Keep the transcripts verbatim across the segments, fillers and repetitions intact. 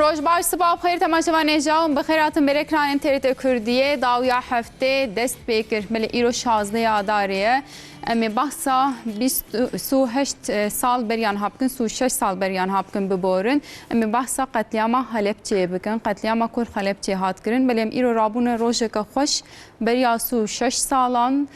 Roj baş, siba bi xêr temaşevanê hêja hûn bi xêr hatin ber ekranên T R T Kurdiyê. Dawiya heftê dest pê kir. Belê îro şazdeh Adarê ye. Em ê behsa bîst, sî û heşt sal beriya niha bikin, sî û şeş sal beriya niha bikin biborin. Em ê behsa qetlîama Helebçeyê bikin. Qetlîama ku li Helebçeyê hat kirin. Belê em îro rabûne rojeke xweş. Beriya sî û şeş salan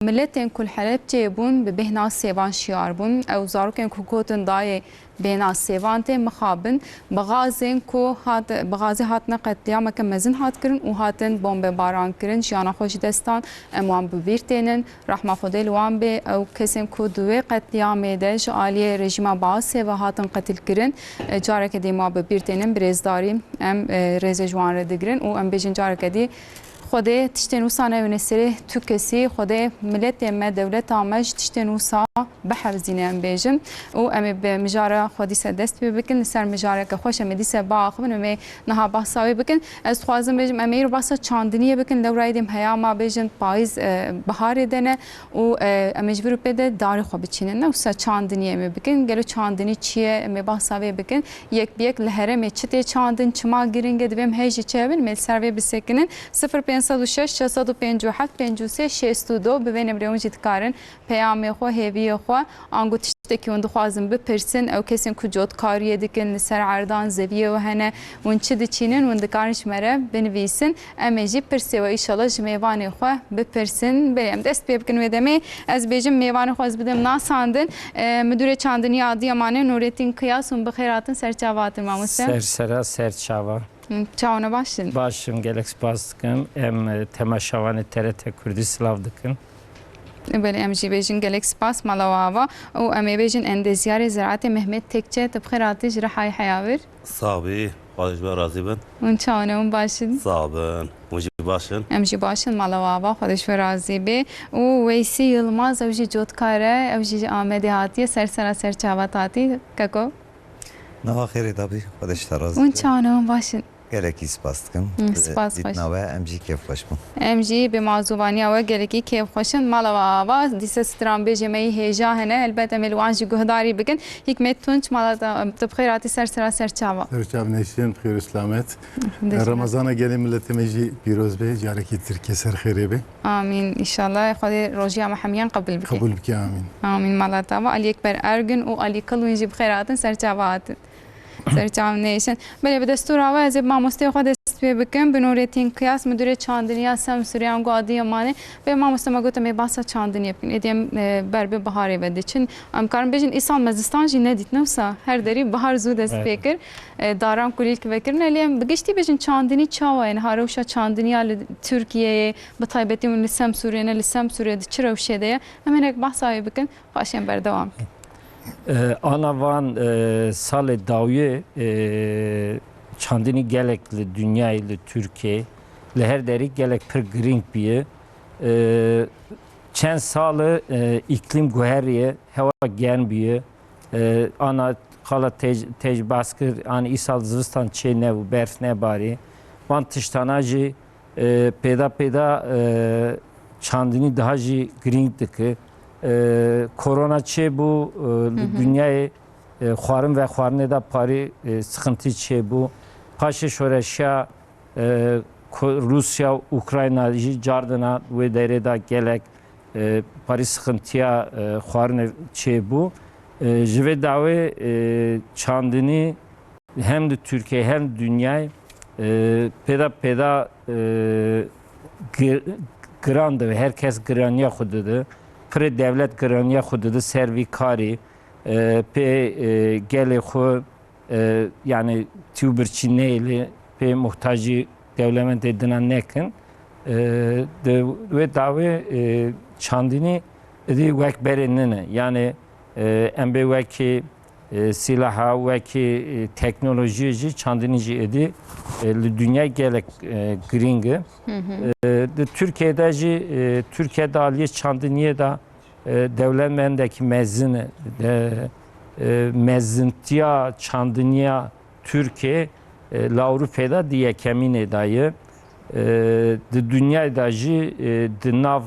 miletên ku li Helebçeyê bûn bi bêhna sêvan şiyar bûn. Ew zarokên ku gotin dayê bêhna sêvan tê mixabin. Bi gazên ku hat, bi gazê hatine qetlîameke mezin hat kirin û hatin bombebaran kirin. Jiyana xwe ji dest dan. Em wan bi bîr tênin. Rehma Xwedê li wan bê. Ew kesên ku di wê qetlîamê de ji aliyê rejîma Baasê ve hatin qetil kirin, e, careke dî ma bi bîr tênin. Bi rêzdarî em, e, rêzê ji wan re digirin û em bêjin careke dî Xwedê tiştên wisa newêne serê tu kesî, Xwedê miletê me, dewleta me ji tiştên wisa bihefzîne, em bêjin. Û em ê bi mijara xwe dîse dest pê bikin, li ser mijareke xweş em ê dîse biaxivin, em ê niha behsa wê bikin. Ez dixwazim bêjim, em ê îro behsa çandiniyê bikin, lewra êdî em heyama bêjin payîz, e, biharê de ne û, e, em ê ji vir û pê de darê xwe biçînin. Ne wisa çandiniyê em ê bikin. Gelo çandinî çi ye? Em ê behsa vê bikin. Yek bi yek li herêmê çi tê çandin, çima giring e, divê em hê jî çi hebin, em ê li ser vê bisekinin. Sifir pênc sed û şeş, şeş sed û pêncî û heft, pêncî û sê, şêst û du, bi vê nimrê hûn jî dikarin peyamê xwe, hêviyê xwe, ango tiştekî hûn dixwazin bipirsin, ew kesên ku cotkariyê dikin, li ser erdan zeviyê we hene, hûn çi diçînin, hûn dikarin ji me re binivîsin. Em ê jî pirsê we îşallah ji mêvanê xwe bipirsin. Belê em dest pê bikin wê demê. Ez bêjim mêvanê xwe ez bidim nasandin. E, Midûrê Çandiniya Adiyamanê Nûretîn Kiyas, hûn bi xêr hatin, ser çava hatin mamoste. Ser sera, ser çava. Çawa ne, baş in? Baş in, gelek spas dikim. Em, e, temaşevanê T R T Kurdî silav dikim. Belê, em jî bêjin gelek spas, mala we ava. Û em ê bêjin endezyarê ziraetê Mehmet Tekçe, tu bi xêr hatî ji Rihayê heya vir. Sax bî, Xwedê ji we razî bin. Hûn çawa ne, hûn baş in? Sax bin, hûn jî baş in. Em jî baş in, mala we ava, Xwedê ji we razî bê. Û Weysî Yilmaz, ew jî cotkar e, ew jî ji Amedê hatiye, ser sera ser çava hatî, keko. Niha xêrê dabî, Xwedê ji te razî be. Hûn çawa ne, hûn baş in? Gelekî spas dikim. Hı, spas xweş. Dîtina we, em jî kêfxweş bûn. Em jî bi mazûvaniya we gelekî kêfxweş in. Mala we ava, dîse stranbêjê me yî hêja hene. Helbet em ê li wan jî guhdarî bikin. Hikmet Tunç, mala te, tu bi xêr hatî, ser sera ser çava. Ser çav neşin, bi xêr û selamet. Dest Remezana gelê miletê me jî pîroz be, carekî tirkê ser xêrê be. Amîn. Înşallah Xwedê rojiya me hemiyan qebûl bike. Qebûl bike, amîn. Amîn. Mala te ava, Alî Ekber Ergin û Alî Kil, wîn jî bi xêr hatin, ser çava hatin. Ser çav nêşin. Belê, bi destûra we ez ê bi mamosteyê xwe dest pê bikim. Bi Nûretîn Kiyas, Midûrê Çandiniya Semsûrê ango Adiyamanê. Belê mamoste, me got em ê behsa çandiniyê bikin. Êdî em, e, ber bi biharê ve diçin. Em karin bêjin îsal me zistan jî nedît, ne wisa? Her derî bihar zû dest pê kir. E, daran kulîlk vekirin. Lê em bi giştî bêjin çandinî çawa ye? Niha rewşa çandiniya li Tirkiyeyê, bi taybetî hûn li Semsûrê ne, li Semsûrê di çi rewşê de ye? Em hinek behsa wê bikin. Paşê em berdewam bikin. E, ana van, e, salê dawiyê, e, çandinî gelek li dinyayê, li Tirkiyeyê, li her derî gelek pir girîng bûye. E, çend sal e, îklîm guheriye, hewa germ bûye. E, ana qala te jî, te jî behs kir, anî îsal zivistan çê nebû, berf nebarî. Van tiştana jî e, pêda pêda, e, çandinî daha jî girîng dike. E, korona çêbû, e, li dinyayê, e, xwarin vexwarinê de parî, e, sixintî çêbû. Paşê şoreşa, e, Ko-, Rûsya û Ukrayna jî cardina wê derê de gelek, e, parî sixintiya, e, xwarinê çêbû. E, ji vê dawê, e, çandinî hem di Tirkiyeyê hem di dinyayê, e, pêda pêda, e, gir-, giran dibe. Her kes giraniya xwe dide. Pirê dewlet giraniya xwe dide ser vî karî. E, pê, e, gelê xwe, e, yani tî û birçî neyê lê pê muhtacî dewlemendê dina nekin. E, di wê dawê, e, çandinî êdî wek berê nine. Yani, e, em bê wekî e, sîlaha, wekî, e, teknolojiyê jî, çandinî jî êdî, e, li dinyayê gelek, e, girîng e. E, di Tirkiyeyê de jî, e, Tirkiye di aliyê çandiniyê de, e, dewlemendekî mezin e. De, e, mezintiya çandiniya Tirkiyê, e, li Ewropayê de di yekemînê de ye. E, di dinyayê de jî, e, di nav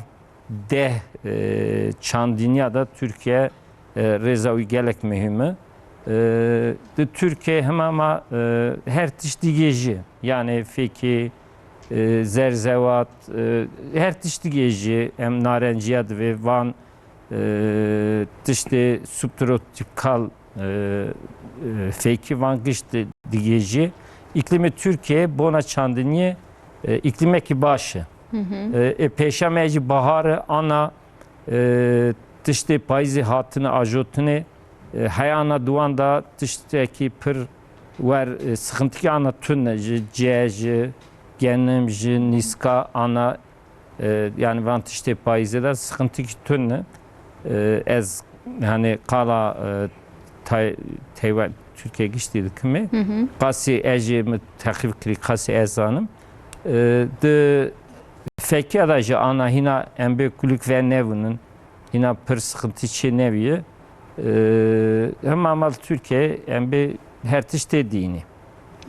deh, e, çandiniya de Tirkiye, e, rêza wî gelek muhîm e. E, di Tirkiye hema ma, e, her tişt digê jî. Yani fêkê, e, zerzewat, e, her tişt digê jî. Em narenciya divê van, e, tiştê subtropikal, e, e, fêkî van gişt digê jî. Îklîmê Tirkiye bona çandiniyê, e, îklîmekî baş e. Hı hı. E, e, pêşa me jî bahar e, ana, e, tiştê payîzê hatine, ajotinê, e, heya ana duwan da tiştekî pir wer, e, sıkıntıkî ana tune ji ce, ji genim, ji nîska ana, e, yani van tiştê payîzê de sıkıntıkî tune. E, ez hani qala, e, tay-, teywe Türkiye giştî dikimê. Hı hı. Qasî ez jê min teqîb kirî, qasî ez zanim. E, di fekiya da jî ana hîna em bê kulîk ve nevûnin. Hîna pir sıkıntı çê neviye. E, hema mal Türkiye em bê her tiştê dînî.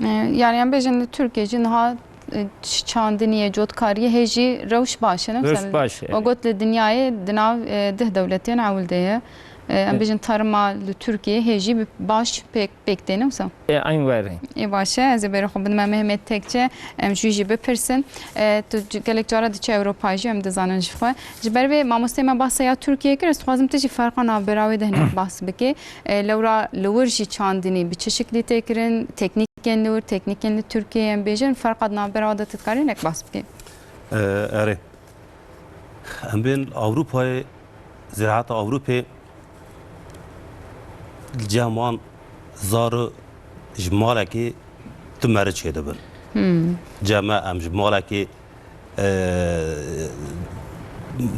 E, yani em bêjin li Tirkiye jî niha, e, ç-, çandiniyê, cotkariyê hê jî rewş baş e, ne? Rewş Mesela, baş e, we evet. Got li dinyayê di nav, e, deh dewletên ewil de ye. E, em E. bêjin tarima li Tirkiye hê jî bi-, baş pêk, pêk tê, ne wisa? E, eyn werê. Ê baş e, ez ê berê xwe bidim Mehmet Tekçe, em ji wî jî bipirsin. E, tu c-, gelek cara diçe Ewropa jî, em dizanin ji xwe. Ji ber vê mamosteyê me bahsa ya Tirkiye kir, ez dixwazim tu jî ferqa navbera wê de hinek bahs bikê. E, lewra li wir jî çandinî bi çi şiklî tê kirin, teknîkên li wir, teknîkên li Tirkiyeyê em bêjin, ferqa di navbera wan de tu dikarî hinek bahs bikî? E, erê. Em bên Ewropayê, ziraeta Ewropê li cem wan zar ji malekê tu meri çêdibin. Hmm. Cem me em ji malekê, e,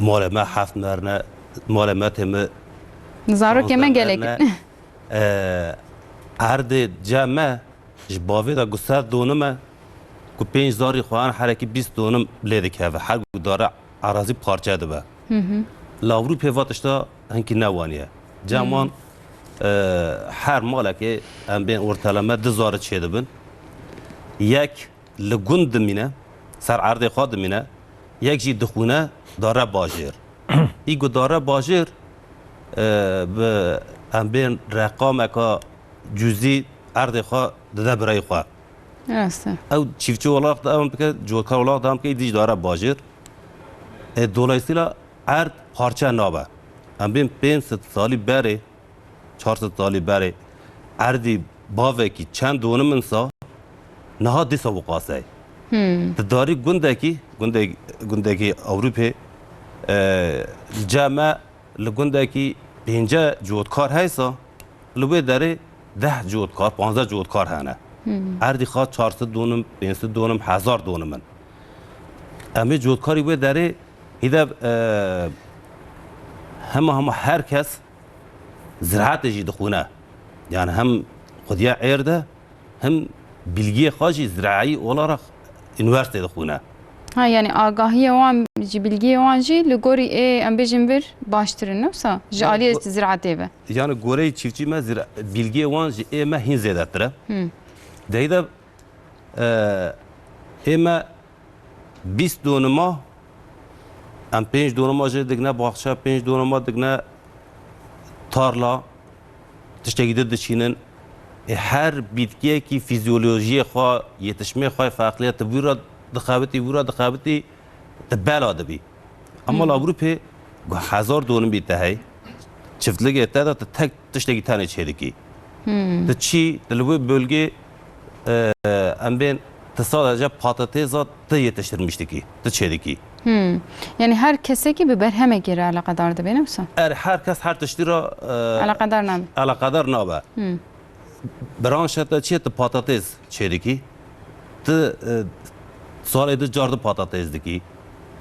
malê me heft merine, malê me tê mi Zarokê me şanzde gelek. merine. E, erdê cem me ji bavê de ku sed donim e, ku pênc zarî xwe an herekî bîst donim lê dikeve. Her ku dare erazî parçe dibe. Hı hı. Li Ewropê va tişta hinkî ne wanî ye. Cem wan, e, her malekê em bên orteleme du zari çêdibin. Yek li gund dimîne, ser erdê xwe dimîne, yek jî dixwîne dare bajêr. Î ku dare bajêr, e, bi em bên reqameka cuzî erdê xwe dide birayê xwe. Rast e. Ew çiftçi olarak devam dike, cotkar olarak devam dike, îdî jî dare bajêr. E, dolayısıyla erd parçe nabe. Em bên pênc sed salî berê, çar sed salî berê erdî bavekî çend donim insa, niha dîsa wiqas e. Hmm. Di darî gundekî, gundek-, gundekî Ewropê, e, cem me li gundekî pênce cotkar heysa, li wê derê deh cotkar, panzdeh cotkar hene. Hmm. Erdî xwe çar sed donim, pênc sed donim, hezar donim in. Em ê cotkarî wê derê hîde, e, hema hema her kes ziraetê jî dixwîne. Yani hem xwediya êr de hem bilgiyê xwe jî ziraî olarak üniversiteyê dixwîne. Ha, yani agahiyê wan jî, bilgiyê wan jî li gorî ê, em bêjin vir baştir in, ne wisa? Ji Yani aliyê go- ziraetê ve. Yani goreyê çiftçî me zira-, bilgiyê wan ji ê me hîn zêdetir e. Hmm. Deyde, e, ê me bîst donima, em pênc donima jê digine baxçe, pênc donima digine tarla, tiştekî din diçînin. Ê, her bitkiyekî fîzyolojiyê xwe, yetişmê xwe farkliye, tu vîra dixebitî, vîra dixebitî, tu bela dibî. Ama Hmm. li Ewropê hezar donim bî te hey, çiftligê te de tu tek tiştekî tenê çêdikî. Hmm. Tu çî, tu li wê bölgê, e, em bên, tu sadece patatêsa tu yetiştirmiş dikî, tu çêdikî. Hmm. Yani her kesekî bi berhemekî re eleqedar dibe, ne wisa? Er her kes her tiştî re, e, Eleqedar nabe. eleqedar nabe. Hmm. Branşa te çi ye, tu patatês çêdikî, tu, e, salê di car di patatês dikî.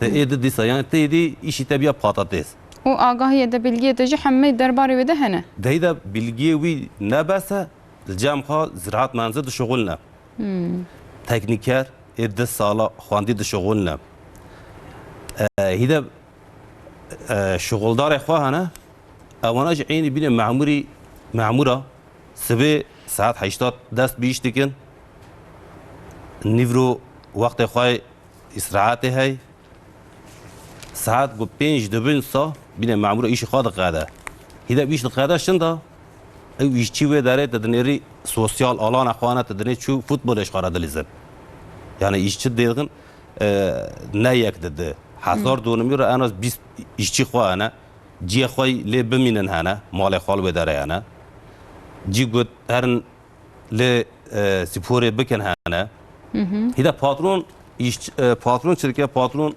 Tu ê di dîsa, yani tu êdî îşî te biya patatês. Û agahiyê de, bilgiyê de jî hemî derbarê wê de hene. Dey de bilgiyê wî ne bes e, li cem xwe ziraat menzil dişuxulne. Hmm. Teknîker ê di sala xwendî dişuxulne. E, hî de, e, şuxuldarê xwe hene, ewana jî eynî bîne memurî, memura. Sibê saet heşta dest bi îş dikin. Nîvro wextê xwe îstirahatê hey. Saet ku pênc dibin sa, bîne memûra îşê xwe diqede. Hîde îş diqede şinda, Ew îşçî wê derê te dinêrî sosyal alana xwe ne, te dinê çû futbolê ji xwe re dilîzin. Yani îşçi dêrxin, e, ne yek di di. Hezar donimî re en az bîst îşçî xwe hene. Ciyê xwe lê bimînin hene. Malê xwe li wê derê hene. Cî got herin lê, e, sporê bikin hene. Hîde patron, îş, e, patron çi dike? Patron,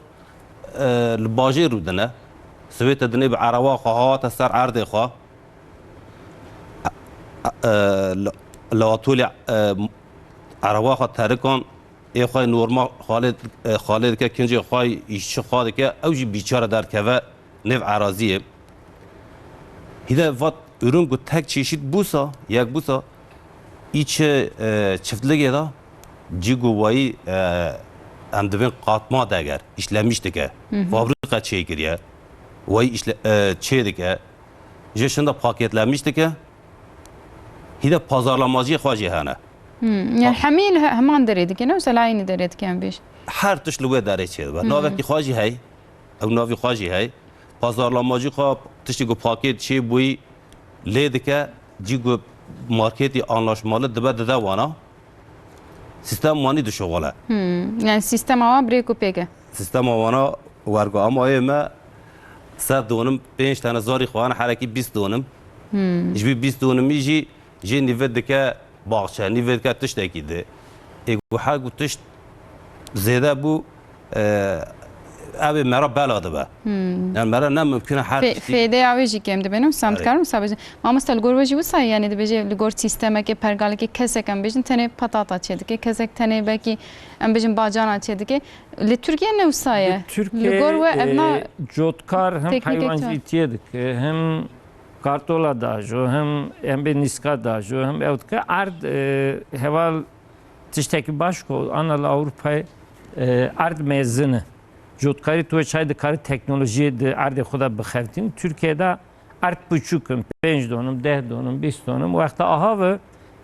e, li bajêr rûdine. Sibê te dinê bi erewa xwe hate ser erdê xwe. E, e, li, li atolye, e, erewa xwe terikan, ê xwe normal xalê, e, xalê dike, kincê xwe, îşçi xwe dike, ew jî bîçare derkeve nêv eraziyê. Hîde vat ürün ku tek çeşit bûsa, yek bûsa, î çi, e, çiftligê de cî ku wayî, e, em dibên katma deger, işlemiş dike, fabrika çêkiriye, wayî işle-, e, çê dike, jê şinda paketlemiş dike, hîde pazarlamaciyê xwe jî hene. Hmm, yani hemî li he-, heman derê dike, ne? Wisa li aynî derê dike em bêjin. Her tişt li wê derê çêdibe. Hmm. Navekî xwe jî hey, ew navî xwe jî hey. Pazarlamacî xwe tiştî ku paket çêbûyî lê dike, cî ku marketî anlaşmalı dibe dide wana. Sîstem wanî dişuxule. Hmm. Yani sîstema wan bi rêk û pêk e. Sîstema wana wergo. Ama ê me sed donim, pênc tane zarî xwe hene, herekî bîst donim. Hmm. Ji vî bîst donimî jî jê nîvê dike baxçe, nîvê dike tiştekî di. Ê ku her ku tişt zêde bû, e, ev ê me re bela dibe. Hmm. Yani me re ne mimkun e her Fê-, tiştî. Fêdeya wê jî kêm dibe, ne? Wisa em Evet. dikarin wisa bêjin. Mamoste, li gor we jî wisa ye, yani dibêje li gor sîstemekê, pergalekê kesek em bêjin tenê patata çêdike, kesek tenê belkî em bêjin bacana çêdike. Li Tirkiye ne wisa ye? Li Tirkiye, Li gor we ev na e, cotkar hem teknîkek çawa? Heywancîtiyê dike, hem kartola dajo, hem em bê nîska dajo, hem ew dike. Erd, e, heval tiştekî baş ku ana li Ewropayê, e, erd mezin e. Cotkarî tu çay dikare teknolojiyê di erdê xwe de bixebitîn. Tirkiyede erd piçûk in, pênc donim, deh donim, bîst donim. Wexta aha ve,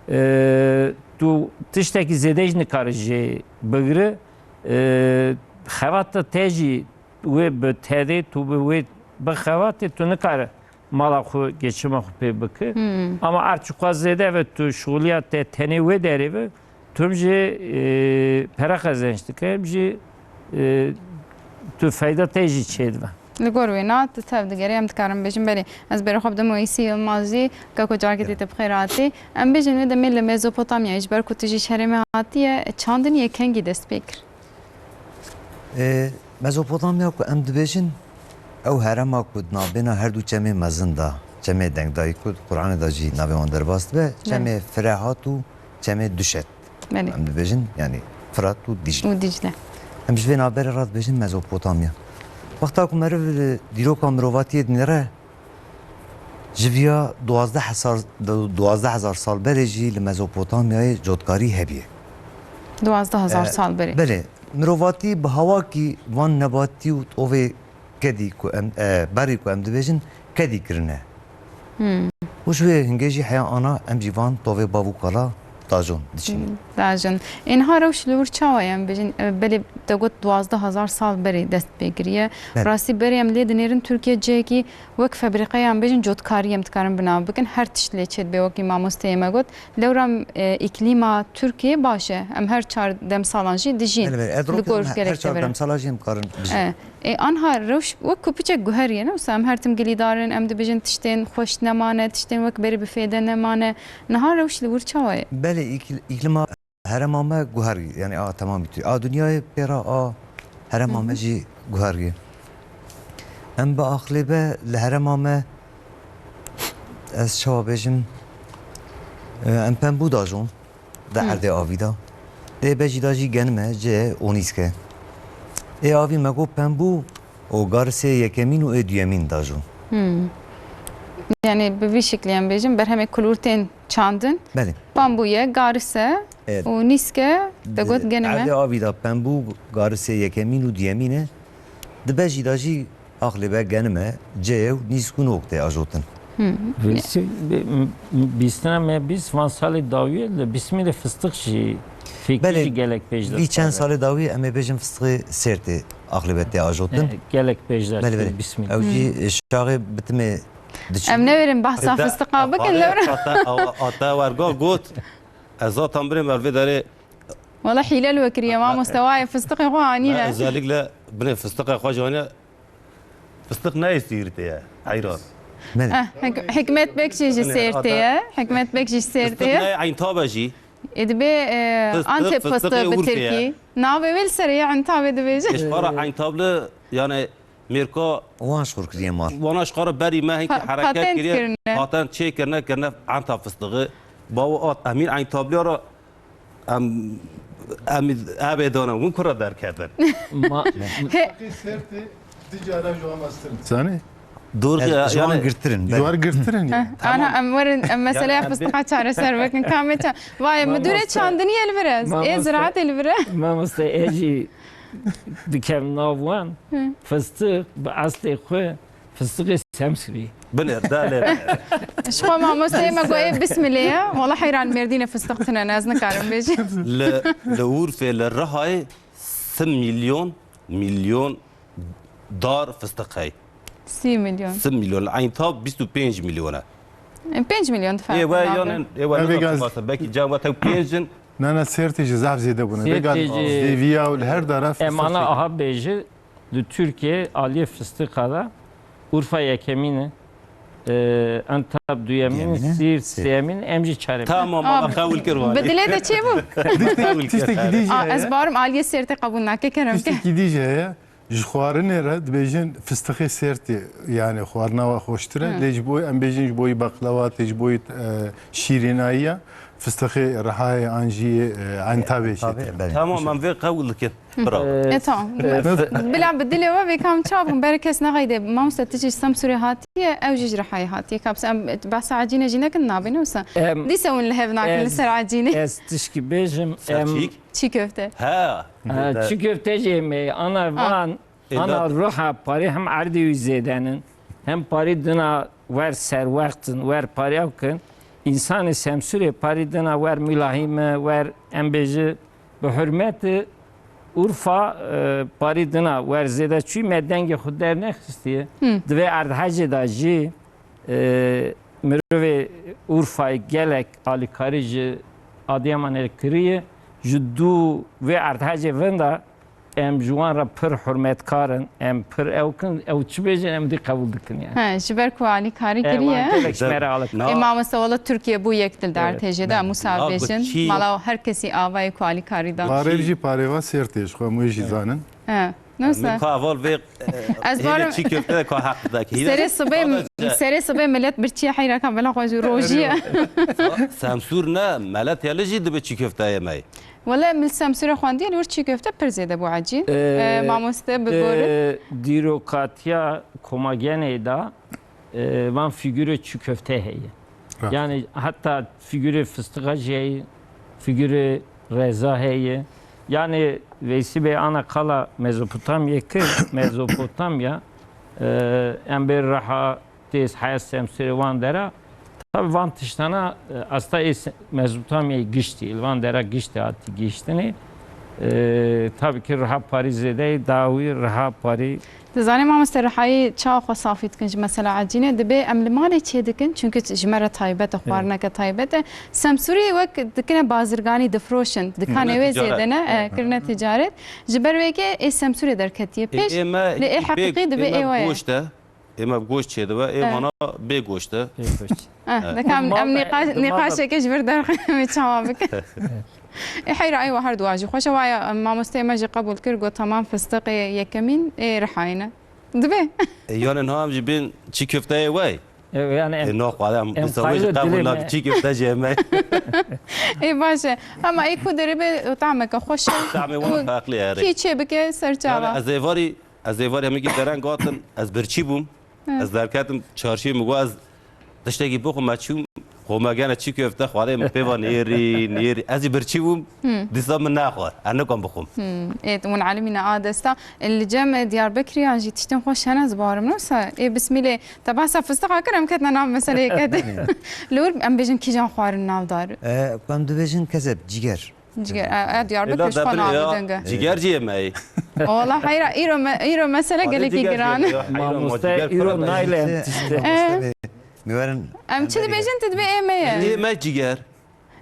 e, tu tiştekî zêde jî nikare jê bigire. E, xebat te jî wê bi tedê, tu bi wê bixebatê, tu nikare mala xwe, geçima xwe pê bike. Hmm. Ama erd çiqas zêde ve tu şixuliya te tenê wê derê ve, tu hem jî, e, pere qezenç dike, hem jî, e, tu feyda te jî çêdibe. Li gor wê na tu tev digerî, em dikarin bêjin belê. Ez berê xwe bidim Weysî Yilmazî, kako carekê dî te bi xêr hatî. Em bêjin wê demê li Mezopotamyayê, ji ber ku tu jî ji herêmê hatiye, çandin yekengî dest pê kir? Ê, Mezopotamya ku em dibêjin, ew herema ku di navbêna her du çemê mezin de, çemê dengdayî ku di Quranê de jî navê wan derbas dibe, Evet. çemê Firehat û çemê Duşet. Belê. Em dibêjin, yani Firat û Dicle. Û Dicle. Em ji vê navberê re dibêjin Mezopotamya. Wexta ku meriv li dîroka mirovatiyê dinêre, ji viya duwazdeh hezar, duwazdeh hezar sal berê jî li Mezopotamyayê cotkarî hebiye. Duwazdeh hezar E, sal berê. Belê. Mirovatî bi hawakî van nebatî û tovê kedî ku em, e, berî ku em dibêjin, kedî kirine. Hmm. Û ji wê hingê jî heya ana em jî van tovê bav û kala dajon diçînin. Hmm, dajon. Ê niha rewş li wir çawa ye em bêjin? E, belê te got duwazdeh hezar sal berê dest pê kiriye. Belê. Rastî berê em lê dinêrin Tirkiye cihekî wek febrîqeya em bêjin cotkariyê em dikarin bi nav bikin. Her tişt lê çêdibe wekî mamosteyê me got. Lewra, e, îklîma Tirkiyê baş e. Em her çar demsalan jî dijîn. Belê, belê. Li gor Edrokê her, her çar demsala jî em dikarin bijîn. E, e, anha rewş wek ku piçek guherî ye, ne? Wisa em her tim gilîdar in, em dibêjin tiştên xweş nemane, tiştên wek berê bi fêde nemane. Niha rewş li wir çawa ye? Belê, îkl-, îklîma herêma me guherî, yani a temamî tu. A dinyayê pê re a herêma me Hı hı. jî guherî. Em bi axlê be li herêma me, ez çawa bêjim, e, em pembû dajon di Hı. erdê avî de. Ê bejî da jî genime, cê û nîske. Ê avî me got pembû û garisê yekemîn û ê duyemîn dajon. Hmm. Yani bi vî şiklî em bêjin, berhemê kulûr tên çandin. Belê. Pambû ye, garis e Evet. û nîske, te got genime. Erdê avî de pembû, garisê yekemîn û duyemîn e. Di bejî de jî axlê be genime, cê û nîsk û nok tê ajotin. Hmm. Vêsî, bi-, m-, bîstina me bîst van salê dawiyê li bîsmîlê fistiq jî, fêkî Belê, jî gelek pêş de vî çend salê dawiyê em ê bêjin fistiqê sêr tê axlê be tê ajotin. E, gelek pêş de Belê, tê belê. bîsmîl. Ew jî, Hmm. e, şaxê bitimê Em neverin behsa fistiqa bikin, lewra. Ata, ata, ata werga got, ez zaten birê me vê derê. Wala hîle li we kiriye, mamoste, wayê fistiqê xwe anîne. Özellikle binê fistiqê xwe jî anîne. Fistiq neyê Sêrtê ye, heyran. Belê. Eh, Hik-, Hikmet Bekçî jî Sêrtê ye. Hikmet Bekçî jî Sêrtê ye. Fistiq neyê Eyntabe jî. Ê dibê, e, Antep fistiqê Urfê ye. Navê wê li serê ye, Eyntabe dibêje. Eşkara Eyntabli, yani, Mêrka wan şor kiriye mal. Wana ji xwe re berî me hinkî Pa-, hereket patent kiriye, kirine. Patent çêkirine, kirine enta fistixê. Bawo at, em hîn Eyntabliya re em, em, evê dane, hûn kura derketin. Ma- He. Sertê di cara ji wan mestir. Zanî? Doğru. Ez, ya, ji wan yani girtirin, Ji wan girtirin ya. Heh, tamam. Ana, em werin, em meseleya fistiqa çareser bikin. Kamê ça-, vay, müdüre çandiniyê li vir e. Ê ziraetê li vir e. Mamoste, ez jî dikem nav wan. Hı. Fistix bi eslê xwe fistiqê Semsûrî. Binêr, dalê. Ji xwe mamosteyê me got, ê bismilê ye. Wala heyran Mêrdînê fistiq tune ne, ez nikarim bêjim. Li, li Urfê, li Rihayê sê milyon, milyon dar fistiq heye. Sî milyon. Sî milyon. Eyntab bîst û pênc milyon e. E, pênc milyon difem. Ê we yanên, ê we ne gaz. Belkî can we tew pênc in. Na, na, Sêrtê jî zaf zêde bûne. Sêrtê jî. Vêga deviya û li her dara fistiq. Em ana aha bêje, di Tirkiye aliyê fistiqa de Urfa yekemîn e. E, Entab duyemîn, Sîrt sêyemîn, em jî çaremîn. Tamam, ama qewil kir vane. Bi dilê de çêbû. Tiştekî dî jî heye. Ez barim aliyê Sêrtê qebûl nake, kerem ke. Tiştekî dî jî heye. Ji xwarinê re dibêjin fistixê Sêrtê, yani xwarina we xweştir e. Lê ji bo, em bêjin ji bo yî beqlewatê, ji bo yî, e, şîrînayiya, fistixê Rihayê an jî yê, e, Entabê çêtir. Belê. Tamam, em vê qewil dikin. Bravo. E, tamam. Bila bi dilê we vê kam çawa bikim, berê kes nexeyde. Mamoste, tu jî ji Semsûrê hatiye, ew jî ji Rihayê hatiye. Kapse em behsa ecîne jî nekin, nabêne wisa. Dîse hûn li hev nakin li ser ecînê. Ez tişkî bêjim, em Çî köfte. Ha. Ha, çî köfte jî yemê. Ana van, ana ruha parî hem erdê wî zêdenin, hem parî dina wer serwext in, wer parî ew kin. Însanê Semsûrê parî dina wer mülahîme, wer em bêji bi hurmeti Urfa, e, parî dina wer zêde çûyî me dengê xwe dernexistiye. Di vê erdhecê de jî, e, mirovê Urfayê gelek alîkarî ji Adıyamanê kiriye. Ji dû vê erdhecê vinda em ji wan re pir hurmetkar in, em pir ew kin, ew çi bêjin, em dî qebûl dikin yani. He, ji ber ku alîkarî kiriye. Ê, mamoste, wala Tirkiye bû yek dil di erdhejê de, em wisa bêjin. Mala her kesî avayê ku alîkarî da. Parêv jî parêva Sêrtê, ji xwe em wê jî zanin. He. Neyse. Min ka heval vê, e, Ez hêlê barim çî köfte de ka heq dek. Serê sibê, serê sibê millet birçîye heyra ka bila xwe ji rojî ye. Semsûr ne, melet heli jî dibe çî köfteyê me. Wele min Semsûrê xwendiye, li wir çî köfte pir zêde bû ecîn. Ee, E, mamoste bi gorin. Dîrokatiya Komagenê de, e, van fîgürê çî köfte heye. Rast. Yani hatta fîgürê fistiqa jî heye, fîgürê reza heye. Yani Veysî Bey ana qala Mezopotamya kir, Mezopotamya, e, em bê Riha, têz heya Semsûrê, van dera. Tabi van tiştana, e, asta ê se-, Mezopotamyayê giştî, li van dera giştî hatî gihiştinê. E, tabi ki Riha parî zêdeyê, dawî Riha parî. Dizanî mamoste, Rihayê çawa xwe safî dikin ji mesela ecînê? Dibê em li malê çê dikin, çunku ji me re taybet e, xwarineke taybet e. Semsûrê wek dikine bazirganî, difroşin, dikanê wê zêde ne, e, kirine ticaret. Ji ber wê ke ê Semsûrê derketiye pêş, lê ê heqîqî dibê ê we ye. Ê me bi goşt çêdibe, ê vana bê goşt e. Bê goşt. Eh, dikam em nîqaş-, nîqaşeke ji vir derxin, em ê çawa bikin? Ê heyra, eywa her dua jî xweş e. Waya, em, mamosteyê me jî qebûl kir, got, tamam, fistiqê yekemîn ê Rihayê ne. Dibe. E, yani niha em jî bên çî köfteyê we. E, yani em, e, no, xwedem, em dîsa wê jî qebûl nakin, çî köfte jî em e. Ê baş e. Ama ê ku derê be, tameke xweş e. Tamê wan feqlê erê. Kî çê bike ser çava. Yani ez ê varî Ez ê varê hemî dereng hatim, ez birçî bûm. Hı. Ez derketim çarşiyê, min got ez tiştekî bixwim, ez çûm, xwe me gene çî köfte xwarê, min pê va nêrî, nêrî. Ez jî birçî bûm, hı, dîsa min nexwar. Ez nikom bixwim. Hı. Ê, hûn elimîne a desta. Li cem Diyarbekiriyan jî tiştên xweş hene, ez barim, ne wisa? Ê, bismîlê, te behsa fistiqa kir, em ketine nav meseleyê kete. Li wir em bêjin kîjan xwarin navdar? E, em dibêjin kezeb, ciger. Ciger, e, e, Diyarbekir ji xwe navê deng e. Ciger cî yemeyî. Wala heyra, îro me-, îro mesele gelekî giran e. Mamoste, îro nayle em tiştê. E. Em werin, em çi dibêjin, tu dibê ê me ye. Ê me ciger.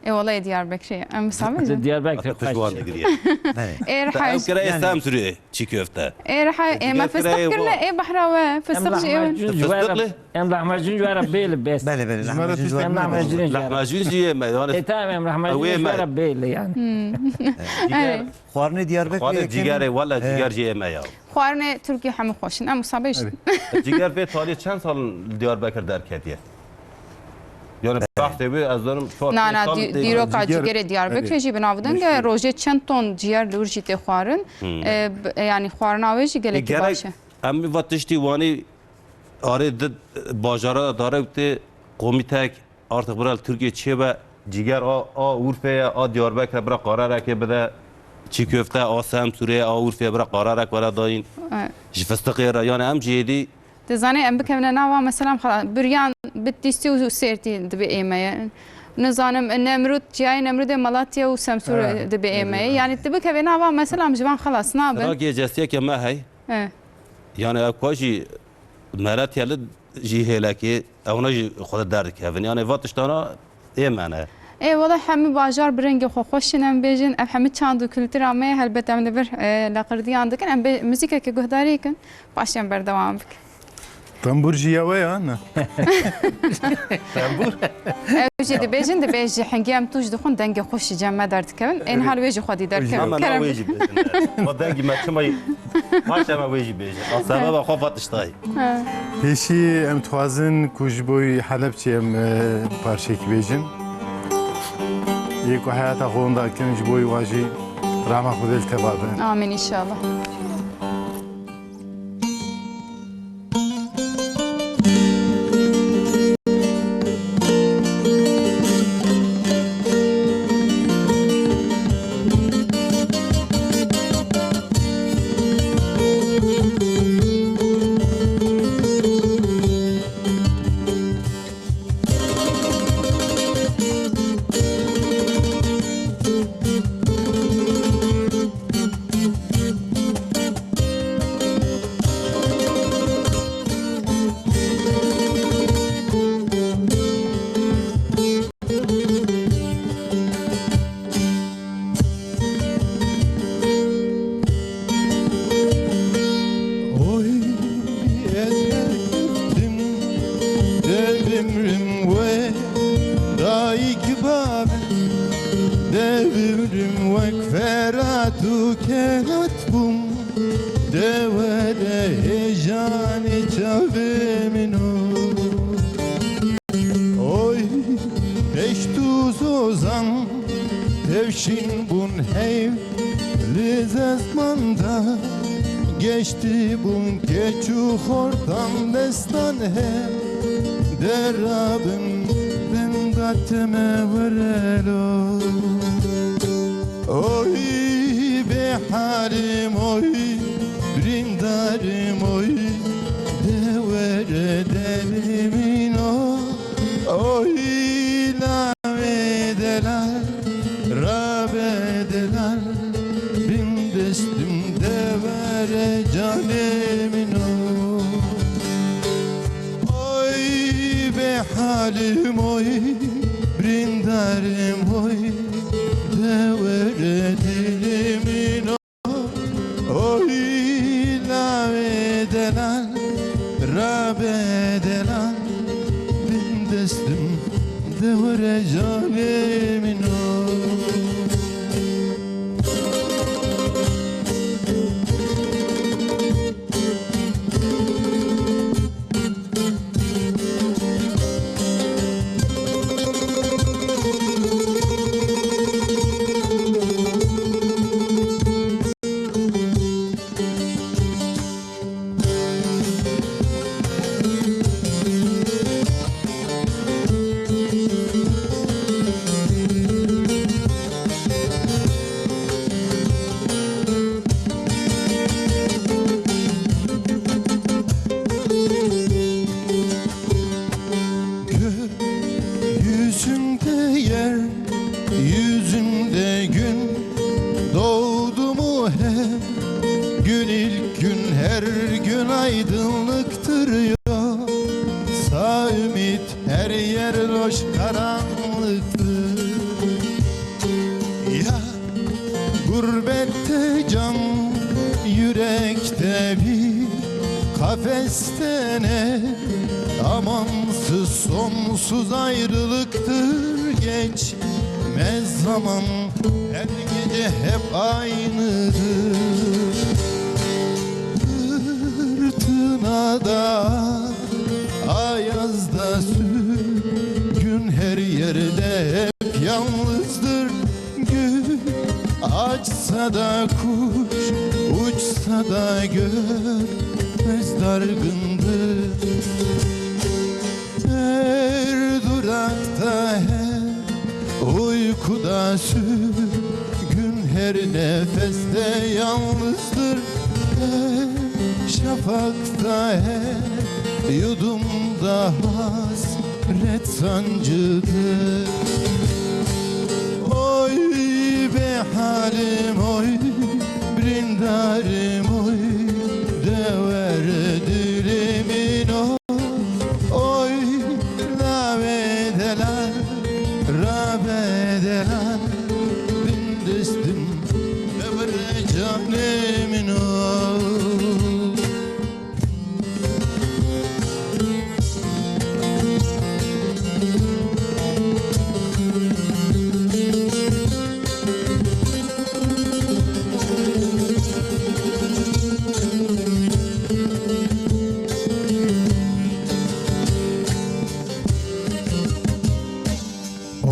Ê wele ê Diyarbekirê ye. Em wisa bêjin. Diyarbekir xweş. Piştvan digiriye. Belê. Ê Te ew Rihaj. Kire ê Semsûrê çî köfte. Ê Rihaj, ê me Diger kire fistiq ê kirine, wa- ê behra we. Fistiq jî ê win. Fistiq lê? Em lahmacun ji we re bêle bes. Belê, belê, lahmacun ji we re bêle. Lahmacun ji ye me, yani. Ê tamam, em lahmacun ji we re bêle yani. Ciger. Xwarinê Diyarbekirê Xwarinê cigerê, wele ciger jî ê me ya. Xwarinê Tirkî hemû xweş in. Em wisa bêjin. Ciger vê talî çend sal li Diyarbekir derketiye? Yani behsê wê ez zanim çar Na, pênc na, sal di-, tê- dîroka Ciger, cigerê Diyarbekirê jî bi nav deng e. Rojê çend ton ciger li wir jî tê xwarin. E, b-, e, yani xwarina wê jî E, gelekî gerek baş e. Em va tiştî wanî arê di bajara dare û tê komîtek Artık bira li Tirkiye çê be, ciger a, a Urfê ye, a Diyarbekirê bira qararekê bide, çî köfte, a Semsûrê ye, a Urfê ye, bira qararek were dayîn. Evet. Ji fistiqê re, yani em jî êdî Dizanî em bikevine nava, mesela, xala-, Biryan, Bitîsî û Sêrtî dibe ê me ye. Nizanim, Nemrûd, çiyayê Nemrûdê Malatya û Semsûr Ha, dibe ê me ye. Nemrûd. Yani tu bikevê nava, mesela, em ji van xelas nabin. Sira gêcestiyeke me hey. Evet. Yani ev ka jî Meletiye li jî hêlekê, ewna jî xwe de derdikevin. Yanê va tiştana ê me ne. Ê, wele hemî bajar bi rengê xwe xweş in, em bêjin. Ev hemî çand û kultura me ye, helbet em li vir, e, leqirdiyan dikin. Em bê muzîkeke guhdarî kin, paşê em berdewam bikin. Tembûr jî ya we ya, ne? Tembûr? Ew jî dibêjin, dibê ji hingê em tûj dixwin, dengê xweş ji cem me derdikevin. Ên hal wê jî xwedî derkevin. Ama na Kerem. Wê jî bêjin. Ma dengî me çima yî? Paşê me wê jî bêjin. A sebeba xwe va tiştayî. Ha. Pêşî em dixwazin ku ji bo Helebçê em, e, parçeyek bêjin. Yê ku heyata xwe winda kin ji bo wa jî rehma Xwedê li te ba bin. Amîn înşallah. Oy, ez her kiftim, devimrim we dayik babe, devimrim wek Ferat û Kenat bûm. Dewere hêjanê çavê min o. Oy, deşt û zozan tevşîn bûn heyv li zezman de. Geştî bûn keç û xortan destan hev. Derabin bin datime werelo. Oy bê halim oy, birîndarim oy, dewere derê min o. Oy lawê delal, rabe delal, bindestim dewere canê min o. Oy bê halim oy, birîndarim oy, dewere dilê min o. Oy lawê delal, rabe delal, bindestim dewere canê min o. Gökyüzünde yer, yüzünde gün doğdu mu hem? Gün ilk gün, her gün aydınlıktır ya. Sağ ümit boş karanlıktır. Ya gurbette can, yürekte bir kafeste ne amansız sonsuz ayrılıktır. Geçmez zaman, her gece hep aynıdır. Fırtınada, ayazda, sürgün her yerde hep yalnızdır. Gün açsa da kuş, uçsa da görmez dargındır. Her durakta, her uykuda sürgün, her nefeste yalnızdır. Her şafakta, her yudumda hasret sancıdır. Oy be halim oy, brindarim oy, dever dilimin oy. Oy, lave delal, rabe delal, bindistim, devre canê min o.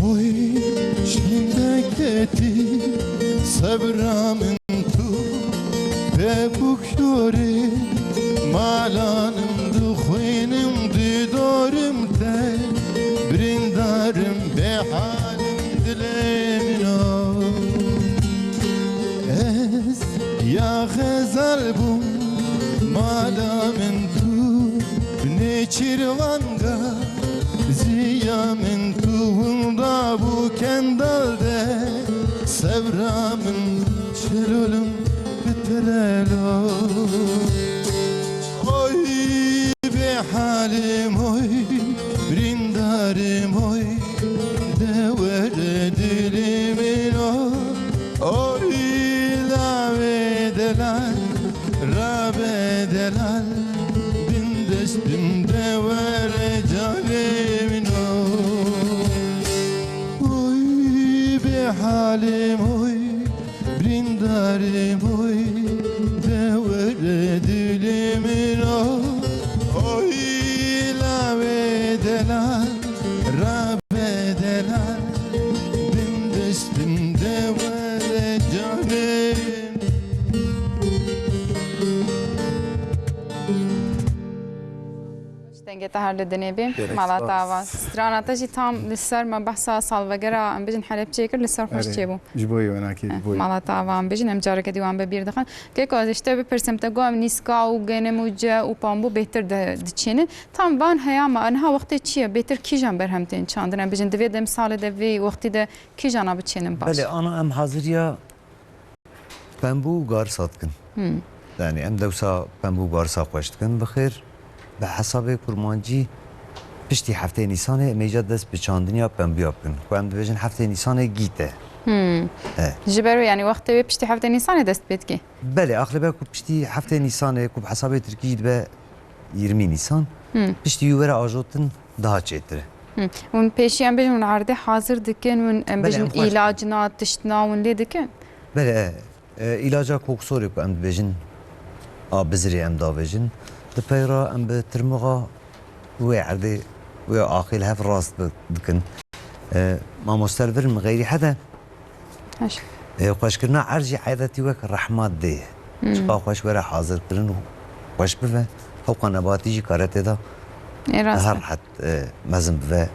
Oy, şindeketî sebra min tu, bebûk yorê, malanim dixwînim didorim te, birîndarim bêhalim dilê min o. Ez ya xezal bûm, mala min tu, nêçîrvan Ziya min tu winda bû kendal de, sebra min şelolim bitirelo. Oy bê halim oy, brindarim oy, dewere dilê min o. Oy lawê delal, rabe delal, bindestim de were canê min o. Oy bê halim oy, brindarim oy, de were dilê min o. Oy lawê delal, rabe delal, bindestim de were canê min. Dengê te her li dinê bê. Gerek Mala spas. Te ava. Strana te jî tam li ser me behsa salvegera, em bijin Helebçeyê kir, li ser xweş Erê, çêbû. Ji bo yê wenakê, Eh, ji bo yê. Mala te ava, em bijin, em careke dî wan bi bîr dixin. Keko, ez ji te bipirsim, te got em nîska û genim û ce û pambû bêtir de diçînin. Tam van heyama, niha wextê çi ye? Bêtir kîjan berhem tên çandin? Em bijin, di vê demsalê de, vê wextî de kîjana biçînin baş? Belê, ana em haziriya pembû û garisa dikin. Hmm. Yani em dewsa pembû û garisa xweş dikin. Bi xêr, bi hesabê kurmancî piştî heftê Nîsanê em êca dest bi çandiniya pembûya bikin. Ku em dibêjin heftê Nîsanê gît e. Hmm. E. Ji ber wê, yani wextê wê piştî heftê Nîsanê dest pê dike? Belê, axlebe ku piştî heftê Nîsanê, ku bi hesabê tirkî jî dibe yirmî Nîsan, Hmm. piştî wî were ajotin daha çêtir e. Hmm. Hûn pêşî em bêjin hûn erdê hazir dikin, hûn em Belê, bêjin em xweş dikin. Îlacina, tiştina hûn lê dikin? Belê, e, e, îlaca koksorê ku em dibêjin, a bizirê em davêjin, di pey re em bi tirmixa wê erdê, wê axê li hev rast bi-, dikin. E, mamoste li vir min xeyrî hede. Heş. E, xweşkirina erd jî edetî wek rehma dê. Hmm. Çiqa xweş were hazirkirin û xweş bive. Hewqa nebatî jî kare tê de Ê, rast e. Her rehet, e, mezin bive.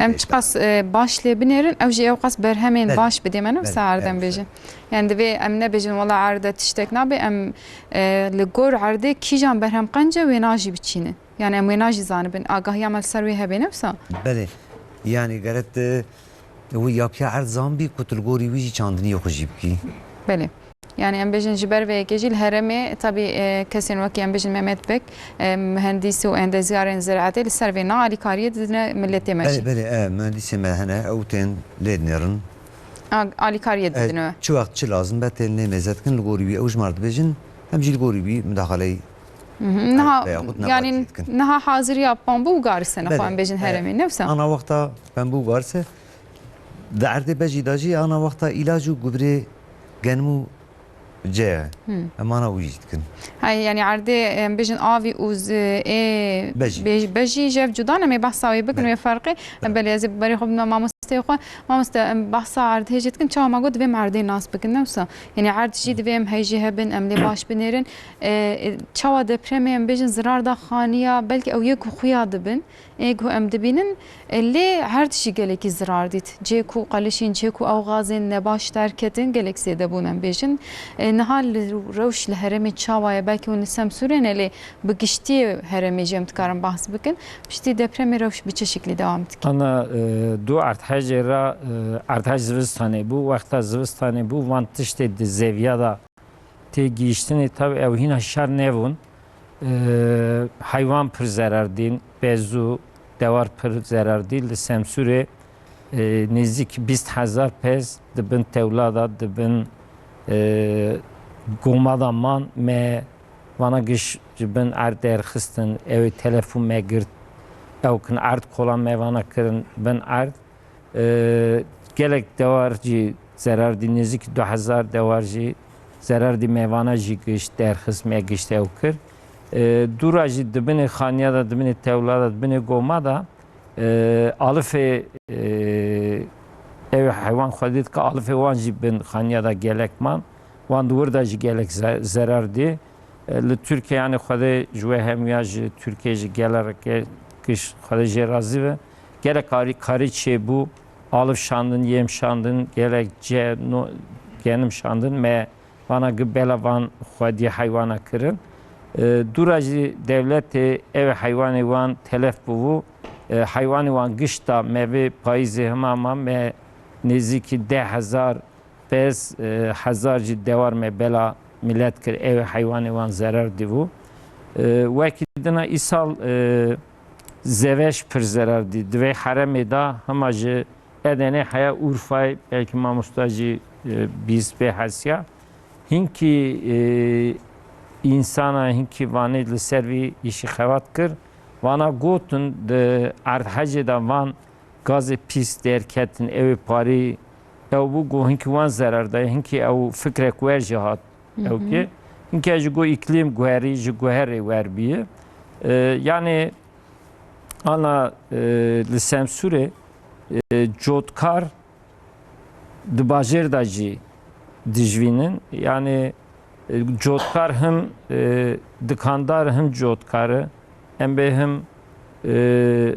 Em çiqas, e, baş lê binêrin, ew jî ewqas berhemên Belê. baş bidê me, ne Belê, wisa erdem belê. bêjin. Yani divê em nebêjin, wela erde tiştek nabe, em, e, li gor erdê kîjan berhem qenc e, wêna jî biçînin. Yani em wêna jî zanibin, agahiya me li ser wê hebe, ne wisa? Belê. Yani geret, e, wî yapiya erd zanbî ku tu li gorî wî jî çandiniyê xwe jî bikî. Belê. Yani em bêjin ji ber vê yekê jî li herêmê tabî, e, kesên wekî em bêjin Mehmet Bek, e, mühendîs û endezyarên ziraetê li ser vê na alîkariyê didine miletê me jî. Belê, belê, e, mühendîsê me hene, ew tên lê dinêrin. A, alîkariyê E, didine. Çi wext çi lazim be tên lê mêze dikin, li gorî wî ew ji mar dibêjin, em jî li gorî wî mudaxaleyî Mhm, niha, veyahut yani, nepartiyê dikin. Niha haziriya bambû û garise ne Belê, xwe em bêjin e, herêmê, ne wisa? Ana wexta bambû û garise, di erdê bejî de jî ana wexta îlac û gubrê genim û cê ye. Hmm. Em ana wî jî dikin. Hay, yani erdê, em bêjin avî û z-, ê Bejî. bej-, bejî jev cuda ne, em ê behsa wê bikin, Belê. wê ferqê. Belê. Belê, ez ê berê xwe bidime mamosteyê xwe. Mamoste, em behsa erdhêjê dikin, çawa me got divê em erdê nas bikin, ne wisa? Yani erd jî divê em heyjê hebin, em lê baş binêrin. E, e, çawa depremê em bêjin zirar da xaniya, belkî ew yê ku xuya dibin, ê ku em dibînin, e, lê her tiştî gelekî zirar dît. Cihê ku qelişîn, cihê ku ew gazên nebaş derketin, gelek zêde bûn em bêjin. E, niha li rewş li herêmê çawa ye, belkî hûn li Semsûrê ne, lê bi giştî herêmê jî em dikarin behs bikin. Piştî depremê rewş bi çi şeklî dewam dike? Ana, e, du erdhejê re, e, erdhej zivistanê bû, wexta zivistanê bû, van tiştê di zeviya de tê gihîştinê tabi ew hîna şer nebûn. E, heywan pir zerar dîn, bezû, dewar pir zerar dî. Li Semsûrê, e, nêzîk bîst hezar pez di bin tewla de, di bin, e, goma de man. Me vana giş ji bin erd derxistin, ew ê telefon me girt, ew kin erd kola me vana kirin bin erd. E, gelek dewar jî zerar dî, nêzîk du hezar dewar jî zerar dî, me vana jî gişt, derxist me gişt ew kir. E, dûra jî dibinê xaniya de, dibinê tewla de, dibinê goma de, e, alifê, e, ew heywan xwedî dike, alifê wan jî bin xaniya de gelek man. Wan di wir de jî gelek ze-, zerar dî. E, li Tirkiye, yani Xwedê ji we hemiya ji Tirkiye jî gelek giş Xwedê jê razî be. Gelek karî, karî çêbû, alif şandin, yêm şandin, gelek ce-, no-, genim şandin, me vana gi bela van xwedî heywana kirin. E, dûra jî dewletê ev heywanê wan telef bûbû. E, heywanê wan gişta me vê payîzê hima ma me nêzîkî deh hezar pez, e, hezar jî dewar me bela milet kir, ew heywanê wan zerar dîbû. E, wekî dina îsal, e, zeveş pir zerar dî. Di vê heremê de hema ji Edenê heya Urfayê, belkî mamosta jî, e, bîst bê hesiya. Hinkî, e, însana, hinkî vanê li ser vî îşî xebat kir. Vana gotin di erdhecê de van gazê pîs derketin, ew ê parî, ew bû ku hinkî wan zerar daye, hinkî ew fikrek wer jî hat Hı hı. ew kê. Hinkî ji go îklîm guherî, ji guherê wer bîye. E, yani ana, e, li Semsûrê, e, cotkar di bajêr de jî dijvînin. Yani, e, cotkar him, e, dikandar him cotkar e, em bê him, e,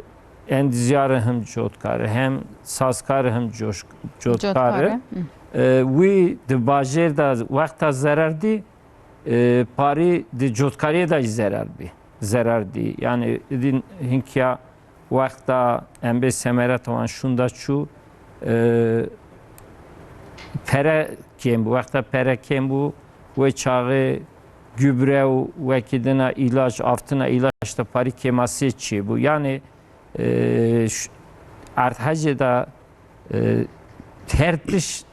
endizyar e him cotkar e, hem sazkar e him coş-, cotkar e. Cotkar e, hı. E, wî di bajêr de wexta zerar dî, e, parî di cotkariyê de jî zerar bî. Zerar dî. Yani, îdî hinkiya wexta em bê semereta wan şûnda çû, e, pere kêm bû. Wexta pere kêm bû, wê çaxê gübre û wekî dina îlaç, aftina îlaç de parî kêmasiyê çêbû. Yani, e, ş-, erdhecê de, e, her tişt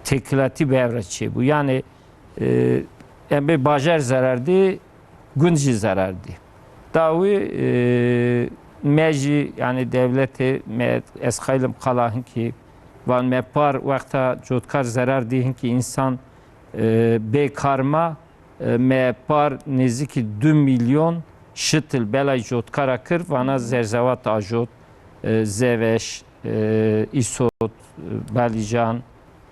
têkilatî bi hev re çêbû. Yani, e, em bê bajar zerar dî, gund jî zerar dî. Da wî, e, me jî, yani dewletê me, ez xeylim qala hinkî van me par wexta cotkar zerar dî, hinkî însan, e, bê kar ma, e, me par nêzîkî du milyon şitil belay cotkara kir, vana zerzewat ajot, e, zeveş, e, îsot, e, balîcan,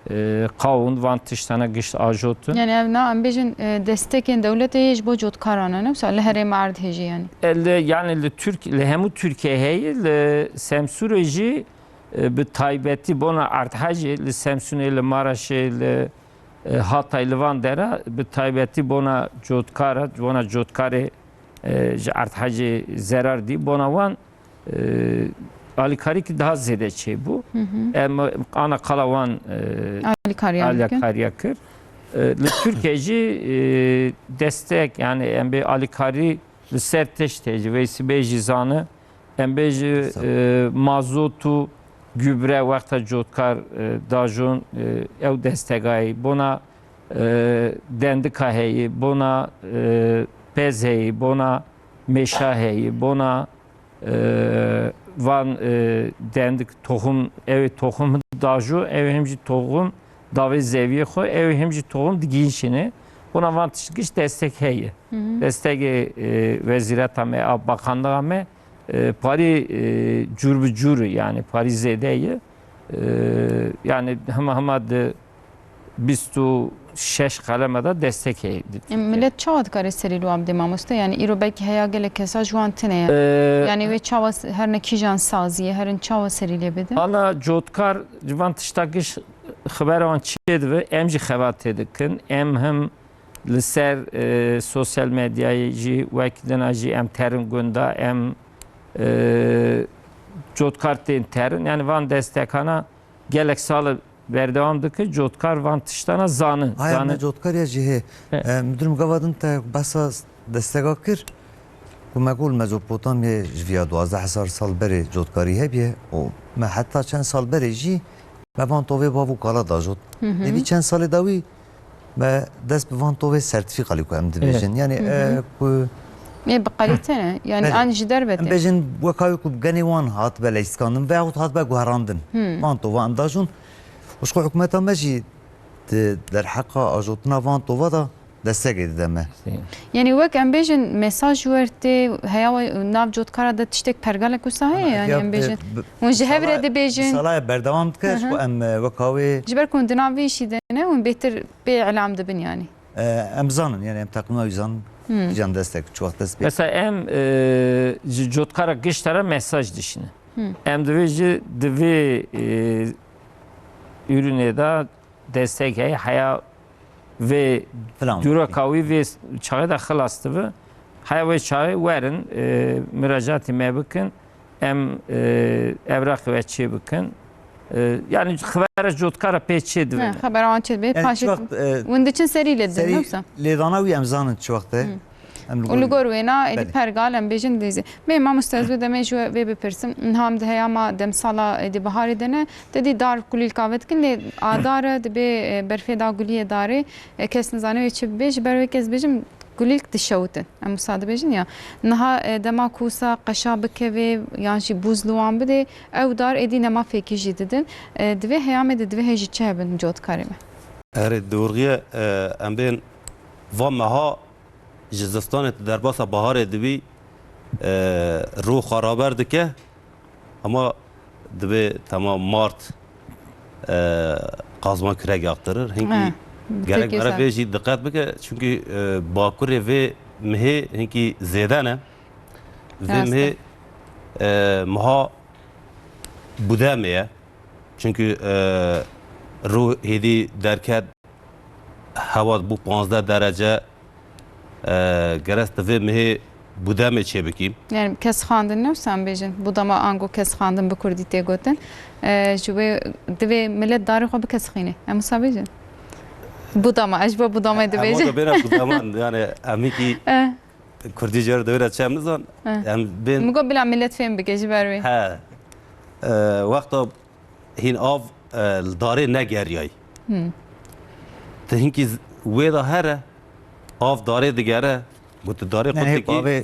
e, qawûn, van tiştana gişt ajotin. Yani ev na, em bêjin, e, destekên dewletê yê ji bo cotkaran e, ne wisa li herêma erdhêjê yani. E, li, yani li Tirk-, li hemû Tirkiye heye, li Semsûrê jî, e, bi taybetî bona erdhecê, li Semsûnê, li Maraşê, li, e, Hatay, li van dera, bi taybetî bona cotkara, bona cotkarê, e, ji erdhecê zerar dî, bona wan e, alîkarîkî daha zêde çêbû. Hı hı. Em ana qala wan, e, Alîkariya bikin. alîkariya kir. E, li Tirkiye jî, e, destek, yani em bê alîkarî li ser tişt heye jî, Veysî Bey jî zane, em bê jî, e, mazot û gübre wexta cotkar, e, dajon, e, ew destegayî bona, e, dendika heyî, bona, e, pez heyî, bona mêşa heyî, bona, e, van, e, dendik toxum, ew ê toxum dajo, ew ê him jî toxum davê zeviyê xwe, ew ê him jî toxum digihîşîne. Bona van tişt giş destek heye. Destekê, e, wezîreta me, a bakanlığa me, e, parî, e, cûr bi cûr, yani parî zêde ye. E, yani hema hema di bîst û şeş qeleme de destek heye. E, millet çawa dikare serî li wan bide mamoste? Yani îro belkî heya gelek kesa ji wan tine ye. E, Yani wê çawa s-, her ne kîjan sazî ye, herin çawa serî lê bide? Ana cotkar ji van tişta giş xibera wan çê dibe, em jî xebatê dikin, em him li ser, e, sosyal medyayê jî wek dina jî em terin gunda, em, e, cotkar tên terin. Yani van destekana gelek sal berdewam dike, cotkar van tiştana zanin. Haya me Zanin. cotkar ya jî hê. He. E, müdürüm gava din te behsa destega kir. Ku me got Mezopotamyayê ji viya duwazdeh hezar sal berê cotkarî hebiye û me heta çend sal berê jî me van tovê bav û kala dajot. Hı hı. Ê vî çend salê dawî me dest bi van tovê sertîfîka lê ku em dibêjin. Evet. Yani, Hı hı. e, ku Ê bi kalîte ne? Yani Belê. an ji derve Em tê. bêjin weka wê ku bi genê wan hatibe leyskandin veyahut hatibe guherandin. Hı. Van tova em dajon. Û ji xwe hikûmeta me jî di derheqa ajotina van tova de destegê dide me. Yani wek em bêjin mesaj wertê heya we nav cotkara de tiştek pergalek wisa heye, yani em bêjin. Hûn ji hev re dibêjin. Salaya berdewam dike, Hı hı. em, e, weka wê Ji ber ku hûn di nav vê işî de ne, hûn bêhtir pê elam dibin yani. E, em zanin, yani em teqîma wî zanin. Hı. Can destek, çi wext dest pê. Mesela em, e, ji cotkara gişta re mesaj dişine. Hı. Em divê ji di vê, e, ürünê de destek heye, heya vê Filan. dûreka wî vê çaxê de xilas dibe. Heya wê çaxê werin, e, miracatî me bikin, em, e, evraqê we çê bikin. E, yani xibera cotkara pê çê dibe. Ne, xebera wan çê dibe. Yani Paşê çi wext, e, hûn diçin serî lê didin, serî ne wisa? Lêdana wî em zanin çi wext e. Hı. Em li Û li gor gor wêna êdî Belê. pergal em bêjin dizê. Bê mamoste ez wê demê ji we vê bipirsim. Niha em di heyama demsala êdî biharê de ne. Te dî dar kulîlka ve dikin lê a dar e dibê, e, berfê da guliyê darê. E, kes nizane wê çi bibê. Ji ber wê kes bêjim kulîlk dişewitin. Em wisa dibêjin ya. Niha, e, dema ku wisa qeşa bikevê yan jî bûz li wan bidê, ew dar êdî nema fêkî jî didin. E, di vê heyamê de divê hê jî çi hebin cotkarê me? Erê, dûrxiye, e, em bên va meha ji zistanê tu derbasa baharê dibî, e, rû xwe raber dike, ama dibê tema mart, e, qazma kürek yaktirir. Hinkî He, gerek peki mere sen. vê jî diqet bike, çünkü, e, bakurê vê mihê hinkî zêde ne. Vê Rast e. mihê, e, miha budemê ye. Çünkü, e, rû hêdî derket hewa bû panzdeh derece, e, gerek di vê mihê budemê çêbikî. Yani kes xandin ne wisa em bêjin. Budama ango kes xandin bi kurdî tê gotin. E, ji wê divê millet darê xwe bikesixîne. Em wisa bêjin. Budama, ez ji bo budamê Em dibêjim. orada bêne budaman, yani em hinkî Eh. kurdî jê re dewêra çi em nizan. Eh. Em bên Min got bila millet fêm bike ji ber wê. He. E, wexta hîn av, e, li darê negeriyay. Hmm. Ti hinkî z-, wê de here, av darê digere, got tu darê Ne, xwe hê dikî. avê,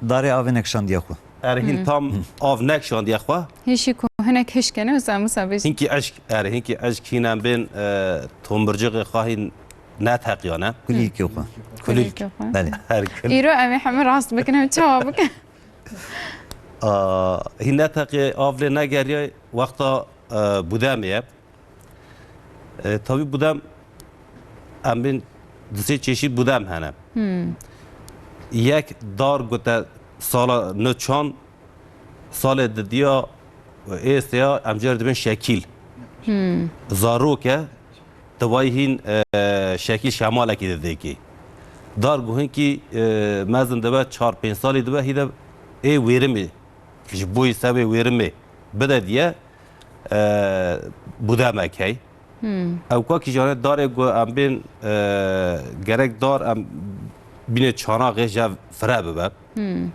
darê avê nekşandiye xwe. Er hîn Hmm. tam av nekşandiye xwe. Hişî ku hinek hişk e, ne wisa, wisa bêjin. Hinkî eşk, er hinkî eşk hîn em bên, e, tombircixê xwe hîn neteqiyane. Kulîlkê xwe. Kulîlk. Kulîlkê xwe. Belê. Her kulîlk. Îro em ê hemî rast bikin, em çawa bikin? A, hîn neteqê av lê negeriye wexta, e, budemê ye. E, tabî budem, em bên du sê çeşît budem hene. Hmm. Yek dar gote sala nû çand, salê didiya êsteya em jê re dibên şekîl. Hmm. Zarok e, Di vayî hîn, e, şekîl şemalekî didêkî. Dar guhinkî, e, mezin dibe çar pênc salî dibe hî de ê wêrimê, ji bo yî sebê wêrimê bide diye, e, budemek hey. Ew kakî jî, yanî darê ku em bên, e, gerek dar em bînê çanaxê ji hev fire bibe.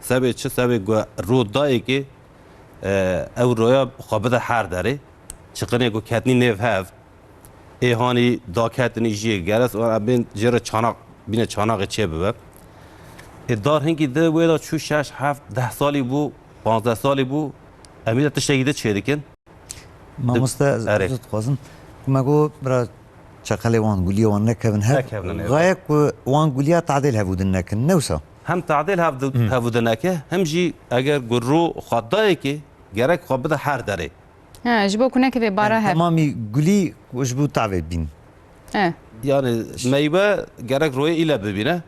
Sebê çi? Sebê ku rû dayêkê, e, ew roya xwe bide her derê. Çiqinê ku ketnî nêv hev, ê hanî daketinî jî geres û em bên jê re çanak, bîne çanaxê çê bibe. Ê dar hingî di wê de çû şeş, heft, deh salî bû, panzdeh salî bû, em ê de tiştekî di çê dikin. Mamoste, ez Erê. Dixwazim ku me got bira çeqelê wan, guliyê wan nekevin hev. Nekevin hev. Gaye ku wan guliya tadêl hevûdin nekin, ne wisa? Hem tadêl hevdu-, hevûdin neke, hem jî eger ku rû xwe dayekê gerek xwe bide her derê. He, ji bo ku nekeve bara hev. Temamî gulî ji bo tavê bîn. He. Yani meywe gerek royê île bibîne.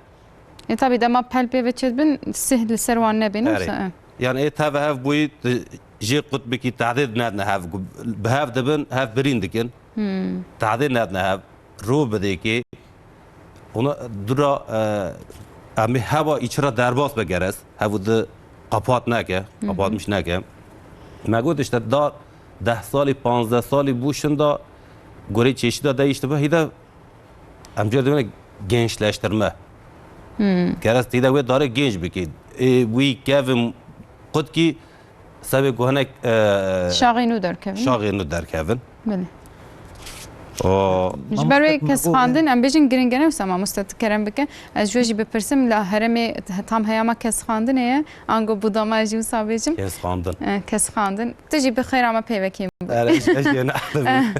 E, tabii dema pel pê ve çêdibin, sih li ser wan nebîne, Erê. Wisa, e. Yani ê teve hev bûyî, tu jê qut bikî, tehdê nedine hev. Bi hev dibin, hev birîn dikin. Tehdê nedine hev. Rû bidêkê. Ona dura, e, em ê heva îçira derbas be gerez. Hev di qapat neke, kapatmiş neke. Me got işte da deh salî, panzdeh salî bû şinda gorê çeşîda değişti be. Hîde em cê dibine gençleştirme. Gerez tîde wê darê genç bikî. Ê, wî kevim qutkî sebê ku hinek, e, Şaxê nû derkevin. Şaxê nû derkevin. Belê. O Ji ber wê kesxandin, em bêjin giring e, ne wisa mamoste tu kerem bike. Ez ji we jî bipirsim, la herêmê tam heyama kesxandinê ye, ango budama ez jî wisa bêjim. Kesxandin. E, kesxandin. Tu jî bi xêra me peyvekî bû. Erê, ez, ez yê ne'dibî.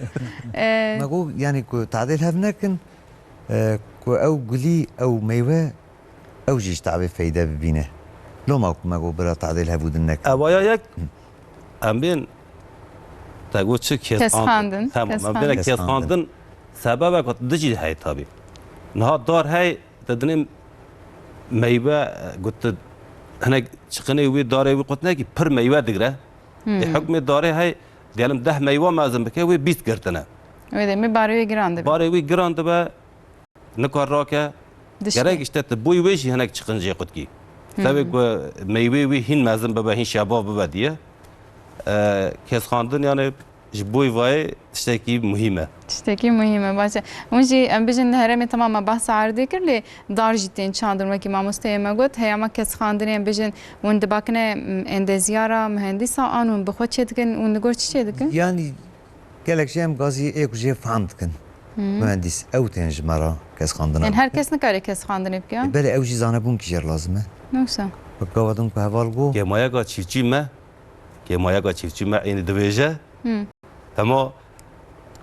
E, Me got, yani ku tadêl hev nekin, e, ku ew gulî, ew meywe, ew jî ji tavê feyde bibîne. Loma ku me got bira tadêl hevûdin nekin. Ewa ya yek, em bên, te got çi? Kesxandin. Kesxandin. Tamam, em bêne kesxandin. Kesxandin. Sebebe ku di jî hey tabi. Niha dar hey, te dinê meywe, e, got tu hinek çiqinê wî, darê wî qut nekî pir meywe digre. Ê, hukmê darê hey, diyelim deh meywe mezin bike, wê bîst girtine. Wê demê barê wê giran dibe. Barê wî giran dibe, nikar rake. Dişke. Gerek işte tu boy wê jî hinek çiqin jê qutkî. Sebê ku meywê wî hîn mezin bibe, hîn şebav bibe diye. E, kesxandin yani ji boy vayê tiştekî muhîm e. Tiştekî muhîm e, baş e. Hûn jî em bijin li herêmê temam me behsa erdê kir, lê dar jî tên çandin, wekî mamosteyê me got. Heyama kesxandinê em bijin hûn dibakine, m, endezyara, muhendîsa an hûn bi xwe çêdikin, hûn li gor çi çêdikin? Yani gelek jî em gazî ê ku jê fam dikin. Muhendîs, ew tên ji me re kesxandina. Yani her kes nikare kesxandinê bike, ya? E, belê ew jî zanebûn kî jê re lazim e. Ne wisa? Wek gava din ku heval got. Kêmayeka çîfçî me, kêmayeka çîfçî me ênî dibêje. Hema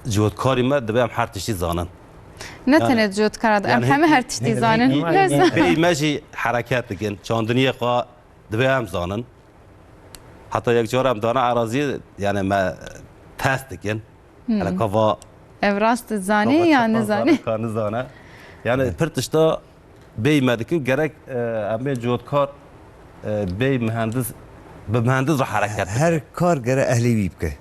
cotkarî me divê em her tiştî zanin. Ne Yani, tenê cotkara, em yani heme hê-, her tiştî hê-, zanin. Hê-, Ne wisa? Bêyî me jî hereket dikin, çandiniyê xwe divê em zanin. Heta yek cara em dana eraziyê, yani me test dikin. Hele ka va Ev rast zanî ka va ya çapan nizanî? Zane, ka nizane. Yani pir tişta bêyî me dikin, gerek, e, em bê cotkar, e, bêyî mühendis, bi mühendis re hereket bikin. Her kar gere ehlê wî bike.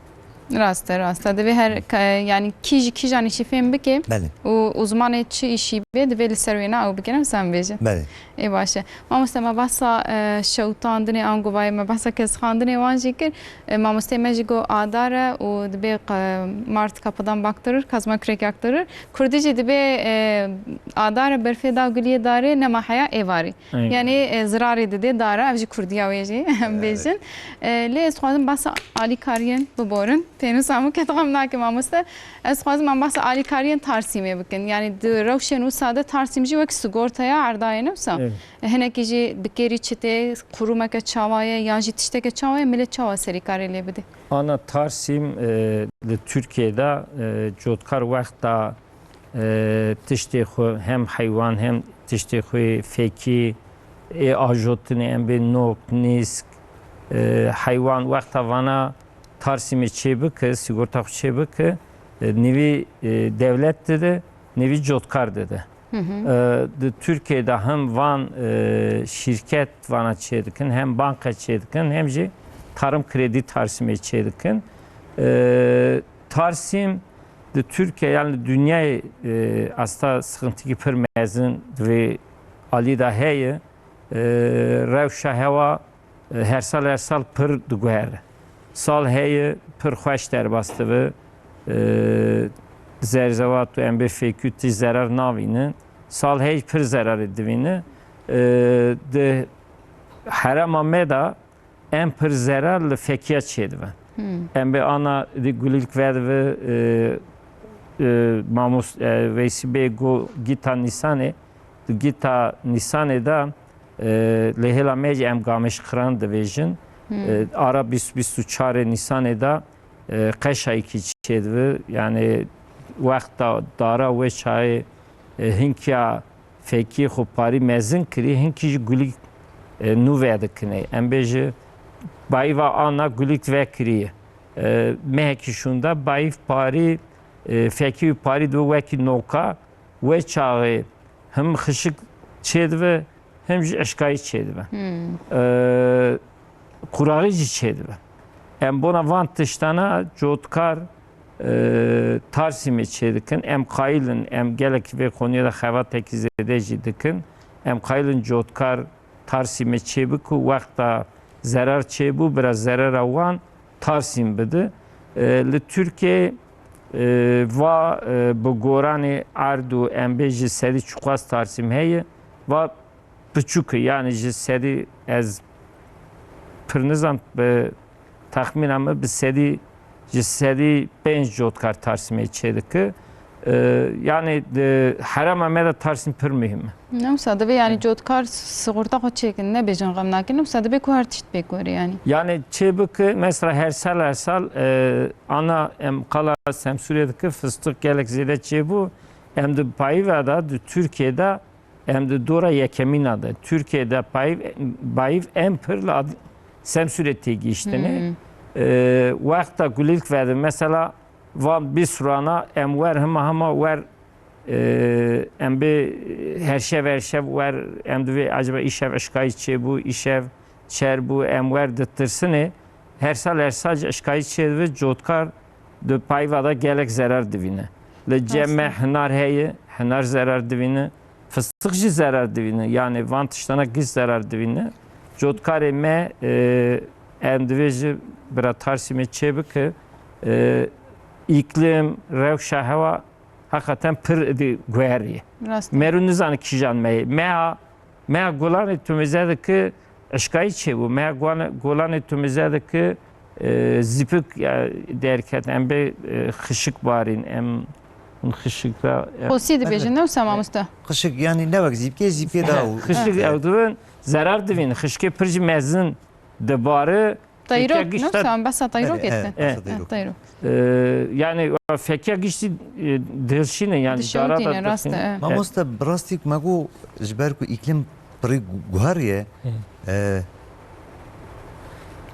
Rast e, rast e. Divê her ka-, yani kî ji kîjan îşî fêm bike Belê. Û uzmanê çi îşî bê, divê li ser wêna ew bike, ne wisa em bêjin. Belê. Ê baş e. Mamoste, me behsa, e, şewitandinê, ango vayê me behsa kesxandinê wan jî kir. E, mamosteyê me jî got adar e û dibê qe-, Mart kapıdan baktırır, kazma kürek yaktırır. Kurdî jî dibê, e, adar e, berfê da guliyê darê, nema heya êvarî. Aynen. Yani, e, zirarê didê dara, ev jî kurdiya wê jî, em Evet. bêjin. E, lê ez dixwazim behsa alîkariyên biborin. Pênûsa min ke dixwam nake mamoste. Ez dixwazim em behsa alîkariyên Tarsîmê bikin. Yani di rewşên wisa de Tarsîm jî wek sigortaya erdayê ne wisa? Evet. Hinekî jî bi kêrî çi tê, qurûmeke çawa ye, yan jî tişteke çawa ye, millet çawa serîkarê lê bide? Ana Tarsîm, e, li Tirkiyê de, e, cotkar wexta, e, tiştê xwe hem heywan hem tiştê xwe fekî, ê ajotinê em bê nok, nîsk, e, heywan wexta vana Tarsîmê çê bike, sigorta xwe çê bike, e, nivî, e, dewlet dide, nivî cotkar dide. Hı hı. E, di Tirkiyê de hem van, e, şîrket vana çê dikin, hem banka çê dikin, hem jî tarım kredi Tarsîmê çê dikin. E, Tarsîm di Tirkiye, yani dinyayê, e, asta sıkıntıki pir mezin di vê alî de heye. E, rewşa hewa, e, her sal, her sal pir diguhere. Sal heye pir xweş derbas dibe. E, zerzevat û em bê fêkû tişt zerar navînin. Sal hey pir zerarê divîne. E, di herema me de em pir zerar li fekiya çêdibe. Hmm. Em bê ana di gulîlk vedive, e, e, mamos, e, Veysî bê go gîta Nîsanê, di gîta Nîsanê de, e, li hêla me jî em gamêşqiran dibêjin. Hmm. E, ara bîst, bîst û çarê Nîsanê de, e, qeşayekî çêdibe. Yani wexta dara wê çaxê, e, hinkiya fekî xwe parî mezin kirî, hinkî jî gulîk, e, nû vedikine. Em bêje bayîva ana gulîk vekiriye. E, mehekî şûnda bayîv parî, e, fekî wî parî dibe wekî noka. Wê çaxê him xişik çêdibe, him jî eşkayî çêdibe. Hmm. E, quraxî jî çêdibe. Em bona van tiştana cotkar, e, Tarsîmê çêdikin. Em qayil in, em gelekî vê konuya de xebatekî zêde jî dikin. Em qayil in cotkar Tarsîmê çêbik û wexta zerar çêbû, bira zerera wan Tarsîm bide. E, li Tirkiyeyê, e, va, e, bi goranê erd û em bêjî sedî çiqas Tarsîm heye, va piçûk e, yani ji sedî ez pir nizam, bi texmîna min bi sedî, ji sedî pênc cotkar Tarsîmê çêdike. E, yani di herema me de Tarsîm pir muhîm e. Ne wisa divê yani cotkar sigorta xwe çêkin, nebêjin xem nakin. Ne wisa divê ku her tişt pêk were yani. Yani çê bike, mesela her sal, her sal, e, ana em qala Semsûrê dike, fistiq gelek zêde çêbû. Em di payîva de, di Tirkiyê de em di dora yekemîna de. Tirkiyê de payîv, bayîv em pir li ad-, Semsûrê têgihiştine. Hmm. E, wexta gulîlk vedibe, mesela van bîst rana em wer hima hima wer, e, em bê her şev her şev wer, em divê acaba îşev eşkayî çêbû, îşev çer bû, em wer ditirsinê. Her sal her sal jî eşkayî çêdibe, cotkar di payva de gelek zerar divîne. Li cem me hinar heye, hinar zerar divîne. Fistiq jî zerar divîne. Yani van tiştana giş zerar divîne. Cotkarê me, e, em divê ji bira Tarsîmê çêbike, e, îklim, rewşa hewa heqeten pir êdî guherî ye. Rast e. Mero nizane kîjan me ye. Meha, meha golanê Tumêze dike eşkayî çêbû. Meha guane-, golanê Tumêze dike, e, zîpik, ya, derket. Em bê, e, xişik barîn. Em hûn xişik ra, e, Xosî dibêjin, ne wisa mamoste? Xişik, yani ne wek zîpkê, zîpkê daha û. Xişik ew dibin, zerar divîn. Xişkê pir jî mezin dibare. Teyrok, fekiya giş ne wisa, em behsa teyrokê dikin. Belê, e, behsa teyrok. E, teyrok. E, yani fekiya giş jî, e, dihilşîne, yani dara da dixîne. Rast e, e. Mamoste, bi rastî ku me got, ji ber ku îklim pirî gu-, guherî ye, e,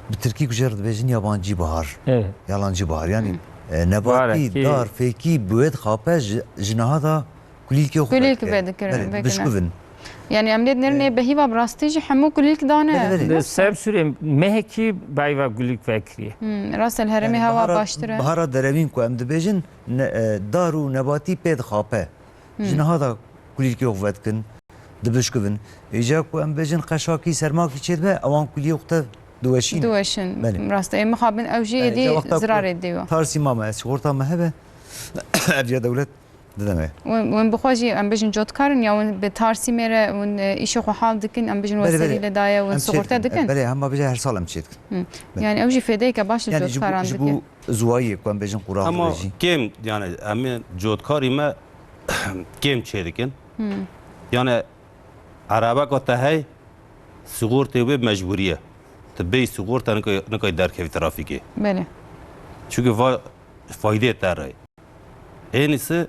bi tirkî ku jê re dibêjin yabancî bahar. Evet. Yalancî bahar. Yani, e, nebatî, dar, fekî, bi wê dixape ji, ji niha da kulîlkê xwe vedikirin. Kulîlk vedikirin, belê, vekine. Dibişkuvin. Yani em lê dinêrin ê behîva bi rastî jî hemû kulîlk dane. Belê, belê. Li Semsûrê mehekî bayva kulîlk vekiriye. Hmm, rast e, li herêmê hewa baştir e. Bahara derewîn ku em dibêjin, ne, e, dar û nebatî pê dixape. Hmm. Ji niha da kulîlkê xwe vedikin, dibişkuvin. Îca ku em bêjin qeşakî, sermakî çêdibe, ewan kulîlkê xwe diweşînin. Diweşin. Belê. Rast e. Ê mixabin ew jî êdî zirarê dê wa. Tarsîma me, sigorta me hebe, ev ya dewlet dide me. Hûn, hûn bi xwe jî, em bêjin, cotkar in ya hûn bi Tarsîmê re hûn, e, îşê xwe hal dikin, em bêjin, we serî lê daye, hûn sigorte dikin? Belê, hema bêje her sal em çê dikin. Hı. Belê. Yani ew jî fêdeyeke baş li cotkaran dike. Yani ji bo, ji bo ziwayiyê ku em bêjin qurax dibêjî. Ama kêm, yani em ê cotkarî me kêm çê dikin. Hı. Yani erebeka te hey, sigortê wê mecbûrî ye. Tu bêyî sigorte nikay, nikay derkevî trafîkê. Belê. Çunke va faydê te re. Ênîsi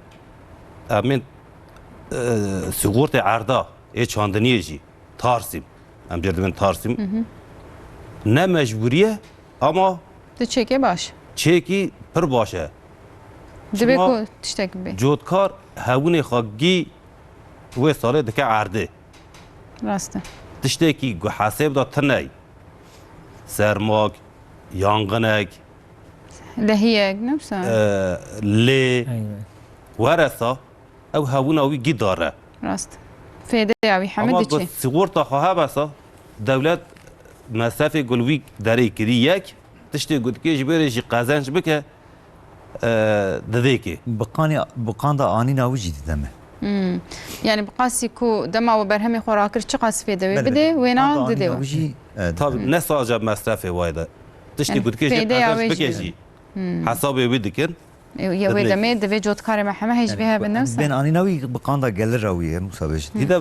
em ê, e, sigortê erda, ê çandiniyê jî, Tarsîm. Em jê re dibên Tarsîm. Hı hı. Ne mecbûrî ye, ama tu çêkê baş. Çêkî pir baş e. Divê ku tiştek bê. Çima cotkar hebûnê xwe gî wê salê dike erdê. Rast e. Tiştekî ku hesêb da tune ye. Sermak, yanginek, lehiyek, ne wisa? E, lê, were sa, ew hebûna wî gî dar e. Rast. Fêdeya wî hemî diçe. Ama ku sigorta xwe hebe sa, dewlet mesrefê ku li wî derê kirî yek, tiştê ku dikê ji bê re jî qezenc bike, e, didêkê. Bi qanî, bi qanda anîna wî jî dide me. Hmm. Yani bi qasî ku dema we berhemê xwe rakir çiqas fêde wê Belê, bidê, belê. Wêna Qanda didê anîna we. Wî jî, e, Tabii dide. Ne sadece mesrefê wayda. Tiştê Yani ku dikê jî fêdeya qezenç wê jî bike dide. Jî. Hmm. Hesabê wî dikin. E, ya wê Dibê. Demê divê cotkarê me heme hej Yani vê hebin, em newsa? Bên anîna wî bi qanda gelira wî ye, Musa bêjin. Dide, e,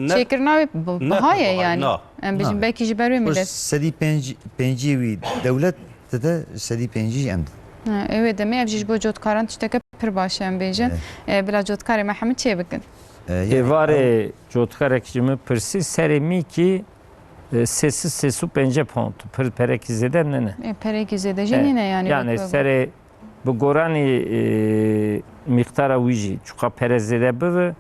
ne Çêkirina wî bi-, ne biha ye biha, yani. Na. Em bêjin Na. Belkî ji ber wê Xwe millet. Sedî pêncî, pêncî wî dewlet dide, sedî pêncî jî em didin. Ha, e, wê demê ev jî ji bo cotkaran tişteke pir baş e, em bêjin. Evet. E, bila cotkarê me hemû çê bikin. E, yani Êvarê ew cotkarek ji min pirsî, serê mîkî, e, sê sed, sê sed û pêncî pound. Pir perekî zêde nîne. E, perekî zêde jî E, nîne yani, yani wek serê bi goranî, e, mîqdara wî jî çuqa pere zêde bibe,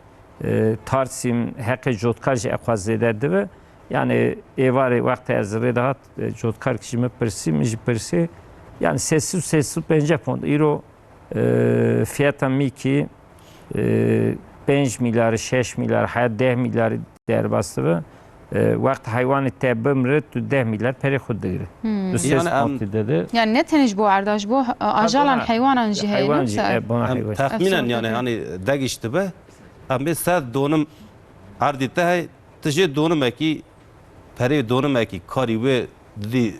e, tarsîm heqê cotkar jî eqwa zêde dibe. Yani êvarê wextê ez rê dihat, e, cotkar ji min pirsî, min jî pirsî. Yani sê sed, sê sed û pêncî pound. Îro, e, fiyata mîkî, e, pênc milyarî, şeş milyarî, heya deh milyarî derbas dibe. E, wext heywanê te bimre, tu deh milyar perê xwe digre. Hmm. Tu sê Yani em pontî dede. Yani ne tenê ji bo erda, ji bo, e, ajalan bona heywanan jî heye, heywan ne jî, wisa? E, bona Em heywan. Texmînen Ev yani sohbetê. Hani degiştibe, em bê sed donim erdî te hey, tu jê donimekî, perê donimekî karî wê didî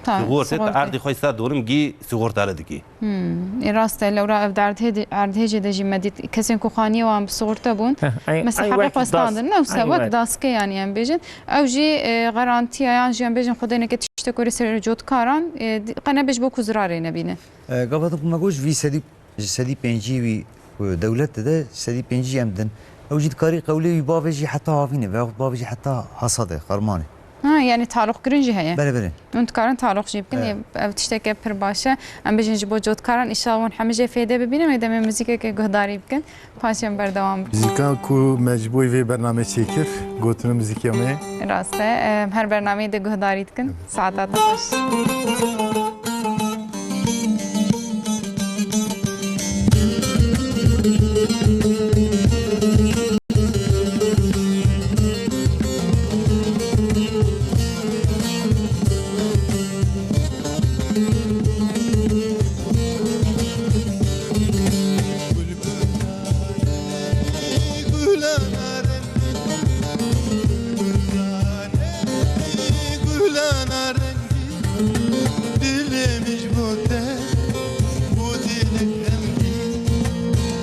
Ta, sigortê, tu sigortê. Erdî xwe sed donim gî sigortale dikî. Hmm. E, rast e, lewra ev derdhê de, erdhêjê de jî me dît, kesên ku xaniyê wan bi sigorte bûn, Heh, ay, mesela ay, heqê wek xwe das-, standin, ne wisa ay, wek wek. Daskê, yani em bêjin. Ew jî, e, garantiya yan jî em bêjin xwedêneke tiştek were ser cotkaran, e, di-, qe nebêj bo ku zirarê nebîne. E, gava din ku me got ji vî sedî, ji sedî pêncî wî ku dewlet dide, sedî pêncî em din. Ew jî dikarî qewlê wî bavê jî heta havînê, veyahut bavê jî heta hasadê, xermanê. Ha, yani taloq kirin jî heye. Belê, belê. Hûn dikarin taloq jî bikin. Evet. Ê, ev tişteke pir baş e. Em bêjin ji bo cotkaran, inşallah hûn hemî jê fêde bibînin. Wê demê muzîkeke guhdarî bikin. Paşê em berdewam bikin. Muzîka ku me ji bo vê bernameyê çêkir, gotin muzîkiya me. Rast e. Em her bernameyê de guhdarî dikin. Saeta te xweş. Dilê min ji bo te bû dilek remgîn,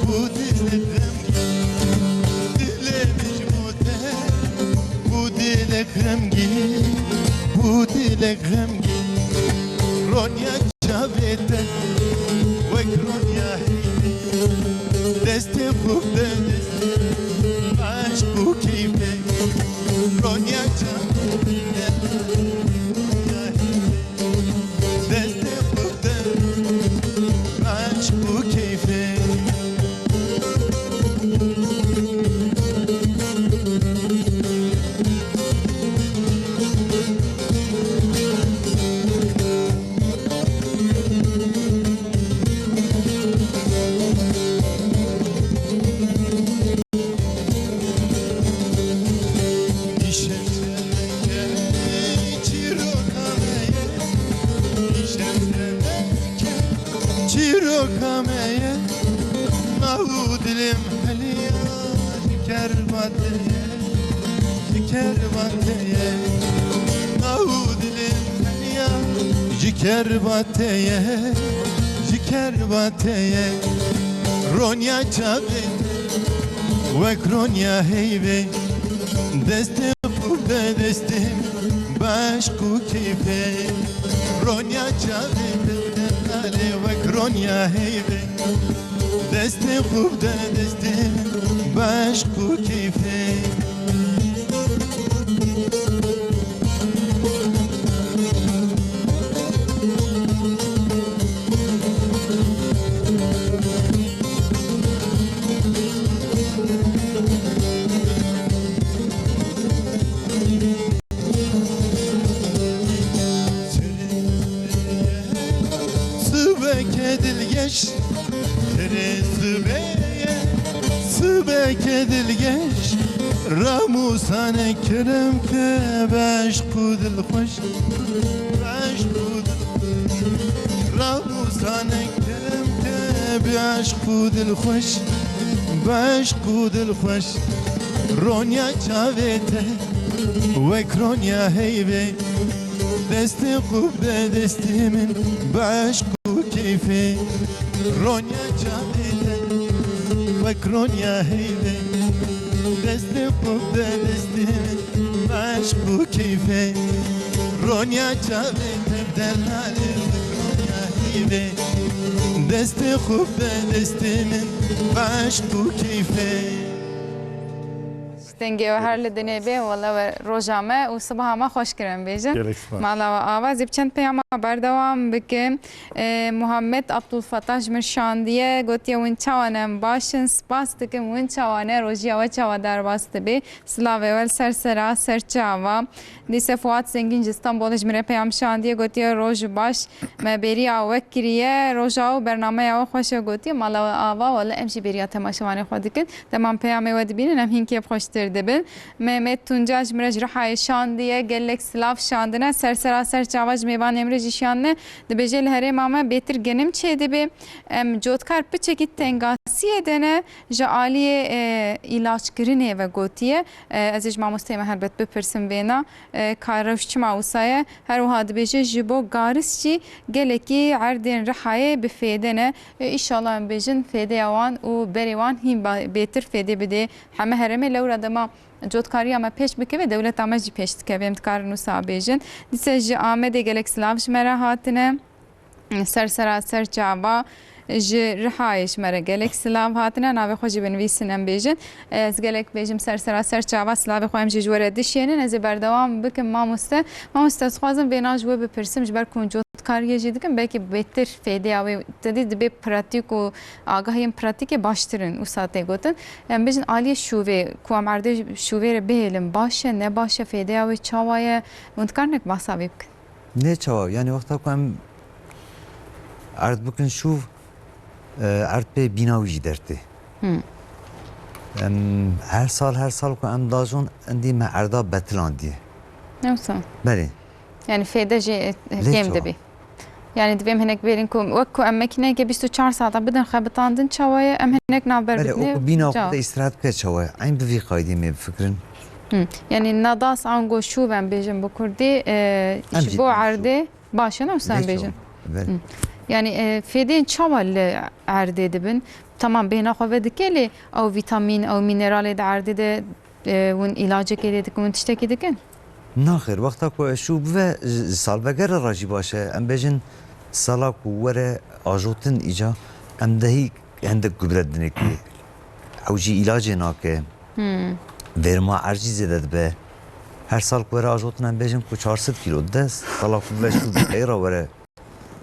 bû dilek remgîn. Dilê min ji bo te bû dilek remgîn, bû dilek remgîn. Ronya çavê te wek ronya heyvê, destê xwe bide destê min, aşk û keyfê. Ronya çavê te wek ronya heyvê, destê xwe bide aşk û keyfê. Çîroka me ye, nav û dilê min heliya ji kerba te ye, ji kerba te ye. Nav û dilê min heliya ji kerba te ye, ji kerba te ye. Ronya çavê te wek ronya heyvê, destê xwe bide destê min, bi aşk û keyfê. Ronya çavê te wek ronya heyvê, destê xwe bide destê min, bi aşk û keyfê. Sibeke dilgeş, tenê sibê ye, sibeke dilgeş, ramûsane kerem ke, bi aşk û dilxweş, bi aşk û dilxweş, ramûsane kerem ke, Bi eşq û dilxweş, bi eşq û dilxweş, ronya çavê te wek ronya heyvê. Destê xwe bide destê min, bi eşq û keyfê, ronya çavê te wek ronya heyvê. Destê xwe bide destê min, bi eşq û keyfê, ronya çavê te bi delalê wek ronya heyvê. Destê xwe bide destê min, bi eşq û keyfê. Dengê we her li dinê bê, wele we roja me û sibaha me xweş kirin bêjin. Gelek spas. Mala we ava, zî bi çend peyama berdewam bikim. Ee, Muhammed Abdulfetah ji min şandiye, gotiye, win çawa ne, em baş in, spas dikim, win çawa ne, rojiya we çawa derbas dibe. Silavê we li ser sera, ser çava. Dîse Fuat Zengîn ji Stenbolê ji min re peyam şandiye, gotiye, roj û baş, me bêriya we kiriye, roja we û bernameya we xweş e, gotiye, mala we ava, wele em jî bêriya temaşevanê xwe dikin. Dema em peyamê we dibînin, em hîn kêfxweştir dibin. Mehmet Tunca ji min re ji Rihayê şandiye, gelek silav şandine. Ser sera ser çava ji mêvanê min re jî şandine. Dibêje, li herêma me bêtir genim çêdibe. Em cotkar piçekî tengasiyê de ne, ji aliyê, e, îlackirinê ve gotiye. E, ez ê ji mamosteyê me helbet bipirsim vêna. E, ka rewş çima wisa ye? Her wiha dibêje, ji bo garis jî gelekî erdên Rihayê bi fêde ne. E, îşallah em bêjin fêdeya wan û berê wan hîn ba-, bêtir fêdê bidê. Heme herêmê lewra dema cotkariya me pêş bikeve, dewleta me jî pêş dikeve, em dikarin wisa bêjin. Dîse ji Amedê gelek silav ji me re hatine. Ser sera ser çava ji Rihayê ji me re gelek silav hatine. Navê xwe jî binivîsin em bêjin. Ez gelek bêjim ser sera ser çava silavê xwe em jî ji we re dişênin. Ez ê berdewam bikim mamoste. Mamoste, ez dixwazim vêna ji we bipirsim, ji ber ku hûn cotkariyê jî dikin, belkî bêtir fêdeya wê, te dî dibê pratîk û agahiyên pratîkê baştir in, wisa tê gotin. Em bêjin aliyê şûvê, ku em erdê şûvê re bihêlin, baş e, ne baş e, fêdeya wê çawa ye? Hûn dikarin nek behsa vê bikin? Nê çawa? Yanî wexta ku em erd bikin şûv, e, erd pê bîna wî jî dertê. Hmm. Em her sal, her sal ku em dajon, endî me erda betilandiye. Ne wisa? Belê. Yani fêde jî, e, Lê kêm çawa? Dibî. Yani divêm hinek bêrîn ku, wek ku em mekîneyeke bîst û çar saeta bidin xebitandin, çawa ye? Em hinek navber Belê, bidinê, o ku bîna xwe ca. De îstirahat bike çawa ye? Eyn bi vî qaydî me bifikirin. Hı. Yani nadas ango şûv em bêjin bi kurdî, e, Em ji jî bo dibînin şûv. Erdê baş e, ne wisa em Lê bêjin? çawa? Belê. Hı. Yani, e, fêdên çawa li erdê dibin? Tamam, bêhna xwe vedike lê ew vîtamîn, ew mîneralê di erdê de, e, hûn îlacekê lê dikin, hûn tiştekî dikin? Naxêr, wexta ku şûv bive, ji, ji salvegere re jî baş e. Em bêjin sala ku were ajotin îca, em dehî hendek gubre dinê ku ew jî îlacê nake. Hmm. Verma erd jî zêde dibe. Her sal ku were ajotin em bêjin ku çar sed kîlo dide, sala ku bive şûv bi xeyra were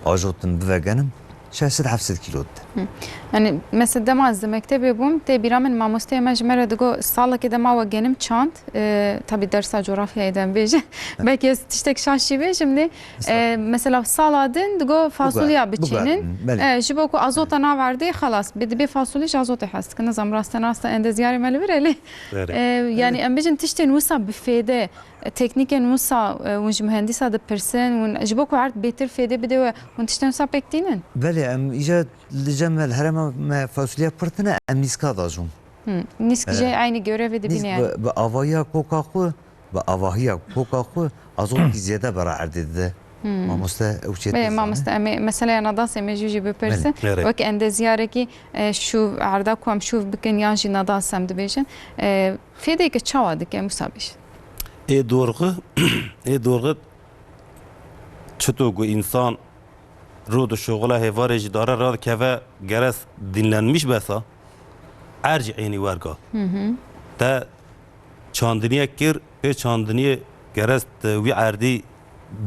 ajotin bive genim, şeş sed heft sed kîlo dide. Hı. Yani mesela dema ez di mektebê bûm, tê bîra min mamosteyê me ji me re digo, salekê dema we genim çand, e, tabi dersa coğrafyayê de em bêje. Belkî ez tiştek şaş jî bêjim lê, e, mesela sala din digo fasulya biçînin. Bigo, bigo, belê. E, ji bo ku azota nav erdê xelas, bi dibê fasulye ji azotê hez dikin. Nizam raste naste endeziyarê me li vir e lê. Belê. E, yani em bêjin tiştên wisa bi fêde, e, teknîkên wisa, e, hûn ji muhendîsa dipirsin, hûn ji bo ku erd bêtir fêdê bide we, hûn tiştên wisa pêk tînin? Belê, em îca li cem me, li herêma me fasulye pir tune, em nîska dajon. Hı, nîsk jî E, eynî görevê dibîne nîsk yani. Bi, bi avahiya koka xwe, bi avahiya koka xwe azotî zêde bera erdê dide. Hı. Mamoste, ew çê Belê, dizane. Mamoste, em ê meseleya nadasê me jû jî bipirsin. Belê. Belê. Wek endezyarekî, e, şûv, erda ku em şûv bikin yan jî nadas em dibêjin. E, fêdeke çawa dike, em wisa bêjin? Ê dorxi, ê dorxi çito ku însan rû di şoxula hêvarê jî dare radikeve, gerez dinlenmiş besa, erd jî ênî werga. Hı hı. Te çandiniyek kir, pê çandiniyê gerez tu wî erdî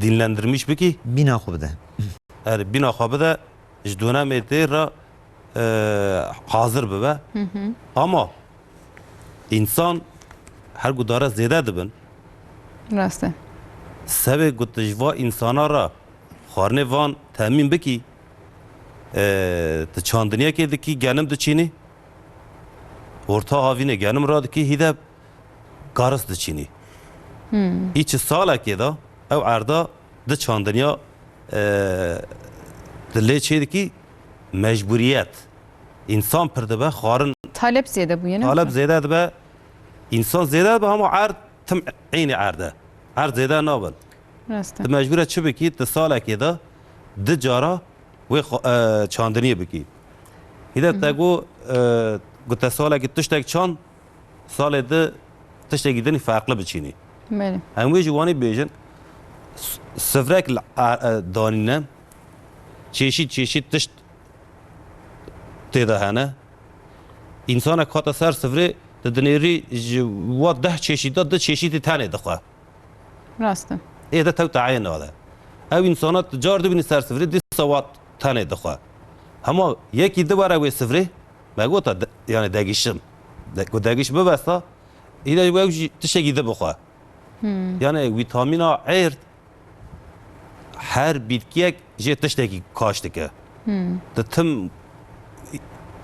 dinlendirmiş bikî. Bîna xwe bide. Er bîna xwe bide, ji dönemê tê re, e, hazir bibe. Hı hı. Ama însan her ku dare zêde dibin. Rast e. Sebê ku tu ji va însana re xwarinê van temîn bikî, e, tu çandiniyekê dikî, genim diçînî, orta havînê genim radikî, hîde garis diçînî. Hmm. Î çi salekê de ew erda di çandiniya, e, di lê çê dikî, mecburiyet. Însan pir dibe, xwarin Talep zêde bûye, ne? Talep zêde dibe, însan zêde dibe, hema erd tim eynî erd e. Erd zêde nabin. Rast e. Tu mecbûr e çi bikî? Tu salekê de du cara wê xwe, e, çandiniyê bikî. Hîde te got, e, got te salekê tiştek çand, salê di tiştekî dinî ferqli biçînî. Belê. Em wê jî wanî bêjin, s-, sivrek li a-, e, danîne, çeşît çeşît tişt tê de hene. Însanek hate ser sivrê, tu dinêrî ji wa deh çeşît de du çeşîtî tenê dixwe. Rast e. Ê de tew tayê nade. Ew însana tu car dibînî ser sivrê, dîsa wa tenê dixwe. Hema yekî di were wê sivrê, me gota de, yani degişim. De, ku degiş bibesta, îde ew jî tiştekî di bixwe. Hmm. Yani vîtamîna êrd her bitkiyek jê tiştekî kaş dike. Hmm. Di tim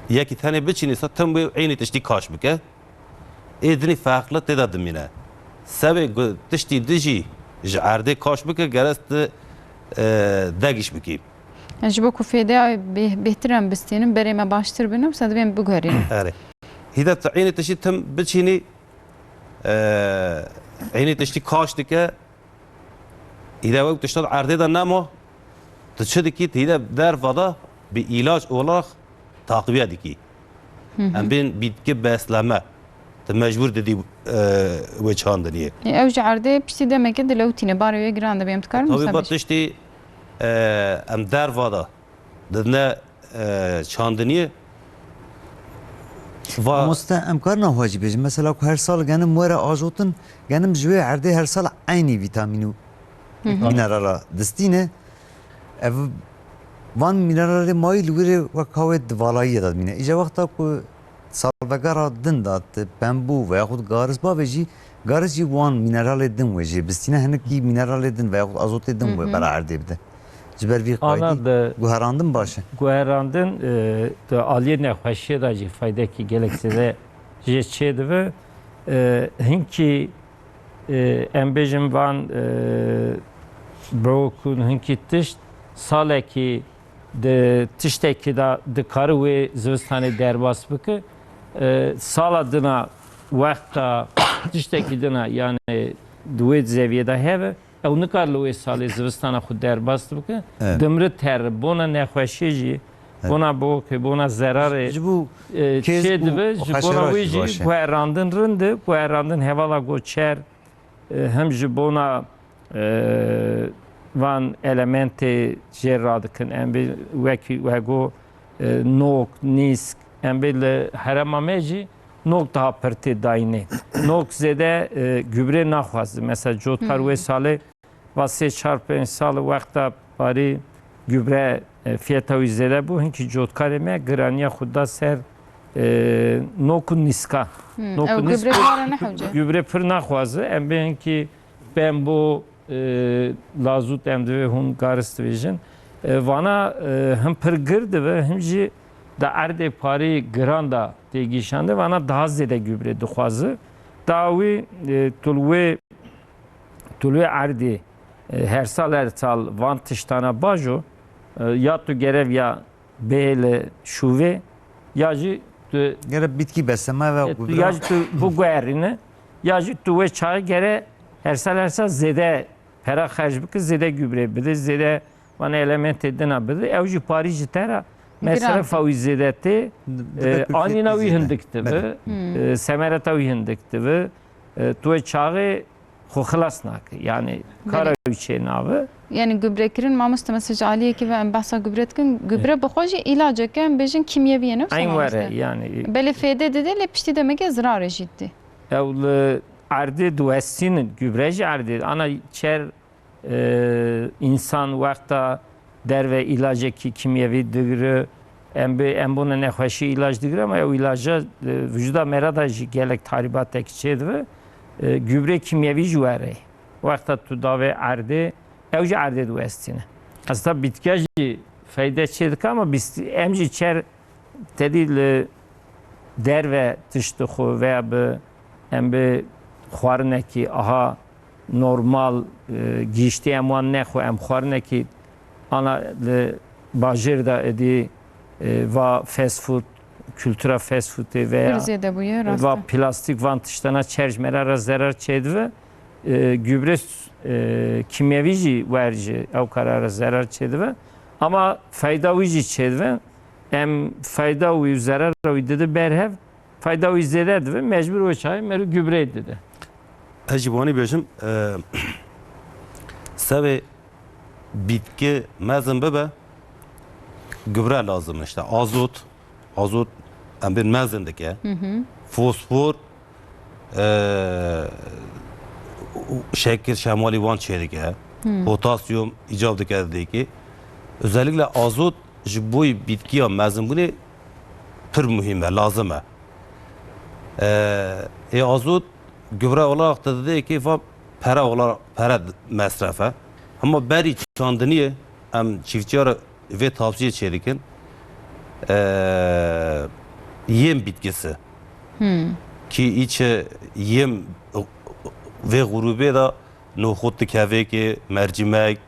yekî tenê biçînî sa tim wê eynî tiştî kaş bike. Ê dinî ferqli tê de dimîne. Sebê ku tiştî di jî ji erdê kaş bike, gerek tu, e, degiş bikî. Yani ji bo ku fêde bê-, bêhtir em bistînin, berê me baştir bin, wisa divê em biguherînin. Erê. Hîde tu eynî tiştî tim biçînî, e, eynî tiştî kaş dike, Îde wek tişta di erdê de nema, tu çi dikî, tu îde derva de bi îlaç olarak taqibiye dikî. Hı hı. Em bên bitki besleme. Tu mecbûr didî, e, wê çandiniyê. E, ew ji erdê piştî demekê dilewtîne, barê wê giran dibe, em dikarin Tabii wisa ba bêjin? Tiştî, e, em derva de didine, e, çandiniyê. Va- Mamoste, em karina xwe jî bêjin. Mesela ku her sal genim were ajotin, genim ji wê erdê her sal eynî vîtamîn û Hı hı. minerala distîne. Ev van mineralê mayî li wê rê wek hawê di valayiyê de dimîne. Îca wexta ku salvegera din de tu pembû veyaxud garis bavêjî, garis jî wan mineralê din wê jê bistîne, hinekî mineralê din veyaxud azotê din wê Hı hı. bera erdê bide. Ji ber vî Ana qaydî de guherandin baş e. Guherandin, e, di aliyê nexweşiyê de jî faydekî gelek zêde jê çêdibe. E, hinkî, e, em bêjin van, e, birokûn hinkî tişt salekî di tiştekî de dikare wê zivistanê derbas bike. E, sala dina wexta tiştekî dina, yani di wê zeviyê de hebe, ew nikare li wê salê zivistana xwe derbas bike. Evet. Dimre ter, bona nexweşiyê jî, Evet. bona bokê, bona zerarê, Ji bo e, kêz çê û dibe, ji bona xeşera wê jî jî baş e. Guherandin rind e, guherandin hevala goçer, e, hem ji bona, e, van elementê jê radikin. Em bê wekî wego, e, nok, nîsk, em bê li herema me jî nok daha pir tê dayînê. Nok zêde, e, gübre naxwaze. Mesela cotkar Hmm. wê salê va sê çar pênc sal wexta parî gübre, e, fiyeta wî zêde bû. Hinkî cotkarê me giraniya xwe da ser, e, nok û nîska. Hmm, Nok û ew nîsk gübre pir, para nehewce. Gübre pir naxwaze. Em bê hinkî bembo, e, lazût em divê hûn garis dibêjin. E, vana, e, him pir gir dibe, him jî di erdê parî giran da tê gîşande, vana daha zêde gübre dixwaze. Daha wî, e, tu li wê, tu li wê erdê, e, her sal her sal van tiştana bajo, e, ya tu gerev ya bihêle şûvê, ya jî tu Gere bitkî besleme ve e, tu, gübre. Ya jî tu biguherîne, ya jî tu wê çaxê gere her sal her sal zêde pera xerc bike, zêde gübre bide, zêde van elementê dina bide. Ew jî parî ji te re Giran. Mesrefa wî zêde tê, Dibe e, ku anîna fiyetî wî zêde. Hindik dibe, Belê. Hmm. E, semereta wî hindik dibe. E, tu wê çaxê xwe xilas nake. Yani Belê. Kara wî çê nabe. Yani gübrekirin, mamoste, mesela ji aliyekî ve em behsa gübre dikin, gübre bi xwe jî îlaceke, em bêjin, kîmyevî ye, ne wisa, Eyn mamoste? Were, yani. Belê fêde dide, lê piştî demeke zirarê jî dide. Ew li erdê diwestînin, gübre jî erdê. Ana çer, e, însan wexta derve îlacekî kîmyevî digire, em bi, em bûne nexweşî îlac digire, ama ew îlaca, e, vücuda me re de jî gelek tahrîbatek çêdibe. E, gübre kîmyevî ji were. Wexta tu davê erdê, ew jî erdê diwestîne. Aslında bitkiya jî feyde çê dike, ama bist-, em jî çer tedî li derve tişt dixwe veya bi, em bi xwarinekî aha normal, e, gihiştê em wan nexwe, em xwarinekî ana li bajêr de êdî, e, va fast food, kultura fast foodê veya Pir zêde bûye, rast va e. Plastik van tiştana çer ji me re re zerar çêdive. E, gübre, e, kîmyevî jî wer ji ew kara re zerar çêdive. Ama fayda wî jî çêdive. Em fayda wî û zerara wî didi ber hev. Fayda wî zêde dibe, mecbur o çayê me rû gübre dide. Ez jî wanî bêjim, e, sevê bitki mezin bibe, gübre lazim e işte. Azot, azot em bên mezin dike. Hı hı. Fosfor, e, şekil şemalî wan çêdike. Hı. Potasyum îcab dike didêkî. Özellikle azot ji bo bitkiya mezinbûnê pir muhîm e, lazim e. E, ê azot gübre olarak da didê ki va pere olarak, pere mesref e. Ama berî çandiniyê em çiftçiya re vê tavsiye çêdikin. E, yem bitkisi. Hmm. Ki iç yem vê grubê de noxut dikevê ki mercimek,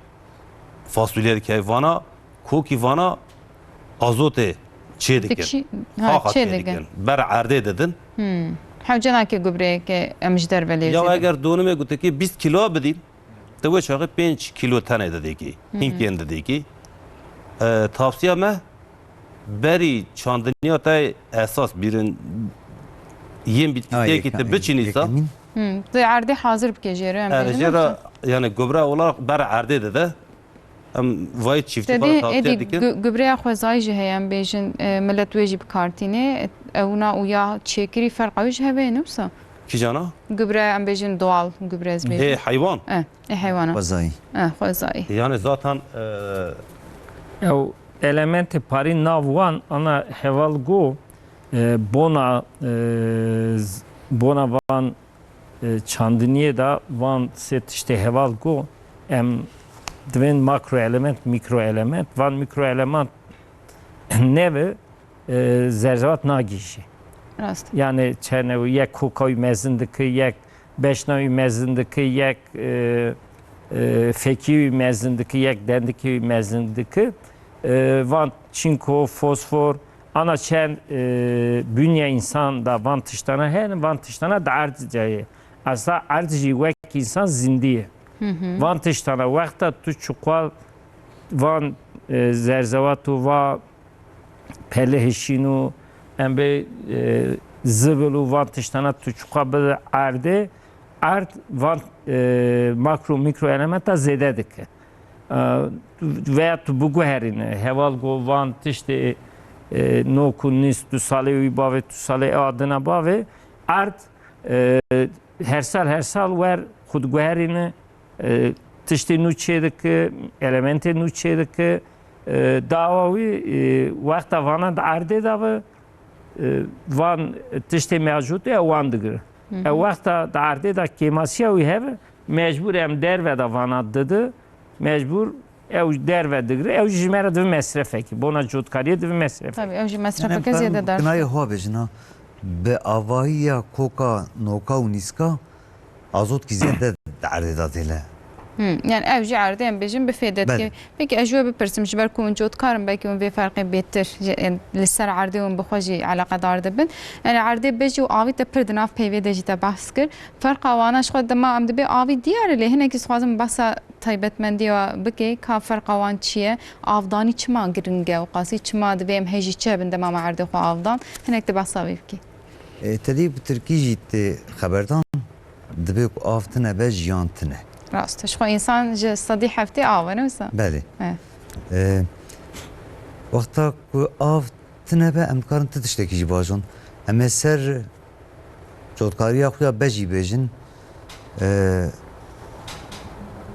fasulye dikevê vana, kokî vana azotê çê dikin. Dikşî-, ha, Xaxa çê çê dikin. dikin. Ber erdê didin. Hmm. Hewce nake gubreyê ke em ji derve lê Ya zêde. Eger donimê gotekî bîst kilo bidîn, te wê çaxê pênc kilo tenê didêkî, Hı hı. hînkên didêkî. E, tavsiya me berî çandiniya te esas birin yên Ha, bitkiyekî yek-, te biçînî sa. yekemîn. Hmm. Tu erdê hazir bike jê re em E, bêjin jê re, yoksa? Yani gubre olarak ber erdê dide. Em vayî çiftçî Te xwe re dî tavsiye êdî dikin. gu-, gubreya xwezayî jî heye, em bêjin, e, milet wê jî bikartîne. Ewna û ya çêkirî ferqa wî ji hev heye, ne wisa? Kîjana? Gubre, em bêjin doğal gubre ez bêjim. Ê heywan? E, ê heywana. Xwezayî. E, xwezayî. Yani zaten, e, Ew elementê parî nav wan ana heval go, e, bona, e, z-, bona van e, çandiniyê de van sê tiştê heval ku em divên makroelement, mikroelement, van mikroelement nebe, e, zerzevat nagihîşî. Rast. Yani çene yek koka wî mezin dike, yek beşna wî mezin dike, yek, e, e, fekî wî mezin dike, yek dendikê wî mezin dike. E, van çinko, fosfor, ana çend, e, bünye însan da van tiştana hene, van tiştana di erd cayê. Esa erd jî wek însan zindî ye. Hı hı. Van tiştana wexta tu çuqal van, e, zerzevat û va pelihişîn û em bê, e, zibil û van tiştana tu çuqa bi erdê, erd van, e, makro mikro elementa zêde dike. E, veya tu biguherîne, heval go van tiştê, e, nok û nîs, tu salê wî bavê, tu salê ew adina bavê, erd, e, her sal, her sal wer xwe diguherîne, e, tiştê nû çê dike, elementê nû çê dike, e, dawa wî, e, wexta vana di erdê de be, e, van tiştê mevcûd e, wan digire. Hı hı. Ew wexta di erdê de kêmasiya wî hebe, mecbûr em derve de vana dide, mecbûr ew derve digire, ew jî ji me re dibe mesrefekî. Bona cotkariyê dibe mesrefekî. Tabii, ew jî mesrefeke zêde dar. Kinayê xwe bêjin ha, bi avahiya koka, noka û nîska, azotkî zêde di erdê de têle. Hmm, yani ev jî erdê em bêjin bi fêde dike. Belê. Peki ez ji we bipirsim, ji ber ku hûn cotkar in, belkî hûn vê ferqê bêtir ji, em, li ser erdê hûn bi xwe jî eleqedar dibin. Yani erdê bijî û avî te pir di nav peyvê de jî te behs kir. Ferqa wana ji xwe dema em dibê avî diyar e, lê hinekî dixwazim behsa taybetmendiya bike, ka ferqa wan çi ye? Avdanî çima giring e û qasî çima divê em hêjî çi hebin dema me erdê xwe avdan? Hinek tu behsa wê bikî. E, tedî bi tirkî jî tê xeberdan, dibê ku av tine be, jiyan tine. Rast e. Ji xwe însan ji sedî heftê av e, ne wisa? Belê. E. E, wexta ku av tine be, em dikarin ti tiştekî jî bajon. Em ê ser cotkariya xwe ya bejî bêjin. E,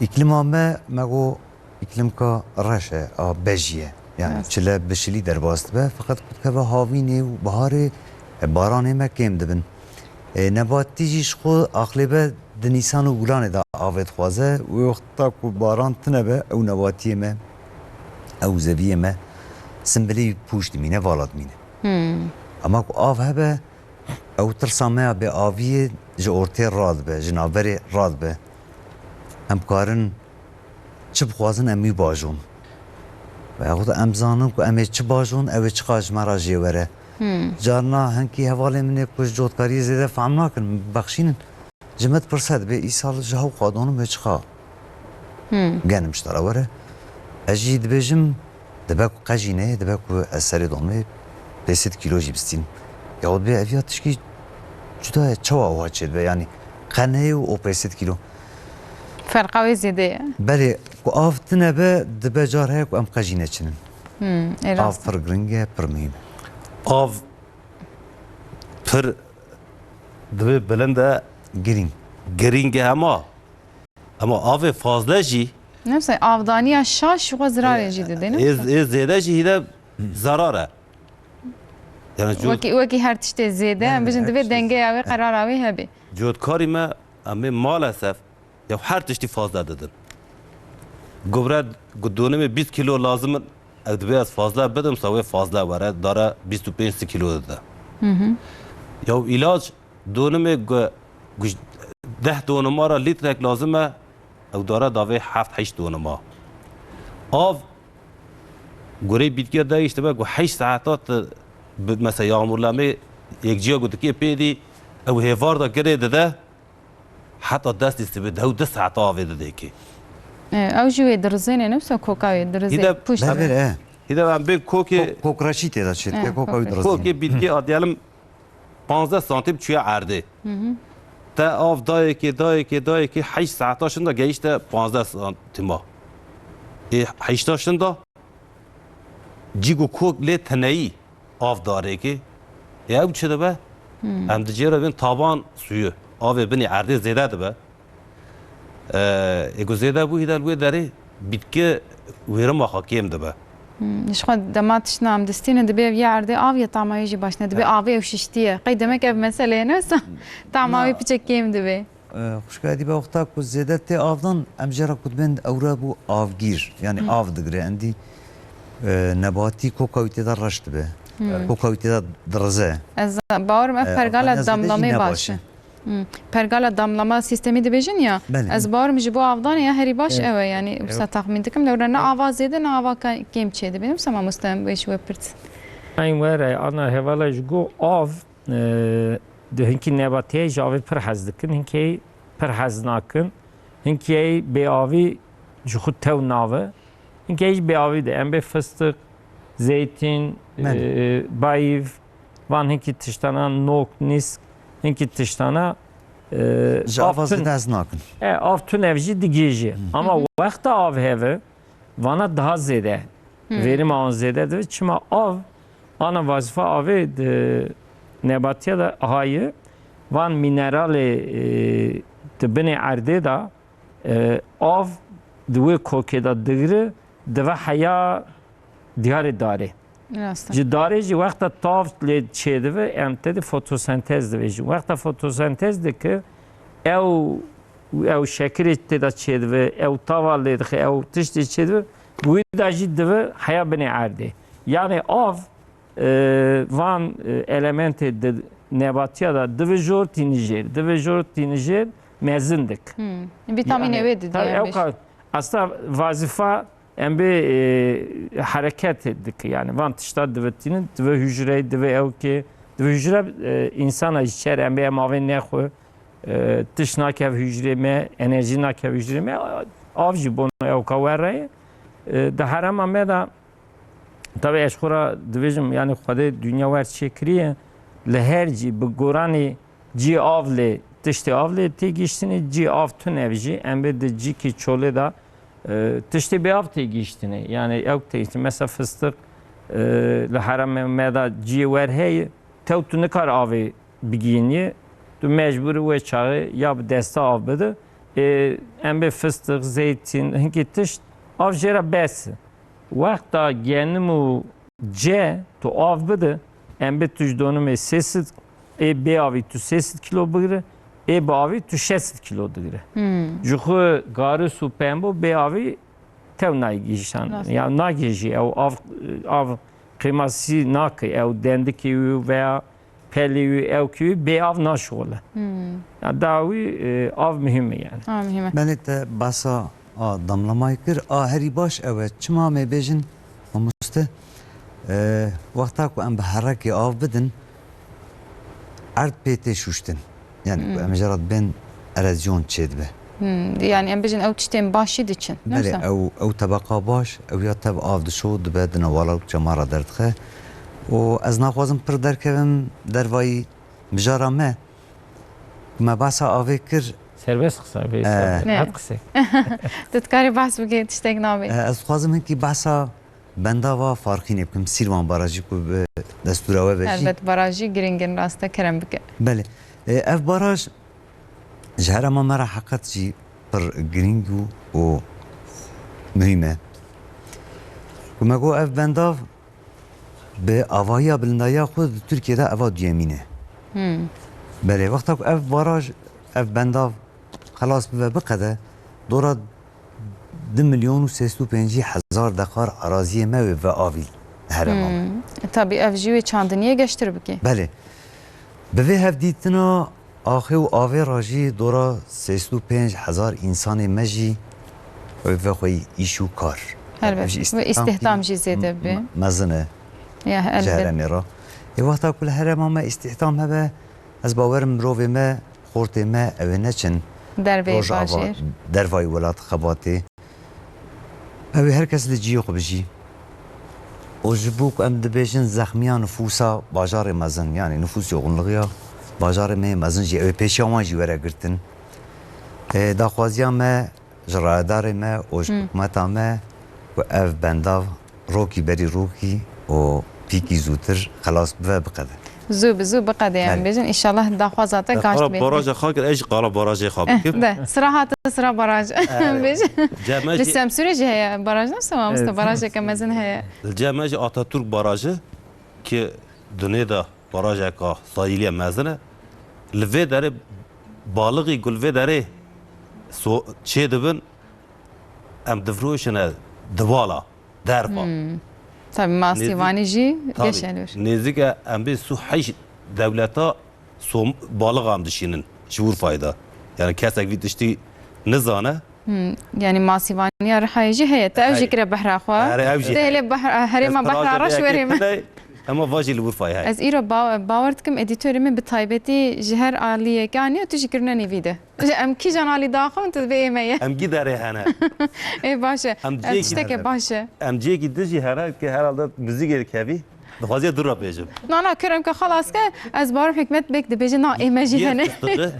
îklima me, me got, îklimka reş e, a bejî ye. Yani Evet. çile bi şilî derbas dibe, feqet ku dikeve havînê û biharê, e, baranê me kêm dibin. E, nebatî jî ji xwe axlê be di Nîsan û Gulanê de avê dixwaze. Wê wexta ku baran tine be, ew nebatiyê me, ew zeviyê me simbilî pûç dimîne, vala dimîne. Hmm. Ama ku av hebe, ew tirsa me ya bêaviyê ji ortê radibe, ji navberê radibe. Em karin çi bixwazin, em wî bajon. Veyahût em zanin ku em ê çi bajon, ew ê çiqas ji me re jê were. Hmm. Carna hinkî hevalê min ê ku ji cotkariyê zêde fehm nakin, bexşînin. Ji min dipirse, dibê îsal ji hew qa donim wê çiqa Hmm. genim ji te re were. Ez jî dibêjim, dibe ku qejîne, dibe ku ez serê donimê pêsed kîlo jî bistînim. Ya dibê ev ya tişkî cuda ye, çawa wiha çêdibe? Yanî qe neyê û o pêsed kîlo. Ferqa wê zêde ye. Belê, ku av tune be, dibe car heye ku em qejî neçinin. Hmm, ê Av rast e. pir giring e, pir muhîm e. Av pir dibê bilind e, Girîng. girîng e hema. Ama avê fazle jî Ne mesela avdaniya şaş ji xwe zirarê jî dide, ne? ê, ê zêde jî hîde zarar e. Yani cot, Wekî, wekî her tiştê zêde, em Yani bijin her divê tiştê dengeya wê, zêde. qerara wê hebe. Cotkarî me, em ê maalesef ya her tiştî fazla didin. Gubret, gu donimê bîst kilo lazim in, ew dibê ez fazla bidim, sa wê fazla were, dara bîst û pênc kilo dide. Hı hı. Ya îlaç, donimê gu, gu deh donima re lîtrek lazim e, ew dara davê heft heşt donima. Av, gurê bîtkiya dayîştibe, gu heşt saeta te bi, mesela yağmurlamê yekciya gu dikê pê dî, ew hêvar da girê dide, heta destê sibê dew du saeta avê dide kê. E, ew jî wê dirizêne, ne wisa koka wê dirizê, Hîde puşt. Belê, e. Hîde em bên kokê Ko-, kokraşî tê de çêt, He, e, koka wî kokê. dirizîne. Kokê bîtkê a diyelim panzdeh santim çûye erdê. Hı hı. Te av dayekê, dayekê, dayekê, heşt saeta şinda gehişte panzdeh santima. Ê heşta şinda cî ku kok lê teneyî av darêkê. Ê ew çi dibe? Hmm. Em di cê re bên taban suyu. Avê binê erdê zêde dibe. Ee, ê ku zêde bû, hîdel wê derê bîtke wêrima xwe kêm dibe. Hmm, ji xwe dema tiştna em distînin, dibê ev ya erdê av ya tama wê jî baş ne. Dibê Evet. avê ew şiştiye. Qey demek ev mesele ye, ne wisa? Tama Na. wê piçek kêm dibe. Ee, xwişka Edîbe wexta ku zêde tê avdan, em jê re ku dibên ewre bû avgîr, yani Hmm. av digire. Endî, e, nebatî koka wî tê de reş dibe. Hmm. Koka wî tê de dirize. Ez bawerim ev Ee, pergala avdaniya zêde jî damlamê ne baş baş e. e. Hmm. Pergala damlama sîstemî dibêjin ya. Belê. Ez bawerim ji bo avdanê ya herî baş Evet. ew e. Yani Evet. wisa taxmîn dikim. Lewre ne ava zêde ne ava ka-, kêm çê dibe. Wisa mamoste em wê ji we pirs. Eyn were, ana hevala ji go av, e, di hinkî nebatiyê ji avê pir hez dikin, hinkî pir hez nakin. Hinkî bê avî ji xwe tew nave. Hinkî jî bê avî de. Em bê fistik, zeytîn, Belê. e, bayîv, van hinkî tiştana, nok, nîsk, hinkî tiştana, e, Ji av ava tun-, zêde hez nakin. e, av tune ev jî digihîje. Hı. Ama Hı hı. wexta av heve, vana daha zêde. Hı. Verîma wan zêde dibe. Çima av, ana vazifa avê di nebatiya de aha ye. Van mîneralê, e, di binê erdê de, e, av di wê kokê de digire, dive heya diyarê darê. Rast e. Ji darê jî wexta tav lê çêdive, em tê de fotosentez dibêjin. Wexta fotosentez dike, ew, ew şekirê tê de çêdive, ew tava lê dixe, ew tiştê çêdive, bi wî de jî dive heya binê erdê. Yani av, e, van, e, elementê di nebatiya de dive jor tînijêr, dive jor tînijêr mezin dik. Hmm. Vîtamînê Yani, wê didî tabii, em ew bêjin. ka-, aslında vazifa em bê, e, hereket dike. Yani van tişta divitînin, dive hücreyê, dive ewkê, dive hücre, e, insana jî çer, em bê em avê nexwe, e, tişt nakev hücrê me, enerjî nakev hücrê me, av jî bona ewka were ye. E, di herema me de Tabii ez xwe re dibêjim, yani Xwedê dinya wer çêkiriye, li her cî bi goranê cî av lê, tiştê av lê tê gihiştinê, cî av tune jî, em bê di cîkî çolê de, e, tiştê bê av tê gihiştinê. Yani ew tê gihiştinê. Mesela fistik, e, li heremê me de cîyê wer heye, tew tu nikar avê bigihînî, tu mecbûr wê çaxê ya bi desta av bide. Ê, em bê fistik, zeytîn, hinkî tişt, av jê re bes e. Wexta genim û ce tu av bide, em bê tu ji donimê sê sed, ê bê avî tu sê sed kilo bigire, ê bi avî tu şeş sed kilo digire. Hmm. Ji xwe garis û pembo bê avî tew nayê gihîşan. Rast. Ya nagihîjî ew av, av qîmasî nake, ew dendikê wî veya pelê wî, ewkê wî bê av naşixule. Hmm. Ya da wî, e, av muhîm e yani. Ha, muhîm e. Belê te basa a damlamayê kir, a herî baş ew e. Çima me bêjin, mamoste, E, wexta ku em bi herekê av bidin, erd pê tê şûştin. Yani ku em jê re dibên erozyon çêdibe. Hmm, yani em bêjin ew tiştên baş jî diçin. Belê, ew, ew tebeqa baş, ew ya tev av dişo, dibe di nava lawikê me re derdixe. Û ez naxwazim pir derkevim dervayî mijara me. Me behsa avê kir. Serbest qisa bê, Ee. Serbest. Ne? Rahat qisê. Tu dikarî behs bikî, tiştek nabê. Ee, ez dixwazim hinkî behsa bendava Farxînê bikim. Sîrvan Barajî ku bi destûra we ve jî. Helbet, barajî giring in, rast e, kerem bike. Belê. Ee, ev baraj ji herêma me re heqet jî pir giring û, û muhîm e. Ku me got ev bendav bi avahiya bilindahiya xwe di Tirkiyê de eva duyemîn e. Hmm. Belê, wexta ku ev baraj, ev bendav xelas bibe, biqede, dora du milyon û sêsed û pêncî hezar dekar araziyê me wê ve avî herêma me. Hmm. Tabî ev jî wê çandiniyê geştir bike. Belê. Bi vê hevdîtina axê û avê re jî dora sêsed û pênc hezar însanê me jî wê ve xweyî îş û kar. Helbet. Ev jî Ve îstihdam îstihdam jî zêde me-, bi. me-, mezin e Ya, ji elbet. herêmê re. Ê wexta ku li herêma me îstihdam hebe, ez bawerim mirovê me, xortê me, ew ê neçin Derveyî Rojava, bajêr. dervayî welat xebatê. Ew ê her kes li cihê xwe bijî. Û ji bo ku em dibêjin zexmiya nifûsa bajarê mezin, yanî nifûs yoxunluğiya bajarê me yê mezin jî, ew ê pêşiya wan jî were girtin. Ê, daxwaziya me ji rayedarê me û ji Hmm. hikûmeta me ku ev bendav rokî berî rokî û pîkî zûtir xelas bibe, biqede. Zû bi zû biqede, em Belê. bêjin. Înşallah daxwaza te gaşt Qala bê. baraja xwe kir, ez jî qala barajê xwe Eh, bikim. de, sira hate sira baraj. Em bêjin. Cem, ez Li jî Semsûrê jî heye baraj, nasıl mamoste? Evet. Barajeke mezin heye. Li cem ez jî Atatürk Barajı ki dunê de barajeka sayîliye mezin e. Li vê derê balixî ku li vê derê so-, çê dibin, em difiroşine dibala, derva. Hmm. Tabii, masîvanî Nêzîk-, jî tabii, geş e li wir. Nêzîk e em bê su heşt dewleta som-, balixa em dişînin ji Urfayê de. Yani kesek vî tiştî nizane. Hmm. Yani masîvaniya Rihayê jî heye. Te ev jî Heye. kire behra xwe. Erê, ev jî Te heye. hele behra, herêma Ez behra projeyê reş werê me. yekînê, Ema va jî li Urfayê heye. Ez îro ba-, bawer dikim edîtorê min bi taybetî ji her aliyekê aniye, tu jî kirine nîvî de. Ji em kîjan alî daxivin, tu dibê ê me ye. Em gî derê hene. Ê, baş e. Em Em cihekî tiştekê hene. baş e. Em cihekî din jî hene ki herhalde muzîkê dikevî. Dixwaziye dû re bêjim. Na, na, kerem ke xelas ke, ez bawerim Hikmet Bêk dibêje, na, ê me jî Yêr hene. fıstığı,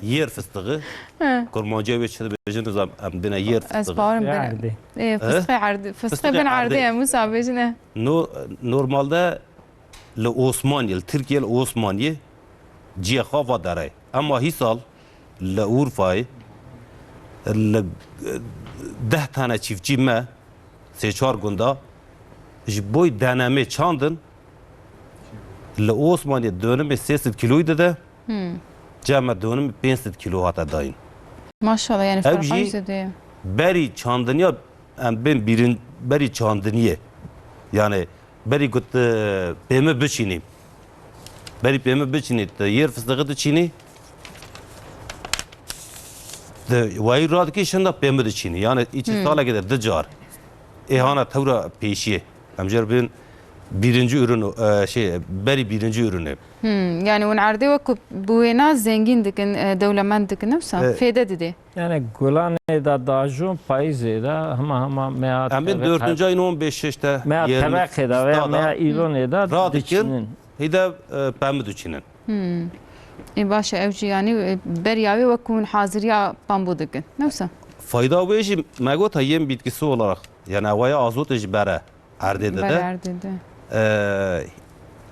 yêr fıstığı. He. Kurmanciya wê çi dibêjin, nizam, em dine yêr Ez fıstığı. bawerim bin. Erdê. Ê, He? fıstığı erdê, fıstığı Fıstığı bin erdê. erdê, em wisa bêjin, e. No-, normalde li Osmaniyê, li Tirkiye li Osmaniyê ciyê xwe va derê. Ema hîsal li Urfayê, li, eh, deh tane çiftçî me, sê çar gunda, ji boy denemê çandin, li Osmaniyê dönimê sê sed kîloyî dide, Hmm. cem me dönimê pênc sed kîlo hate dayîn. Maşallah, yani Ev farqa jî zêde ye. berî çandiniya, em bên birin-, berî çandiniyê. Yani berî ku tu pêmi biçînî. Berî pêmi biçînî, tu yêr fistixi diçînî. Tu wayî radikî şinda pêmi diçînî. Yani îçî Hmm. salekê de di car. Ê hana tewra pêşiyê. Em jê re bên birinci ürün, e, şey, berî birinci ürünê. Hmm, yani hûn erdê wek ku bi wêna zengîn dikin, e, dewlemend dikin, ne wisa? E, Fêde didê. Yani gulanê de dajon payîzê de hema hema meya Em bên tebeqe-, dördüncü ayın on beşi işte meya yerli tebeqê de veya fista da meya îlonê de radikin, diçinin. Hêde, e, pemî diçinin. Hmm. Ê, baş e, ew jî yani, e, beriya wê wek ku hûn haziriya pambo dikin. Ne wisa? Fayda wê jî me got ha yem bitkisi olarak. Yani ewaya azotê jî bere erdê dide. Bere erdê de. E,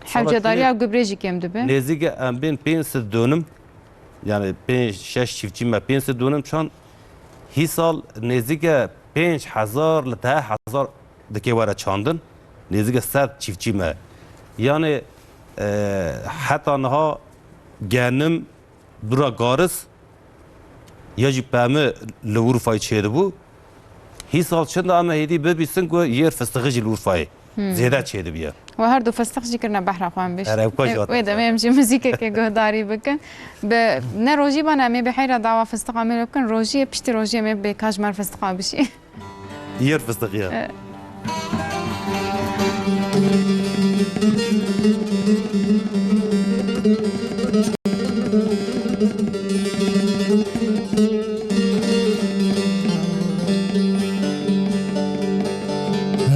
Hewcedariya sala gübre jî kêm dibe. Nêzîke em bên pênc sed dönüm, yani pênc şeş çiftçî me pênc sed dönüm çand, hîsal nêzîke pênc hezar li te hezar dikê were çandin, nêzîke sed çiftçî me. Yani, e, heta niha genim, dura garis, ya jî pemi li Urfayê çêdibû. Hîsal çinda em hêdî bibîsin ku yêr fistixi jî li Urfayê Hmm. zêde çêdibiye. We her du fistix jî kirine behra xwe, em bêjin. Erê, ew ka Ê, jî wê hatin demê ser. em jî muzîkeke guhdarî bikin. Bi, ne rojî bane em ê bi heyra dawa fistiqa me bikin, rojiyê piştî rojiyê em ê bê ka ji me re fistiqa bişî. Yêr fistiqî ye. E.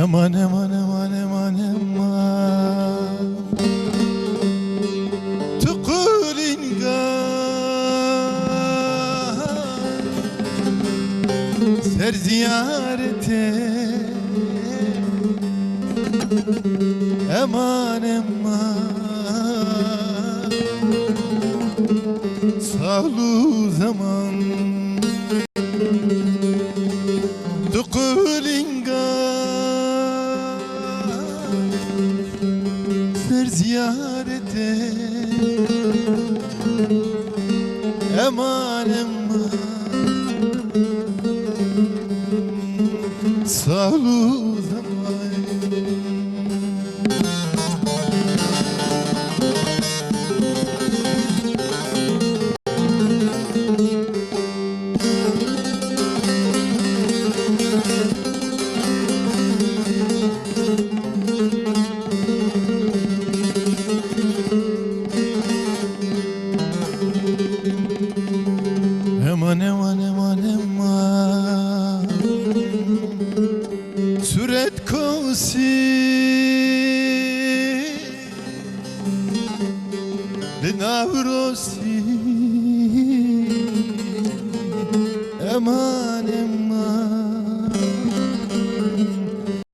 Eman, eman, eman, eman, eman. Tu qulinga ser ziyaretê. Eman, eman. Sal û zeman. Tu qulinga ser ziyaretê. Eman, eman. Sal û zeman. Eman, eman, eman, eman. Suret kosî li Newrosî. Eman, eman.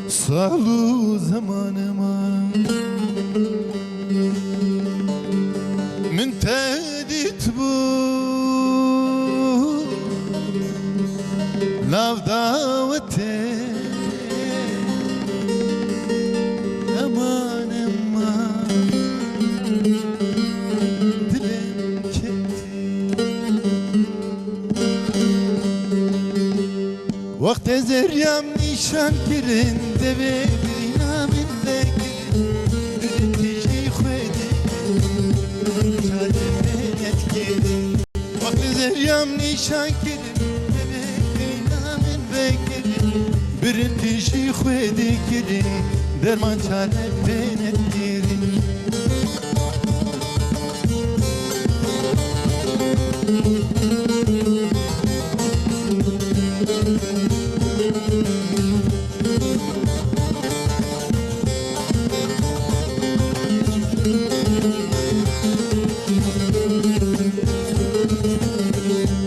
Sal û zeman, eman. Min te dîtbû nav dawetê. Eman, eman. Dilê min ketî. Wextê zerriyam nîşan kirin, devê birîna min vekirin, birî tijî xwedî, çarê pê nedikirin. Wextê zerriyam nîşan kirin, devê birîna min vekirin, birî tijî xwedî kirin, derman çare pê nedikirin.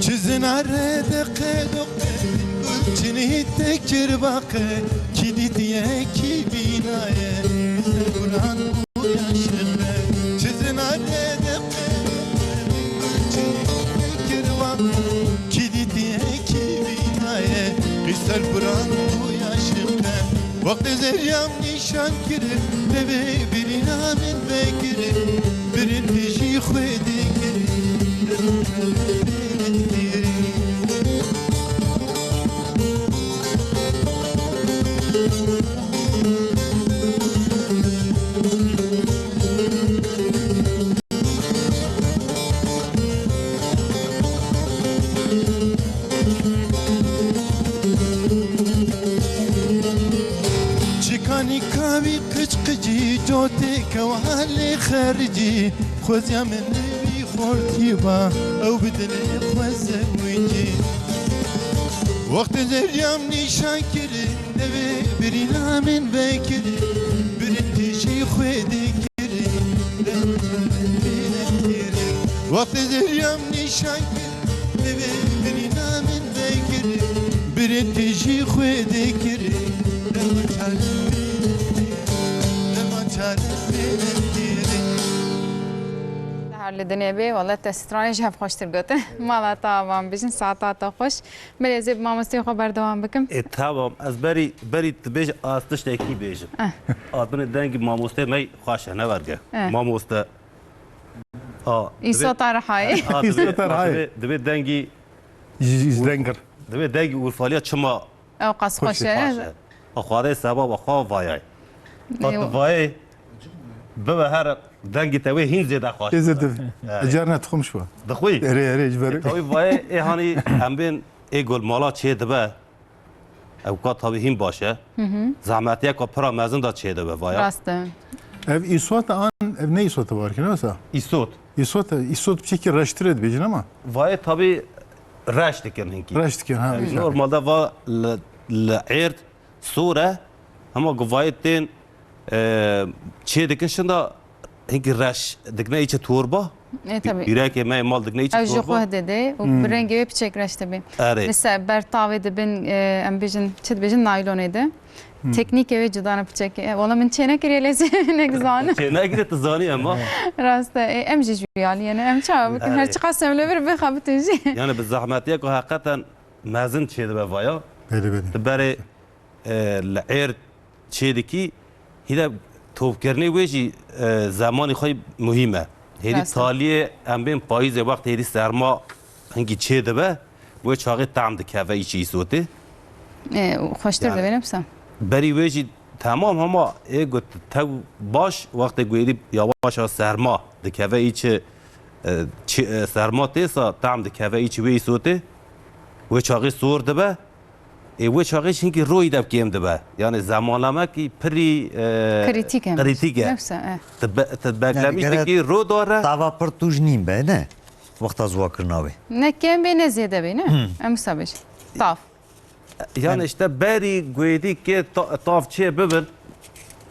Çi zinare de qedo Çinî te kir baqe, kî dîtiye, kî bînaye, ser Quran û yaşiqe. Çi zinare de qe, çinî te kir baqe, kî dîtiye, kî bînaye, qî ser Quran û yaşiqe. Wextê zerriyam nîşan kirin, devê birîna min vekirin, birîn tijî xwedî kirin. Çikanî kavî qiç qicî, cotê kewa lê xericî, xweziya min li wî xortî ba, ew bi dilê xwe zewicî. Wextê zerriyam nîşan kirin, devê birîna min vekirin, birîn tijî xwedî kirin, derman çare pê nedikirin. Wextê zerriyam nîşan kirin, devê birîna min vekirin, birîn tijî xwedî kirin, derman çare pê nedikirin, derman çare pê nedikirin. Her li dinê bê, wele te stranê ji hev xweştir gotin. Mala te avan bijin, saeta te xweş. Belê ez ê bi mamosteyê xwe berdewam bikim. Ê, tamam. Ez berî, berî tu bêje, ez tiştekî bêjim. Eh. Adinê dengî mamosteyê me xweş e, ne werge. Eh. Mamoste. A, Îsota Rihayê. A, divê, Îsota Rihayê. Divê, divê dengî Ji, ji dengir. Divê dengî Urfaliya çima Ew qas xweş e. Xweş e. A, Xwedê sebaba xwe vayay. A, tu vayê bibe her dengî te wê hîn zêde xweş. Ê zêde. Evet. Car ne dixwim şiwa. Dixwî? Erê, erê, ji ber. E, tawî vayê ê hanî em bên ê gol mala çê dibe. Ew ka tabî hîn baş e. Zehmetiyeka pira mezin da çêdibe vaya. Rast e. Ev îsot an, ev ne îsot e, barkê ne wisa? Îsot. Îsot, îsot piçekî reştir e dibêjin ama. Vayê tabî reş dikin hinkî. Reş dikin, ha, Ev reş dikin. Normalde va li, li êrd sor e, hema ku vayê tên, e, çê dikin şinda hinkî reş dikine îçe torba. E, tabii. Yürekê me mal dikine îçe torba. Ew jî xwe dide û bi rengê wê piçek reş dibe. Erê. Li ser ber tavê dibin, e, em bêjin, çi dibêjin, naylonê de. Teknîkê wê cuda ne piçekê. E, wala min çê nekiriye lê zê hinek zanim. Çê nekiriye tu zanî ema. Rast e. E, em jî ji wî aliyê ne. Em çawa bikin? Her çiqas em li vir bixebitin jî. Yani bi zehmetiye ku heqeten mezin çê dibe vaya. Belê, belê. Tu berê, e, li êr çê dikî, hîde topkirinê wê jî, e, zemanî xwe muhîm e. Hêdî Rast e. Taliyê em bên payîzê wext hêdî serma hinkî çê dibe, wê çaxê tam dikeve îçî îsotê. E, xweştir Yani, dibe, ne wisa? Berî wê jî temam hema ê got tew baş wextê ku êdî yavaş yavaş serma dikeve îçi, e, çi, e, serma têsa tam dikeve îçi wê îsotê, wê çaxê sor dibe. Ê wê çaxê jî hinkî royî de kêm dibe. Yani zemanlamekî pirî, e, Kritîk e. Kritîk e. Nefse, e. Tu be-, tu Yani beklemiş gere dikî ro dare. Tava pir tûj nîn be, ne? Wexta ziwa kirina wê. Ne kêm bê, ne zêde bê, ne? Em wisa bêjin. Tav. Yani işte berî guêdî kê ta-, tav çê bibin,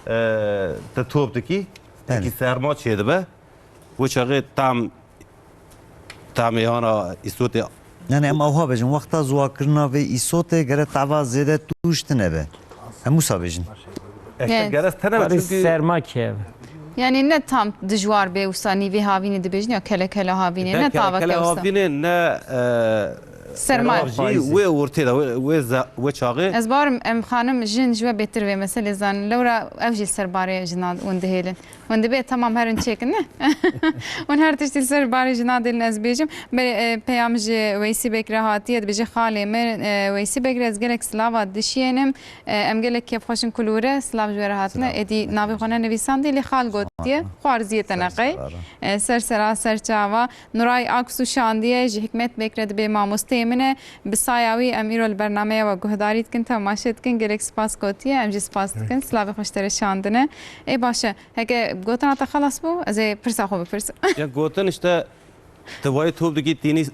e, tu top dikî. Belê. Peki serma çê dibe. Wê çaxê tam Tamê hana îsotê. Yani em awha bêjin, wexta ziwakirina vê îsotê gere tava zêde tûj tine be. Em wisa bêjin. Eşte Evet. Gerez tene Parî çünkü serma kev. Yani ne tam dijwar bê wisa nîvê havînê dibêjin ya kele kele havînê, ne tava kele kewsa. Havînê, ne, e, Serma. Serma jî wê ortê de, wê, wê ze-, wê çaxê. Ez barim em xanim jin ji we bêtir vê meselê zanin. Lewra ew jî li ser barê jinan hûn dihêlin. Hûn dibê temam herin çêkin, ne? Hûn her tiştî li ser barê jinan dêlin ez bêjim. Belê, e, peyam ji Weysî Bek re hatiye, dibêje, xalê min, e, Weysî Bek re ez gelek silava dişiyênim. E, em gelek kêfxweş in ku li wir e, silav ji we re hatine. Silav. Êdî navê xwe nenivîsandiye, lê xal gotiye. Xwarziyê te neqey. E, ser sera, ser çava. Nuray Aksu şandiye, ji Hikmet Bek re dibê mamosteyê min e. Bi saya wî em îro li bernameya we guhdarî dikin, temaşe dikin. Gelek spas gotiye, em jî spas dikin. Silavê xwe ji te re şandine. Ê baş e. Heke gotina te xelas bû, ez ê pirsa xwe bipirsim. Ya gotin işte, tu vayê top dikî tînî,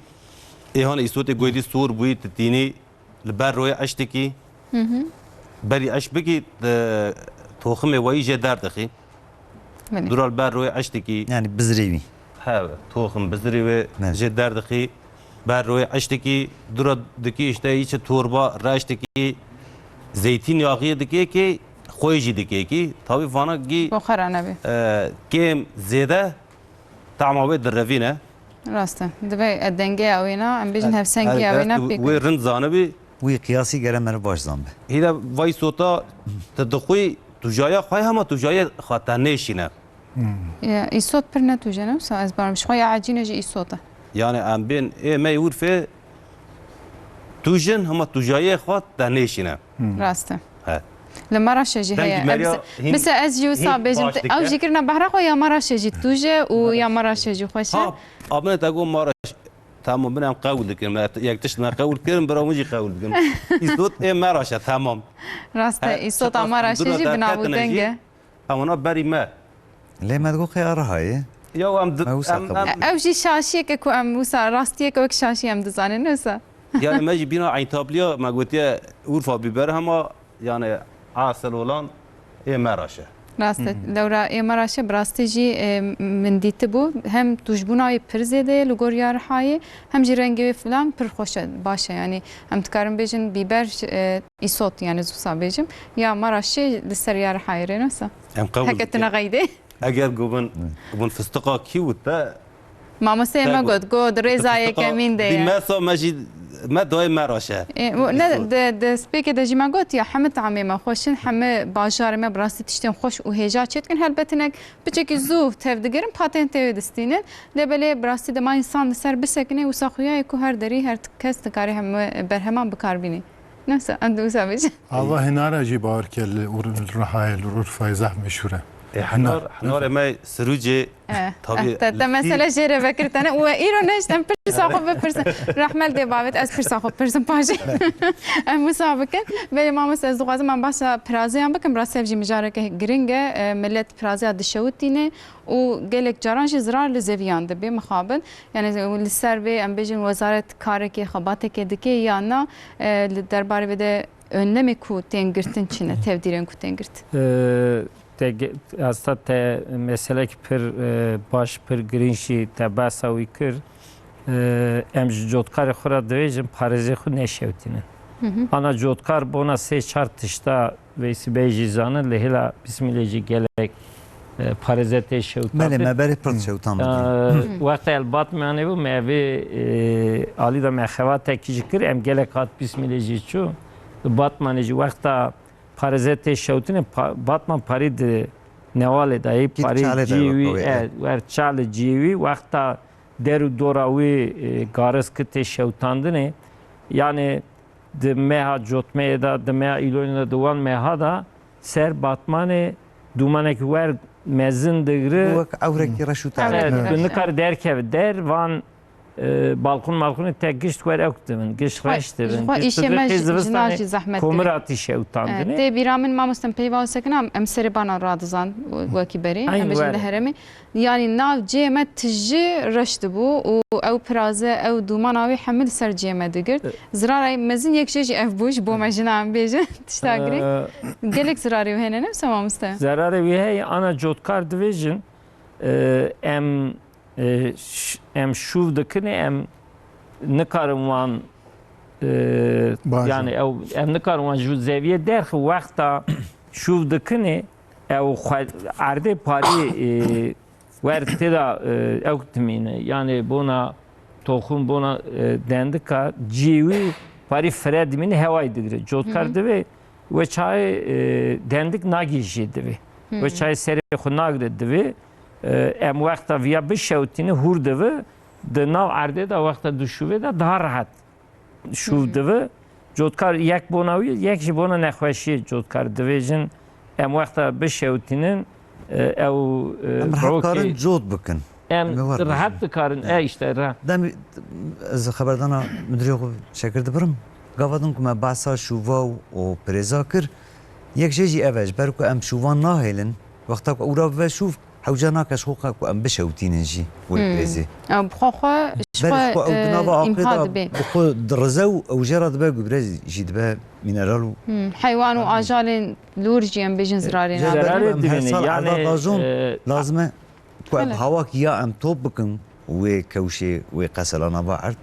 êhan îsotê goydî sor bûyî, tu tînî li ber royê eştikî, berî eşt bikî, tu toximê wayî jê derdixî. Belê. Dura li ber royê eştikî. Yani bizrê wî. He, toxim bizrê wê jê derdixî, ber royê eştikî, dura dikî işte îçi torba, reştikî, zeytîn yaxiyê dikê ki, xwê jî dikê ki. Tabî vana gî, Bo xera nebê. E, kêm zêde, Tama wê direvîne. Rast e. Divê e dengeya wêna, em bêjin hevsengiya wêna pêk wê rind zanibî. Wî qiyasî gere meriv baş zanbe. Hîde vay sota, tu dixwî tujaya xwe hema tujayê xwe te nêşîne. Ya, îsot pir ne tuje ne wisa, ez barim. Ji xwe ya ecîne jî îsot e. Yani em bên ê me Urfê tujin hema tujayê xwe te nêşîne. Rast e. He. Li Maraşê jî heye. Dengî meriya hîn, hîn baş dike. Mise ez jî wisa bêjim, ew jî kirina behra xwe ya Maraşê jî tûj e û ya Maraşê jî xweş e. Ha, abine te got Maraş, tamam, bin em qewil dikin. Me, yek tişt me qewil kirin, bira hûn jî qewil dikin. Îsot ê Maraş e, tamam. Rast e, îsota Maraşê jî bi nav û deng e. Ewana berî me. Lê me digot qey a Rihayê. Ya em di-, Me wisa em, qebûl. Em Ew jî şaşiyeke ku em wisa rastiyeke wek şaşî em dizanin, ne wisa? Yani me jî bîna Eyntabliya me gotiye Urfa biber hema yani asıl olan ê Meraş e. Rast e. Lewra ê Meraş e, bi rastî jî, e, min dîtibû. Hem tûjbûna wê pir zêde ye li gor ya Rihayê, hem jî rengê wê filan pir xweş e, baş e. Yani em dikarin bêjin bîber, e, îsot, yani ez wisa bêjim. Ya Meraşê li ser ya Rihayê rê, ne wisa? Em qewil dikin. Heke tune qeydê. Eger gobin, gobin fistiqa kî û te Mamosteyê me got, got, rêza yekemîn de ye. Dî me sa me jî, me dayê Meraş e. E, ne, de, destpêkê de jî me got ya, hemî tamê me xweş in, hemî bajarê me bi rastî tiştên xweş û hêja çêdikin. Helbet hinek piçekî zû tevdigerin, patên tê wê distînin. Lê belê bi rastî dema însan li ser bisekine, wisa xuya ye ku her derî, her kes dikarê hemî berheman bikar bînî. Neyse, em dê wisa bêjin. Ava hinara jî bawer ke li Ur-, Rihayê, li Urfayê zehf meşhûr e. E, hinar. Hinar, hinar eme Sirûcê. Eh, tabii, eh, te, te mesele jê re vekir tene. Û îro neştem pirsa xwe bipirsin. Rahmel dê bavêt, ez pirsa xwe pirsim paşê. Em wisa bikin. Belê mamoste, ez dixwazim em bahsa pirazeyan bikim. Rast ev jî mijareke giring e. E, millet pirazeya dişewitîne û gelek caran jî zirar li zeviyan dibe mixabin. Yani li ser vê em bêjin wezaret karekê, xebatekê dike ya na, e, li derbarê vê de önlemê ku tên girtin çi ne, tevdîrên ku tên girt? E, te ge-, aslında te meselek pir, e, baş, pir giring jî te behsa wî kir. E, em ji cotkarê xwe re divêjin parêzê xwe neşewtînin. Hı hı. Ana cotkar bona sê çar tişta vê sibê jî zanin, li hêla Bismilê jî gelek, e, parêze tê şewtan. Belê, me berê pir şewtan bidî. E, wexta el Batmanê bû, me vê, e, alî de me xevatekî jî kir, em gelek hat Bismilê jî çû. Li Batmanê jî wexta parêze tê şewtinê, pa-, Batman parî di newalê de yê, parî çalê de cî wî, wek wê, e, e, wer çalê cî wî, wexta der û dora wî, e, gariz ki tê şewtandinê. Yani di meha cotmeyê de, di meha îlonê de, di wan meha de ser Batmanê dûmanek wer mezin digri. Wek ewrekî reş û tarî. Evet, tu nikare derkeve der, van, e, balkon malkonê te gişt wer ewk dibin, gişt reş dibin. Xwe îşê me ji, jinan jî zehmet komir hatî şewtandinê. Evet, tê bîra min, mamoste, em peyva wisa kirin, em serê bana radizan wekî berê, em bêjin li herêmê. Yani nav cihê me tijî reş dibû û ew piraze, ew dûmana wî hemî li ser cihê me digirt. E. Zirarê mezin yek jê jî ev bû, ji bo me jina em bêjin, tişta girê. E. Gelek zirarê wî hene, ne wisa mamoste? Zerarê wî heye, ana cotkar divêjin, e, em, e, ş-, em şûv dikinê, em nikarin wan, e, yani ew, em nikarin wan ji zeviyê derxin, wexta şûv dikinê, ew xwe-, erdê parî, e, wer tê de, e, ew dimîne. Yani bona toxum, bona, e, dendika cî wî parî fire dimîne, hewayê digire. Cotkar divê we çayê, e, dendik nagî jî divê. We çayê serê xwe nagire divê. E, em wexta viya bişewtîne hûr divê, di nav erdê de wexta dişûvê de daha rehet şûv divi. Cotkar yek bona wî, yek jî bona nexweşiyê cotkar divêjin. Em wexta bişewtînin, e, ew, e, em rehet karin cot bikin. Em rehet dikarin, e, işte, re- Demê ez xeberdana müdirê xwe şekir dibirim. Gava din ku me behsa şûva û, û pirêza kir, yek jê jî ev e, ji ber ku em şûvan nahêlin, wexta ku ewra bibe şûv, hewce nake ji xwe ku em bişewtînin jî wê Hmm. rêzê. Ew bi xwe xwe, ji Belê xwe, ji xwe ew di e, nava axê imha de dibê. Bi xwe dirize û ew jê re dibe gubre jî dibe mîneral û Hmm. Heywan û ajalên lûr jî em bêjin zirarê Jê nabe. Zirarê em her dibîne, sal yani, erda dajon e, lazim e ku em Belê. Hawak ya em top bikin wê kewşê, wê qesela nava erd,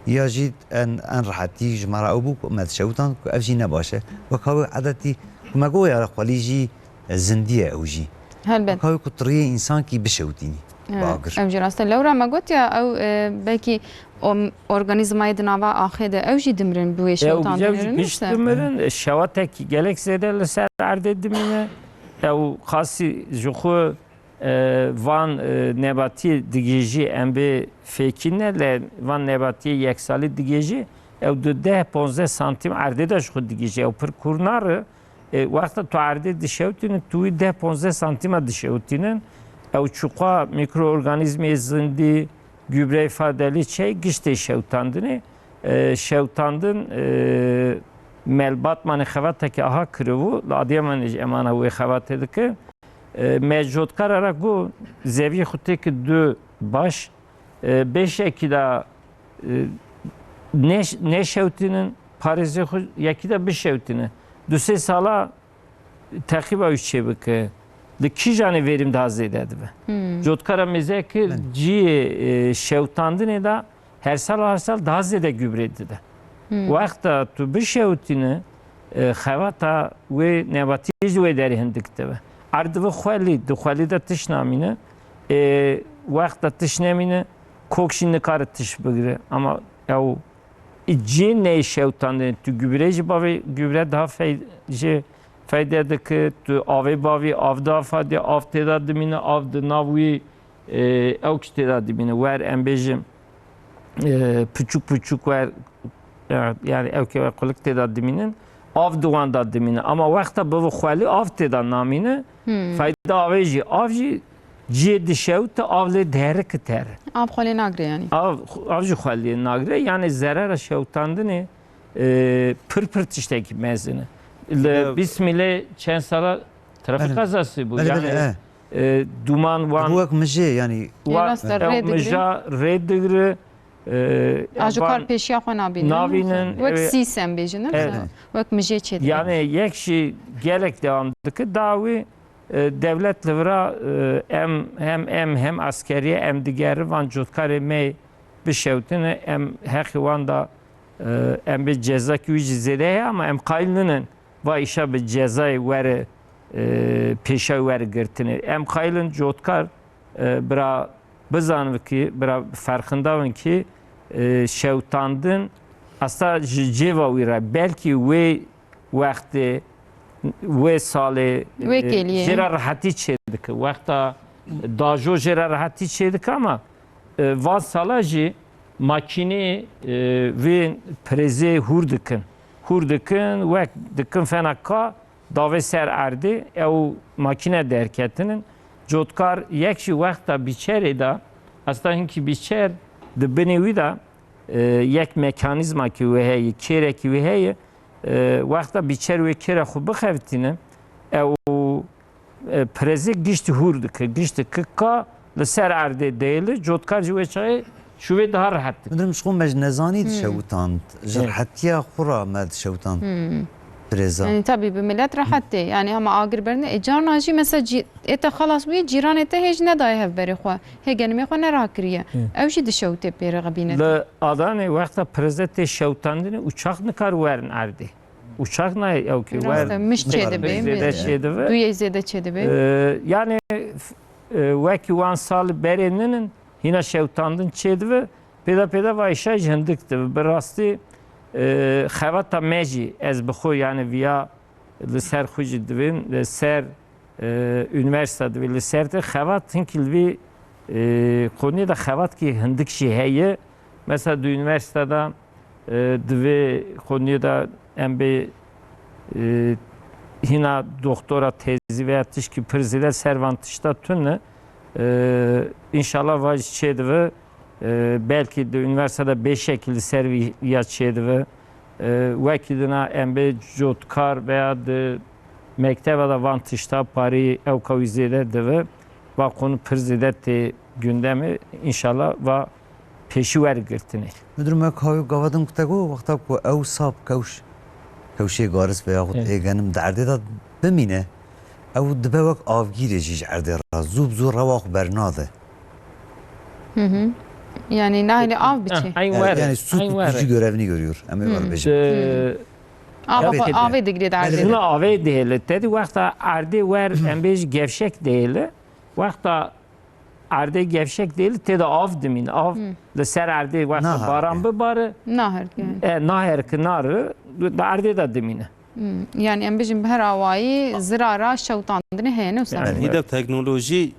ya jî en, en rehetî ji me re ew bû ku me dişewtan ku ev jî ne baş e. Wek hawê edetî ku me got ya xwelî jî zindî ye ew jî. Helbet. Wek hawê ku tiriyê însankî bişewtînî. Evet, bi agir. Ev jî rast e. Lewra me gotiya ew, e, belkî o organîzmayê di nava axê de ew jî dimirin bi wê Ew şewtan ew jî dimirin, pişt wisa? Dimirin, e, şewatekî gelek zêde li ser erdê dimîne. Ew xasî ji xwe, e, van, e, nebatiyê digihêjî em bê fêkî ne, lê van nebatiyê yeksalî digihêjî, ew di deh ponzdeh santîm erdê de ji xwe digihêjî. Ew pir kûr nari. E, wexta tu erdê dişewtînin, tu wî deh ponzdeh santîma dişewtînin. Ew çuqa mikroorganîzmê zindî, gübreyê fadelî çey giş tê şewtandinê. E, şewtandin, e, me li Batmanê xebateke aha kiribû, li Adiyamanê jî em ana wê xebatê dikin. E, me cotkara re got, zeviyê xwe têkil du baş, e, beşekî de, e, neş-, neşewtînin, parêzê xwe yekî de bişewtînin. Du sê sala teqîba wî çêbike. Li kîjanê verîm daha zêde dibe. Hmm. Cotkara mêze ki Belê. Ciyê, e, şewtandinê de her sal her sal daha zêde gübre dide. Hmm. Wexta tu bişewtîne, e, xebata wê nebatiyê ji wê derê hindik dibe. Erd dibe xwelî, di xwelî de tişt namîne. E, wexta tişt nemîne, kok jî nikare tişt bigire. Ama ew Cê neyê şewtandinê, tu gübre jî bavê, gübre daha fey-, jê feyde dike, tu avê bavî, av daha fadê, av têda dimîne, av di nav wî, e, ew kişt têda dimîne. Wer em bêjin, e, piçûk piçûk wer, e, yani ew ke wer qulik têda dimînin, av di wan da dimîne. Ama wexta bivi xwelî av têda namîne, Hmm. feyda avê jî, av jî cihê dişewite, av lê diherike te re. Av xwe lê nagire yanî. Av, av jî xwe lê nagire. Yanî zerera şewitandinê, e, pir pir tiştekî mezin e. Li Ya Bîsmîlê çend sala trafîk Belê. kazası bû. Belê, belê, Yanî, e. e, duman wan Bu wek mijê, yanî Ê, wan rast e, ew rê digre. mija rê digre. E, A ji kar van pêşiya xwe nabînin. nabînin, Wek evet. sîs em bêjin, ne? Evet. Wek mijê çêdibe. Yani yek jî gelek devam dike. Dawî, e, dewlet li vira, e, em, hem em, hem askeriye em digeri van cotkarê me bişewtine, em heqî wan da, e, em bê ceza ki wî jî zêde heye ama em qayil ninin va îşa bi cezayê were, e, pêşa were girtine. Em qayilin cotkar, e, bira bizanve ki, bira ferqindavin ki, e, şewtandin asta ji cêva wî re belkî wê wextê, wê salê, Wê e, kêliyê. jê re rehetî çêdike. Wexta dajo jê re rehetî çêdike ama, e, van sala jî makînê, e, vê pirêzê hûr dikin. Hûr dikin, wek dikin fena ka davê ser erdê, ew makîne derketinin. Cotkar yek jî wexta bîçerê de, asta hinkî bîçer di binê wî de, e, yek mekanîzmakî wê heye, kêrekî wê heye, e, wexta bîçer wê kêra xwe bixevitîne, ew, e, pirêzê giştî hûr dike, giştî kika li ser erdê deyêle, cotkar jî wê çaxê şûvê daha rehet dike. Midirim ji xwe me ji nezanî Hmm. dişewitand, ji Ê. rehetiya xwe re me dişewitand Hmm. pirêza. Yani tabii bi millet rehet tê. Yani hema agir berine, e, carna jî mesela cî-, ê te xelas bûye, cîranê te hê jî nedaye hevberê xwe. Hê genimê xwe nerakiriye. Hı. Ew jî dişewitê pê re xebîne. Li Adanê wexta pirêze tê şewtandinê uçak nikar werin erdê. Uçak nayê ew ki Rast wer e, mij çêdibe, zêde mij. çêdibe. Duyê zêde çêdibe. Ee, yani, f-, e, wekî wan sal berê ninin, hîna şewtandin çêdibe, pêda pêda vayşa jî hindik dibe. Bi rastî, e, xebata me jî ez bi xwe, yani viya li ser xwe jî divên, li ser, e, unîversîte divê, li ser te xebat hinkî li vî, e, koniyê de xebat ki hindik jî heye. Mesela di unîversîte de, e, divê koniyê de em bê, e, hîna doktora tezî veya tişkî pir zêde ser van tişta tune. E, înşallah va jî çêdibe. E, belkî di unîversîte de bê şekil li ser vî ya çêdibe. E, wekî dina em bê cotkar veya di mekteba de van tişta parî ewka wî zêde dibe. Va konu pir zêde tê gündemê. Înşallah va pêşî wergirtinê. Müdürüm, wek hawî gava din ku te got, wexta ku ew sap kewş, kewşê garis veya xwe Evet. ê genim di erdê de bimîne, ew dibe wek avgîrê jî ji erdê re. Zû bi zû rewa xwe bernade. Hı hı. Yani nahêle av biçe. Heh, eyn Evet, were, yani su eyn were. tutucu görevini görüyor. Em ê Hmm. were bêjin. Ee, Ava Evet. xwe avê digirê di erdê Evet. de. Hina avê dihêle. Tedî wexta erdê wer, em bêjî gevşek dihêle. Wexta erdê gevşek dihêle, tê de av dimîne. Av Hmm. li ser erdê wexta Nahar. baran bibare, Nahar yani. e, naher ki nari, di erdê de dimîne. Hmm. Yani em bêjin bi her awayî zirara şewtandinê heye, ne wisa? Yani. Yani hîdek teknolojî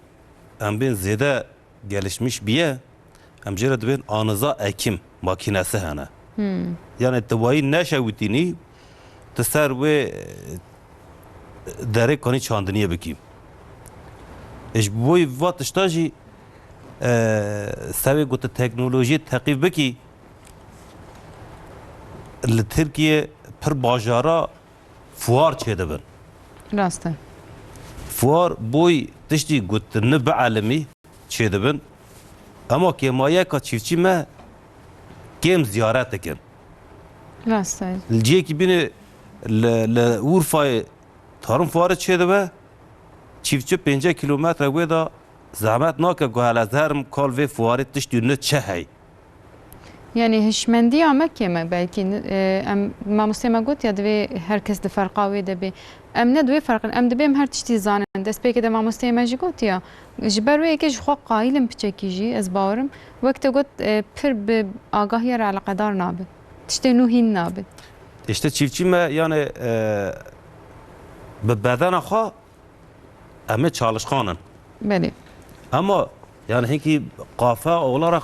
em bên zêde gelişmiş biye, em jê re dibên aniza ekim makînesi hene. Hmm. Yani ti wayî neşewitînî, ti ser wê, e, derê kanî çandiniyê bikî. E, ji bo va tişta jî, e, sewê ku ti teknolojiyê teqîf bikî, li Tirkiye pir bajara fuar çêdibin. Rast e. Fuar boy tiştî ku tu nibielmî çêdibin. Ema kêmayiyeka çiftçî me kêm ziyaret dikin. Rast e. Li cihekî bînê li, li Urfayê tarım fuarı çêdibe. Çiftçi pêncî kilometre wê de zehmet nake ku hele ez herim kal vê fuarê tiştî ne çi hey. Yani hişmendiya me kêm e belkî. E, em, mamostê me got ya divê her kes di ferqa wê de bê. Em ne di wê ferqin, em dibê em her tiştî zanin. Destpêkê de mamosteyê me jî got ya, ji ber wê yekê ji xwe qayil in piçekî jî, ez bawerim. Wek te got, e, pir bi agahiya re eleqedar nabe. Tiştê nû hîn nabe. İşte çiftçî me yani, e, bi bedena xwe Em ê çalışkan in. Belê. Ama yani hinkî kafe olarak,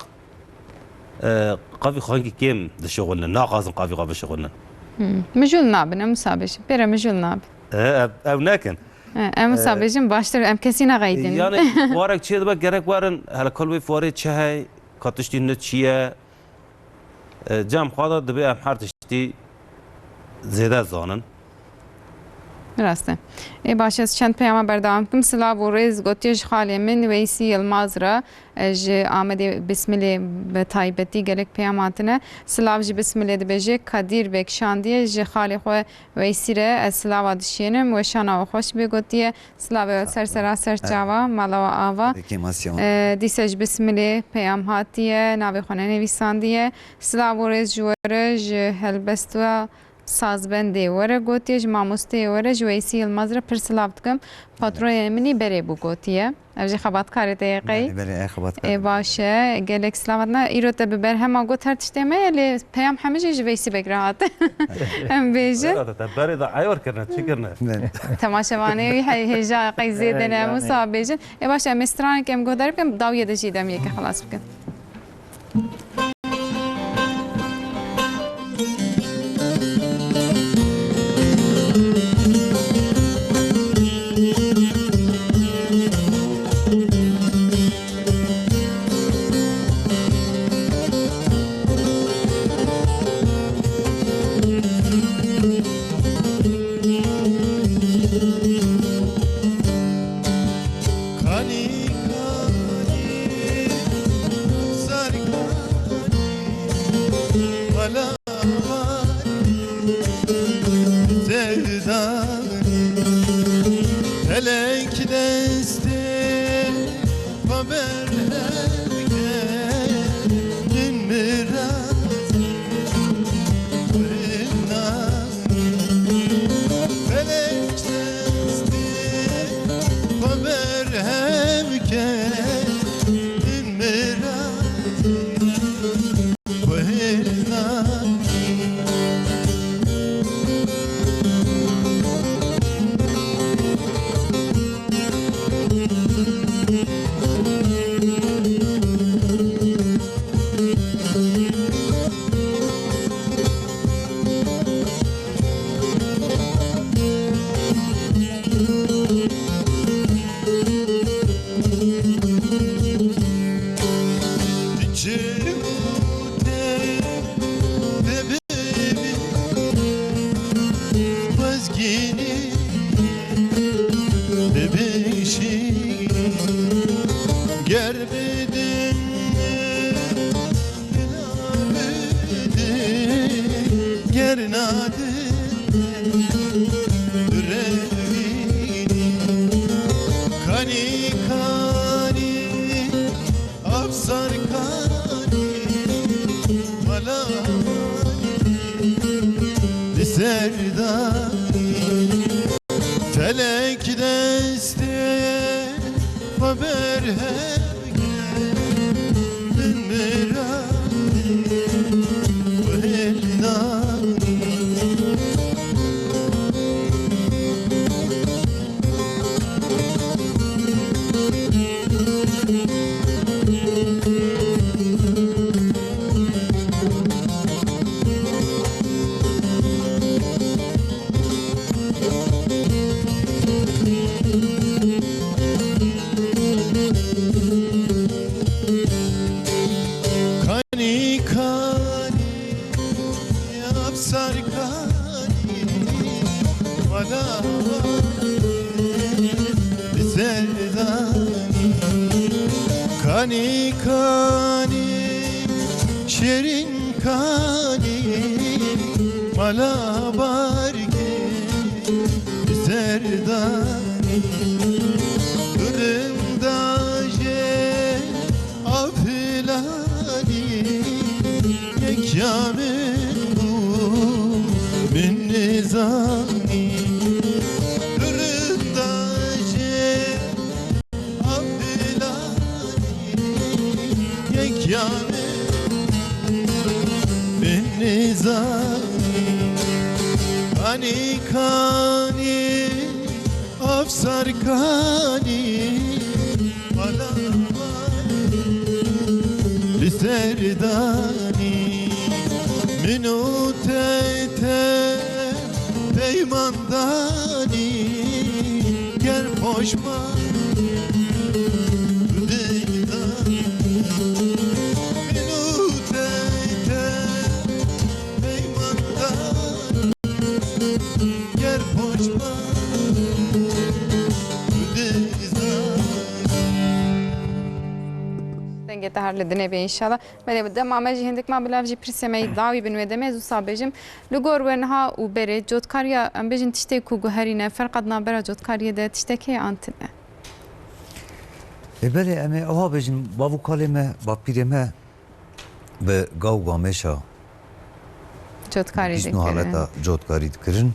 e, qavî xwe hinkî kêm dişixulin, naxwazin qavî xwe bişixulin. Hmm. Mijûl nabin, em wisa bêjin. Pêre mijûl nabin. E, ev, ev nekin. E, em wisa Ee, bêjin baştir, em kesî nexeyidin. Yani fuarek çê dibe gerek werin, hele kol wê fuarê çi hey, ka tiştî nû çi ye? E, cem xwe de dibê em her tiştî zêde zanin. Rast e. Ê baş, ez çend peyama berdewam bikim. Silav û rêz gotiye ji xalê min Weysî Yilmaz re. E, ji Amedê Bismilê bi taybetî gelek peyam hatine. Silav ji Bismilê dibêje, Kadîr Beg şandiye ji xalê xwe Weysî re ez silava dişênim. Weşana we xweş bê gotiye. Silavê we ser sera ser çava, mala we ava. Pekê masiya wan. E, dîse ji Bismilê peyam hatiye, navê xwe nenivîsandiye. Silav û rêz ji we re, ji helbest we sazbendê we re gotiye, ji mamosteyê we re, ji Weysî Yilmaz re pir silav dikim. Patroyê min î berê bû gotiye. Ev jî xebatkarê te ye qey? Belê, belê, ev xebatkarê. Ê, baş e. Gelek silav hatina. Îro te bi berhema got her tiştê me ye, lê peyam hemî jî ji Veysî Beg re hat. Em bêjin. Wera te, te berê de eyar kirine, çi kirine? Belê. Temaşevanê wî hey hêja qey zêde ne, em wisa bêjin. Ê, baş e, em ê stranek em guhdar bikin, dawiyê de jî dem yekê xelas bikin. Kanî, kanî, zar kanî, bala Zerdanî, felek destê xwe berhev kir, min mirazî wê nanî. Felek destê xwe berhev kir, min mirazî Ger bidin, ger nadin, revînî, kanî, kanî, Avsar kanî, mala li ser danî. Felek destê xwe berhev kir, min mirazî wê nanî. Kanî, kanî, Avsar kanî, mala Zerdanî, kanî, kanî, şêrîn kanî, mala Barkê Zerdanî, durumda jê Afilanî, yek ya min bû, min nizanî. Durumda jê Afilanî, yek ya min, min nizanî. Kanî, kanî, Avsar kanî, bala li ser danî, min û te, te peyman danî. Poşman, dêda, minûteyte, peymandar, ger poşman, dêda. Dengê te her li dinê be înşallah. Belê, dema me jî hindik ma bila jî pirsê me yî dawî bin wê demê, ez wisa bêjim. Li gor we niha û berê cotkariya, em bêjin tiştê ku guherîne, ferqa di navbera cotkariyê de tiştek heye an tune? Ê belê, em ê ewa bêjin, bav û kalê me, bapîrê me bi gav û gamêşa Cotkarî bîst nû dikirin. Haleta cotkarî dikirin.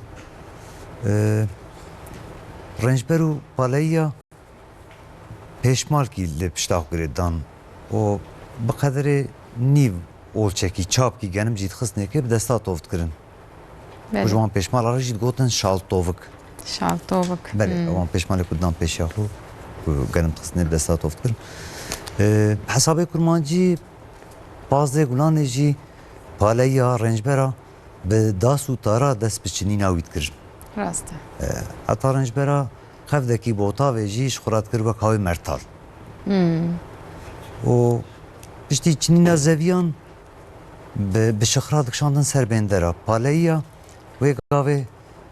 Ee, Rencber û paleyiya pêşmalkî li pişta xwe girê dan û bi qederê nîv olçekî, çapkî genim jî dixistinê kê bi desta tov dikirin. Belê. Ku ji wan pêşmala re jî digotin şaltovik. Şaltovik. Belê, hmm. Wan pêşmalê ku dan pêşiya xwe ku genim dixistinê bi desta tov dikirin. Ee, hesabê kurmancî pazdeh gulanê jî paleya rencbera bi das û tara dest bi çinîna wî dikirin. Rast e. E, heta rencbera xevdekî botavê jî ji xwe re dikir wek hawê mertal. Hmm. Û piştî çinîna zeviyan bi, bi şixra dikişandin ser bêndera. Paleyiya wê gavê,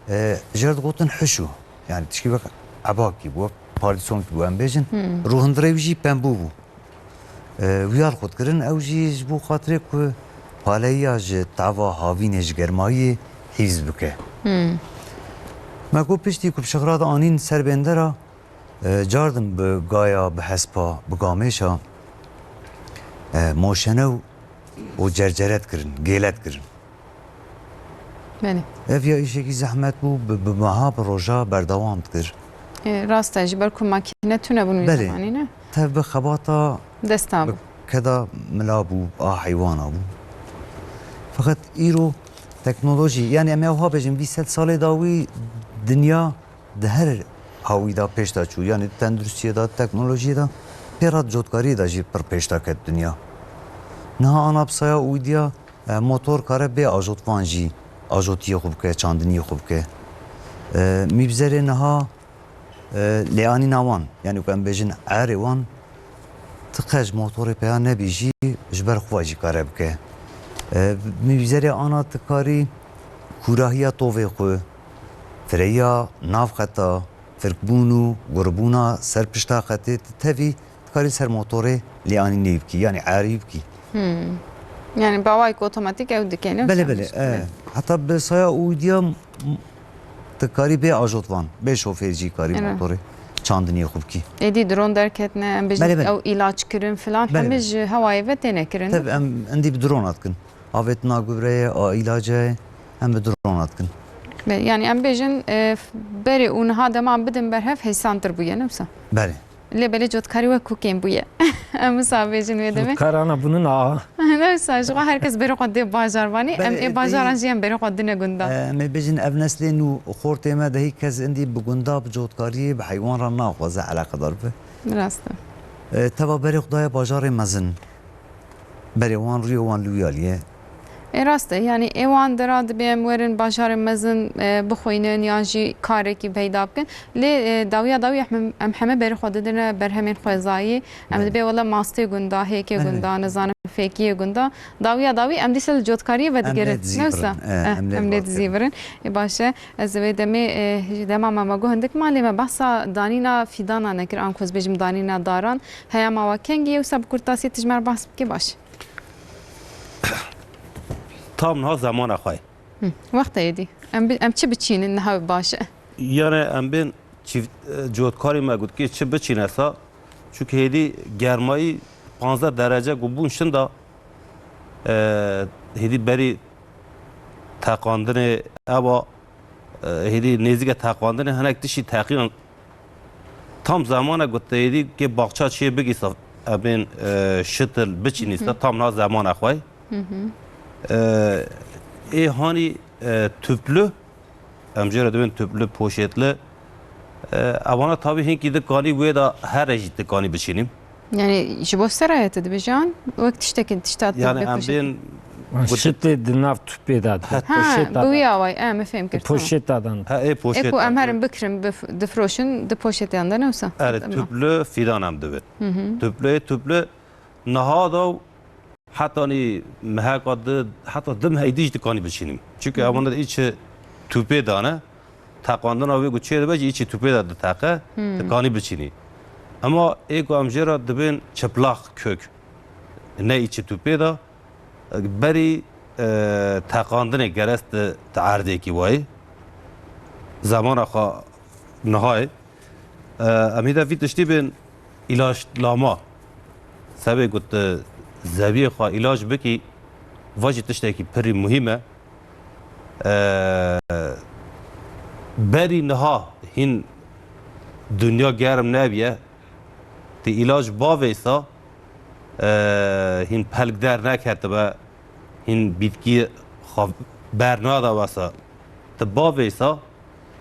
e, ji re digotin hişû. Yani tişkî wek ebakî bû, wek pardîsonkî bû, em bêjin. Hmm. Rûhindirê wî jî pembû bû. E, wî ya li xwe dikirin, ew jî ji bo xatirê ku paleyiya ji tava havînê, ji germayiyê hîfz bike. Hmm. Me ku piştî ku bi şixra de anîn ser bêndera, e, cardin bi gaya, bi hespa, bi gamêşa, e, moşenew û cercere dikirin, gêle dikirin. Belê. Ev ya îşekî zehmet bû, bi, bi meha, bi roja berdewam dikir. E, rast e, ji ber ku makîne tune bûn wî Belê. Zemanî, ne? Tev bi xebata Desta bi bû. Keda mila bû, a heywana bû. Feqet îro teknolojî, yani em ê wiha bêjin, vî sed salê dawî dinya di her hawî de pêş de çû. Yani di tenduristiyê de, teknolojiyê de, pê re di cotkariyê de jî pir pêş de ket dinya. Niha ana bi saya û diya E, motor kare bê ajotvan jî ajotiyê xwe bike, çandiniyê xwe bike. E, mîbzerê niha, e, lêanîna wan, yani ku em bêjin erê wan, ti qe ji motorê peya nebî jî ji ber xwe jî kare bike. E, mîbzerê ana ti karî kûrahiya tovê xwe, fireya nav xeta, firkbûn û gurbûna ser pişta xetê, ti tevî dikarî ser motorê lêanînê bikî, yani erî bikî. Hmm. Yani bi awayek otomatîk ew dike, ne? Belê, belê. E, heta bi saya û diya m-, dikarî bê ajotvan, bê şofêr jî karî Evet. Motorê çandiniyê xwe bikî. Êdî dron derketine, em bêjin Belê, belê. Ew îlaç kirin filan, Belê, hemî belê. Ji hewayê ve têne kirin. Tabii em endî bi drona dikin. Avêtina gubreyê, a îlacê, em bi drona dikin. Be-, yani em bêjin, e, f-, berê û niha dema bidin berhev hêsantir bûye, ne wisa? Belê. Lê belê cotkarî wek ku kêm bûye. Em wisa bêjin wê demê. Cotkarana bûnin a. Ne wisa, ji xwe her kes berê xwe dê bajarvanî, em Belê, ê bajaran dê- jî em berê xwe dine gunda. E, em ê bêjin ev neslê nû xortê me de hî kes indî bi gunda, bi cotkariyê, bi heywan re naxwaze eleqedar be. Rast e. E, teva berê xwe daye bajarê mezin. Berê wan rûyê wan li wî alî ye. Ê rast e, yani ê wan dera dibê em werin bajarên mezin, e, bixwînin yan jî karekî peyda bikin. Lê, e, dawiya dawî em, em heme berê xwe didine berhemên xwezayî. Em Belê. Dibê wele mastê gunda, hêkê Belê. Gunda, nizanim fêkiyê gunda. Dawiya dawî em dîsa li cotkariyê Em lê vedigerin. Dizîvirin. Newsa? E, Eh, em lê em lê vedigerin. Dizîvirin. Ê baş e. Ez ê wê demê, e, ji dema me me got hindik malê me behsa danîna fîdana nekir, an ku ez bêjim danîna daran. Heya mawa kengî ye, wisa bi kurtasî tu ji me re behs bikî baş. Tam niha zemana xwe ye. Hı, wextê êdî. Em bi-, em çi biçînin niha baş e? Yani em bên çift, e, cotkarê me got kê çi biçîne sa. Çunke hêdî germayî panzdeh derece ku bûn şinda, e, hêdî berî teqandinê ewa, e, hêdî nêzîke teqandinê hinek tiştî teqiyan. Tam zemane ku te hêdî kê baxça çê bigîsa, em bên, e, şitil biçînîsa, Hı hı. Tam na zemane xwe. Hı hı. E, ê hanî, e, tüplü, em jê re dibên tüplü, poşetli. E, evana tabî hinkî dikanî wê de here jî dikanî biçînîm. Yani ji bo seraya te dibêje an wek tiştekî tişta te Yani em bêkoşe. Bên Şitê di nav tûpê de Ha, dibin. Poşeta bi wî de. Awayî, e, me fêm kir, tamam. Poşeta de. Ha, ê poşeta Ê ku em de. Herin bikirin, bif-, difroşin, di poşeteyan de ne wisa? Erê, Tamam. Tûp li fîran em dibin. Hı hı. Tûp li, tûp li niha da û heta nî meheka di, heta di mehê dî jî dikanî biçînim. Çünkü Hı hı. Ewan de îçi tûpê dane, teqandina wê ku çê dibe jî îçi tûpê de diteqe, Hı. Dikanî biçînî. Ama ê ku em jê re dibên çıplak kök, ne îçi tûpê de, Berî, e, teqandinê gerest di, di erdekî wayî. Zemana xwe nihayê. E, em hî de vî tiştî bên îlaç lama. Sebê ku tu zeviyê xwe îlaç bikî, va jî tiştekî pirî muhîm e. E, berî niha hîn dinya germ nebiye. Ti îlac bavêsa, e, hîn pelk der neketibe, hîn bîtkî xwe bernada wesa. Ti bavêsa,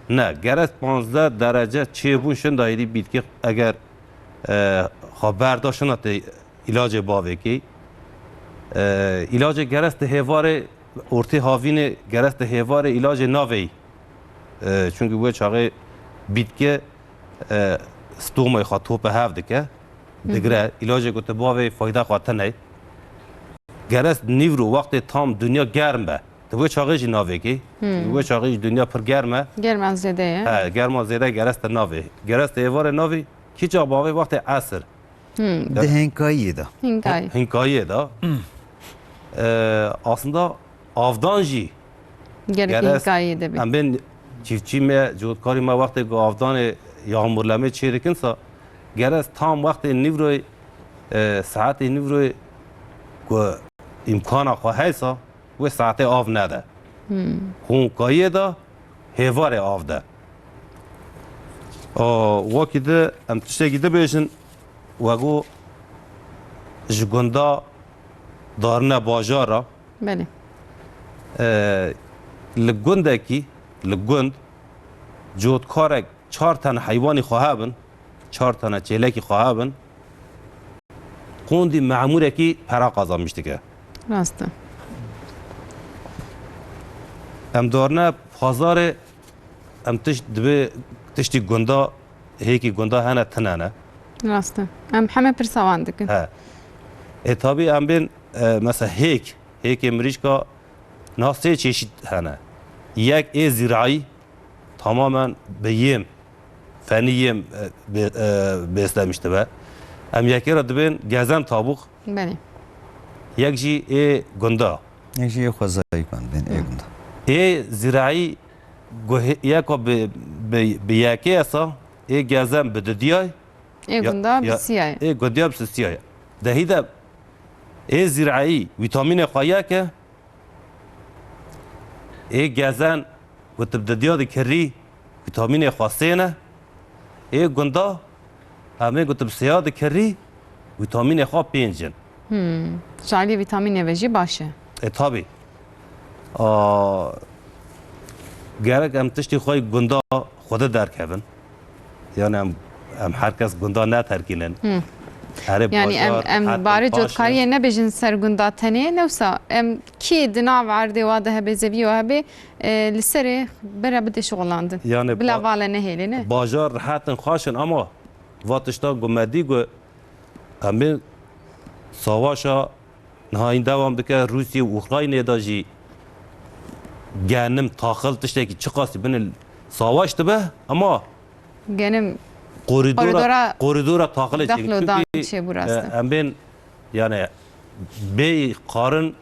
ne, gerest panzdeh derece çêbûn şinda hêdî bîtkî eger, e, xwe berda şina ti îlacê bavêkî. E, îlacê gerest di hêvarê ortê havînê gerest di hêvarê îlacê navê. E, çünkü wê çaxê bîtke, e, stomay xwe tope hev dike, Hı hı. Digre. Îlacê ku tu bavê fayda xwe tine. Gerest nîvro wextê tam dinya germ be. Tu wê çaxê jî navêkî. Hı. Çünkü wê çaxê jî dinya pir germ e. German zêde ye. He, germa zêde gerest navê. Gerest êvarê navê. Kî çax bavê wextê esir. Hmm. Di hênkayiyê de. Hênkayî. Hênkayiyê de. Hmm. Ee, aslında avdan jî Gerek gerek hênkayiyê de be. Em bên çiftçî me, cotkarî me wextê ku avdanê yağmurlemê çê dikin sa, gerek tam wextê nîvroyê, e, saetê nîvroyê ku îmkana xwe heysa, wê saetê av nede. Hmm. Hûnkayiyê de hêvarê av de. O, wekî di, em tiştekî dibêjin, wego ji gunda darine bajara. Belê. E, li gundekî, li gund, cotkarek çar tane heywanî xwe hebin, çar tane çêlekî xwe hebin, qûndî memûrekî pera qazanmiş dike. Rast e. Em darine pazarê, em tişt dibê tiştî gunda, hêkî gunda hene tine ne. Rast e. Em heme pirsa wan dikin. He. E, tabî em bên, e, mesela hêk, hêkê mirîşka na sê çeşît hene. Yek ê zîraî, tamamen bi yêm, fenî yêm, e, be-, e, beslemiş dibe. Em yekê re dibên gezen tabûq. Belê. Yek jî ê gunda. Yek jî ê xwezayî kan bên ê Hı. gunda. Ê zîraî guhê-, yeka bi, bi, bi yekê esa, ê gezen bi didiyay. Ê Ya, gunda bi ya, siyayê. Ê gundiya bi siyayê. Dehî de ê zîraî vîtamînê xwe yek e, Ê gezen ku tu bi didiya dikirî, vîtamînê xwe sê ne. Ê gunda, em ê ku tu bi sêya dikirî, vîtamînê xwe pênc in. Hmm. Ji alî vîtamînê ve jî baş e. E, tabî. A, gerek em tiştî xwe gunda xwe de derkevin. Yani em, em her kes gunda neterkînin. Hı. Erê Yani em, bajar, em her barê paş e. Cotkariyê nebêjin ser gunda tenê, newsa em kî di nav erdê wa de hebe, zevî wa hebe, e, li serê bere bidê şixulandin. Yani Bila ba-, vale nehêlê, ne? Bajar rehet in, xweş in, ama va tişta ku me dî ku em ê savaşa Niha hîn dewam dike, Rûsya û Ukraynê de jî genim, taxil, tiştekî çiqasî bine savaş dibe, ama Genim koridora, koridora koridora taxilê çêkin. Daxil û dan Çünkü, çêbû rast e, e. Em bên, yani, bê xwarin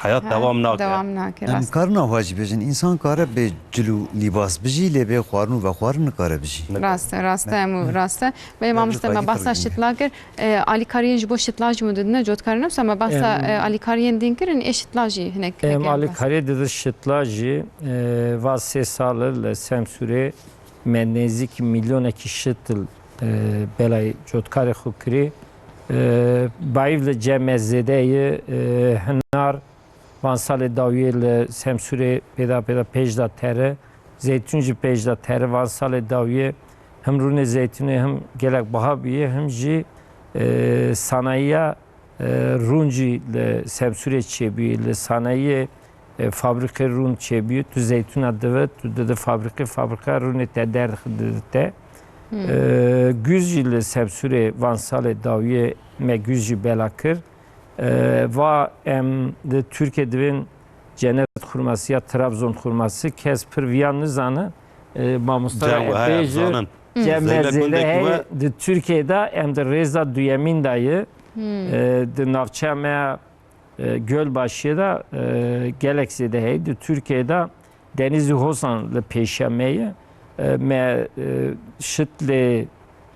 heyat Ha, dewam nake. Dewam nake, Em rast. Karina xwe jî bêjin, însan kare bê cil û lîbas bijî, lê bê xwarin û vexwarin nikare bijî. Rast e, rast e, em û rast e. Belê mamoste, me bahsa şitla kir. E, alîkariyên ji bo şitla jî min didine, cotkarî ne, wisa me bahsa, Em, e, alîkariyên din kirin, ê şitla jî hinek Em, hinek ê alîkariyê dide şitla jî, e, va sê sal li Semsûrê me nêzîkî milyonekî şitl, e, belayê cotkarê xwe kirî. E, bayîv li cem me zêde ye, e, hinar, Van salê dawiyê li Semsûrê pêda pêda pêj da tere, zeytûn jî pêj da tere. Van salê dawiyê him rûnê zeytûnê him gelek biha bûye, him jî, e, sanayiya, e, rûn jî li Semsûrê çêbûyî, li sanayiyê, e, fabrîkê rûn çêbûyî, tu zeytûna dive, tu dide fabrîkê, fabrîka rûnê te derdixi dide te. Hmm. E, gûz jî li Semsûrê van salê dawiyê me gûz jî bela kir. E, va em li Tirkiyê divên cennet xurması ya Trabzon xurması, kes pir viya nizane. E, mamosta Cem, e, he, bêje, zanin. Cem Zeynep Zêde Gundek hey, we- di Tirkiyê de em di rêza duyemîn de ye. Hmm. E, di navçeya me, e, Gölbaşı'yê de, e, gelek zêde hey. Di Tirkiyê de Denizli Hosan li pêşiya me ye. E, me, e, şit lê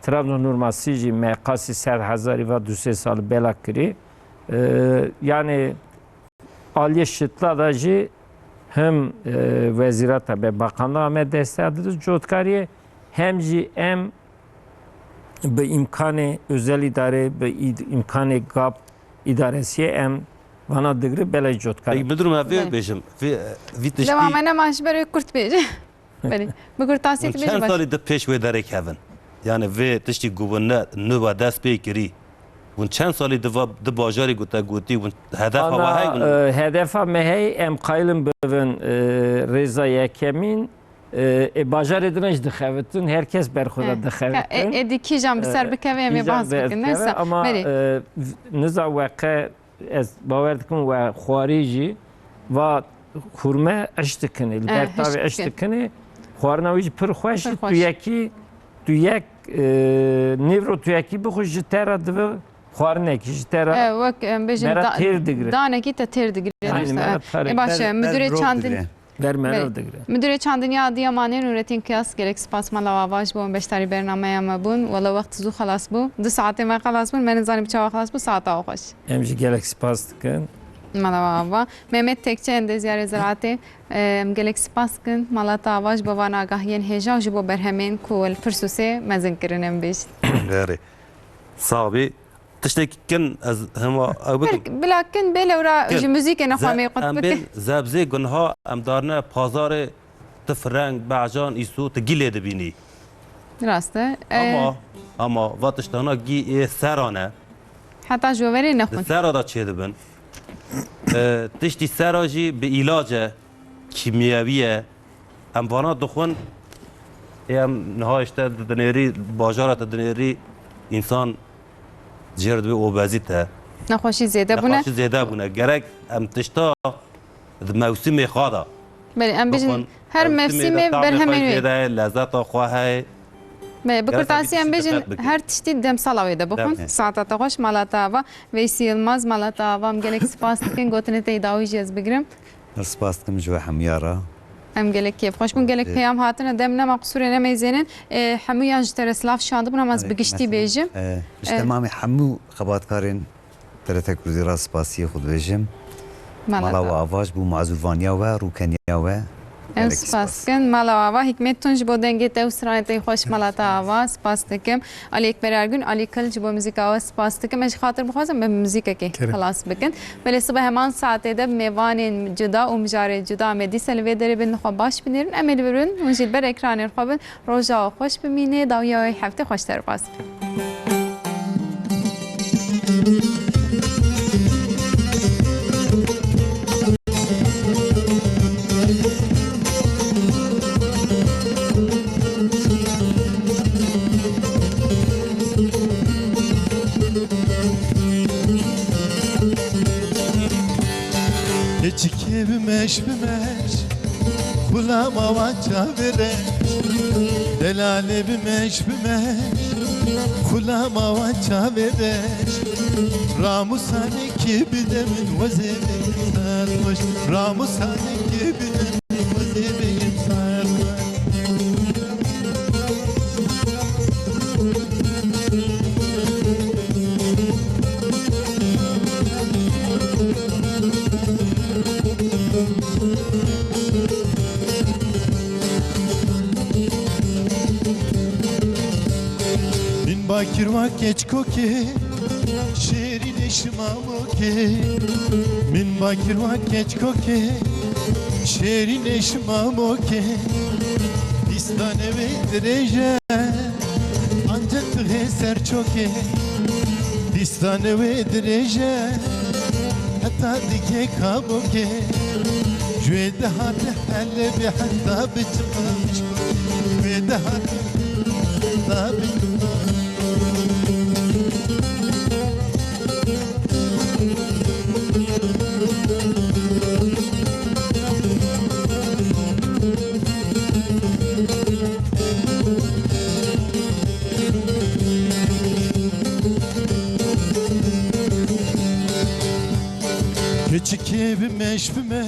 Trabzon hurması jî me qasî sed hezarî va du sê sal bela kirî. E, yani aliyê şitla da jî hem, e, wezîrata me, bakanlığa me desteğe dide cotkariyê, hem jî em bi îmkanê özel îdarê, bi îd-, îmkanê gap îdaresiyê em vana digri belê cotkarî. Peki, müdürüm, ez vê Belê. bêjim. Vê, vî tiştî Dewam ene, ma ji ber wê kurt bêje. Belê. Bi kurtasiyê Hûn tu bêjî çend baş. salî di pêş wê derê kevin? Yani vê tiştî ku hûn ne, nû ve dest pê kirî. Hûn çend salî di va, di bajarî ku te gotî, hûn hedefa Ana, we hey, hûn e, hedefa me hey, em qayilin bivin, e, rêza yekemîn, e, e, bajarê din jî dixebitin, her kes ber xwe de He. dixebitin. Ka-, e, êdî kîjan bi ser E, bikeve, em ê kîjan bahs ber bikin. bikeve, Neyse, ama, belê. e, v-, niza weqe Ez bawer dikim we xwarî jî va xurme iş dikinê, li Eh, ber tavê iş iş dikin. dikinê. Xwarina wî jî pir xweş Pir e. xweş. Tu yekî, tu yek, e, nîvro tu yekî bixwe ji te re dibe xwarinekî ji te re Eh, wek, em bêjin, mera da-, têr digire. danekî te têr digire. Aynen, Neyse, mera eh. têr E, baş e, Ber, ber müdürê rok çandin. digire. Ber meriv Belê. digire. Müdürê Çandiniya Adiyamanê Nurettin Kıyas, gelek spas mala we ava ji bo beşdarî bernameya me bûn. Wela wext zû xelas bû. Du saetê me xelas bûn. Me nizanim çawa xelas bû. Saeta we xweş. Em jî gelek spas dikin. Mala we ava. Mehmet Tekçe, endeziyarê ziraatê. Em gelek spas dikin. Mala te ava ji bo van agahiyên hêja û ji bo berhemên ku li Pirsûsê mezin kirin em bêjin. Berê. Sax bî. Tiştek kin ez hema ew bikim. Ber-, bila kin bê lewra Kin. ji muzîkê nexwe Ze-, mê qut em bike. bên zebzê gunha em darine pazarê, tu fireng, becan, îsû, tu gî lê dibînî. Rast e. E, Ama, ama va tiştana gî ê seran e. Heta ji werê Di nexwin. sera de çêdibin. E, tiştî sera jî bi îlac e. Kîmyewî ye. Em vana dixwin, ê em niha işte di dinêrî, bajara te dinêrî, însan jêr dibe obezîte. Nexweşî zêde bûne. Nexweşî zêde bûne. Gerek em tişta di mewsimê xwe de Belê, em bêjin bixwin. her Mewsimê mevsimê de tamê berhemên xwe wê. zêde ye, lezzeta xwe heye. Belê, bi Gerek kurtasî em em piştî bêjin diqet bikin. her tiştî demsala wê de bixwin. Dem. Saeta te xweş, mala te ava. Veysî Yilmaz, mala te ava, em gelek spas dikin. Gotinê te yê dawî jî ez bigirim. Ez spas dikim ji we hemûya re. Em gelek kêfxweş bûn, gelek Ê- peyam hatine, dem nema, qisûrê nemeyzênin. Ê, hemûyan ji te re silav şandibûn, ama ez Erê, bi giştî mesela, bêjim. e, ji Ê. temamê hemû xebatkarên T R T Kurdî re spasiyê xwe dibêjim. Mala Mala te. we ava ji bo mazûrvaniya we, rûkeniya we. Em Gelek spas spas. dikin. Mala we ava, Hikmet Tun ji bo dengê te û stranê te yê xweş, mala te ava, spas dikim. Alî Ekber Ergün, Alî Kil ji bo muzîka we spas dikim. Ez ji xatir bixwazim bi muzîkekê Kerem. xilas bikin. Belê sibe heman saetê de mêvanên cuda û mijarê cuda me dîsa li vê derê bin, xwe baş binêrin. Em ê li vir bin, hûn jî li ber ekranên xwe bin. Roja we xweş bimîne, dawiya wê heftê xweş derbas. Keçikê bimeş bimeş, xulama wan çavê reş. Delalê bimeş bimeş, xulama wan çavê reş. Ramusanekê bide min wezê bê sarhoş. Ramusanekê bide min wezê bê sarhoş. Min bakir wa keçkokê, şêrînê şima mokê. Min bakir wa keçkokê, şêrînê şima mokê. Dîstane wê dirêj e, ancak tixê ser çokê. Dîstanê wê dirêj e, heta digê kabokê. Ji wê dihate Helebê heta biçim, ji wê dihate heta biçim. Keçikê bimeş bimeş.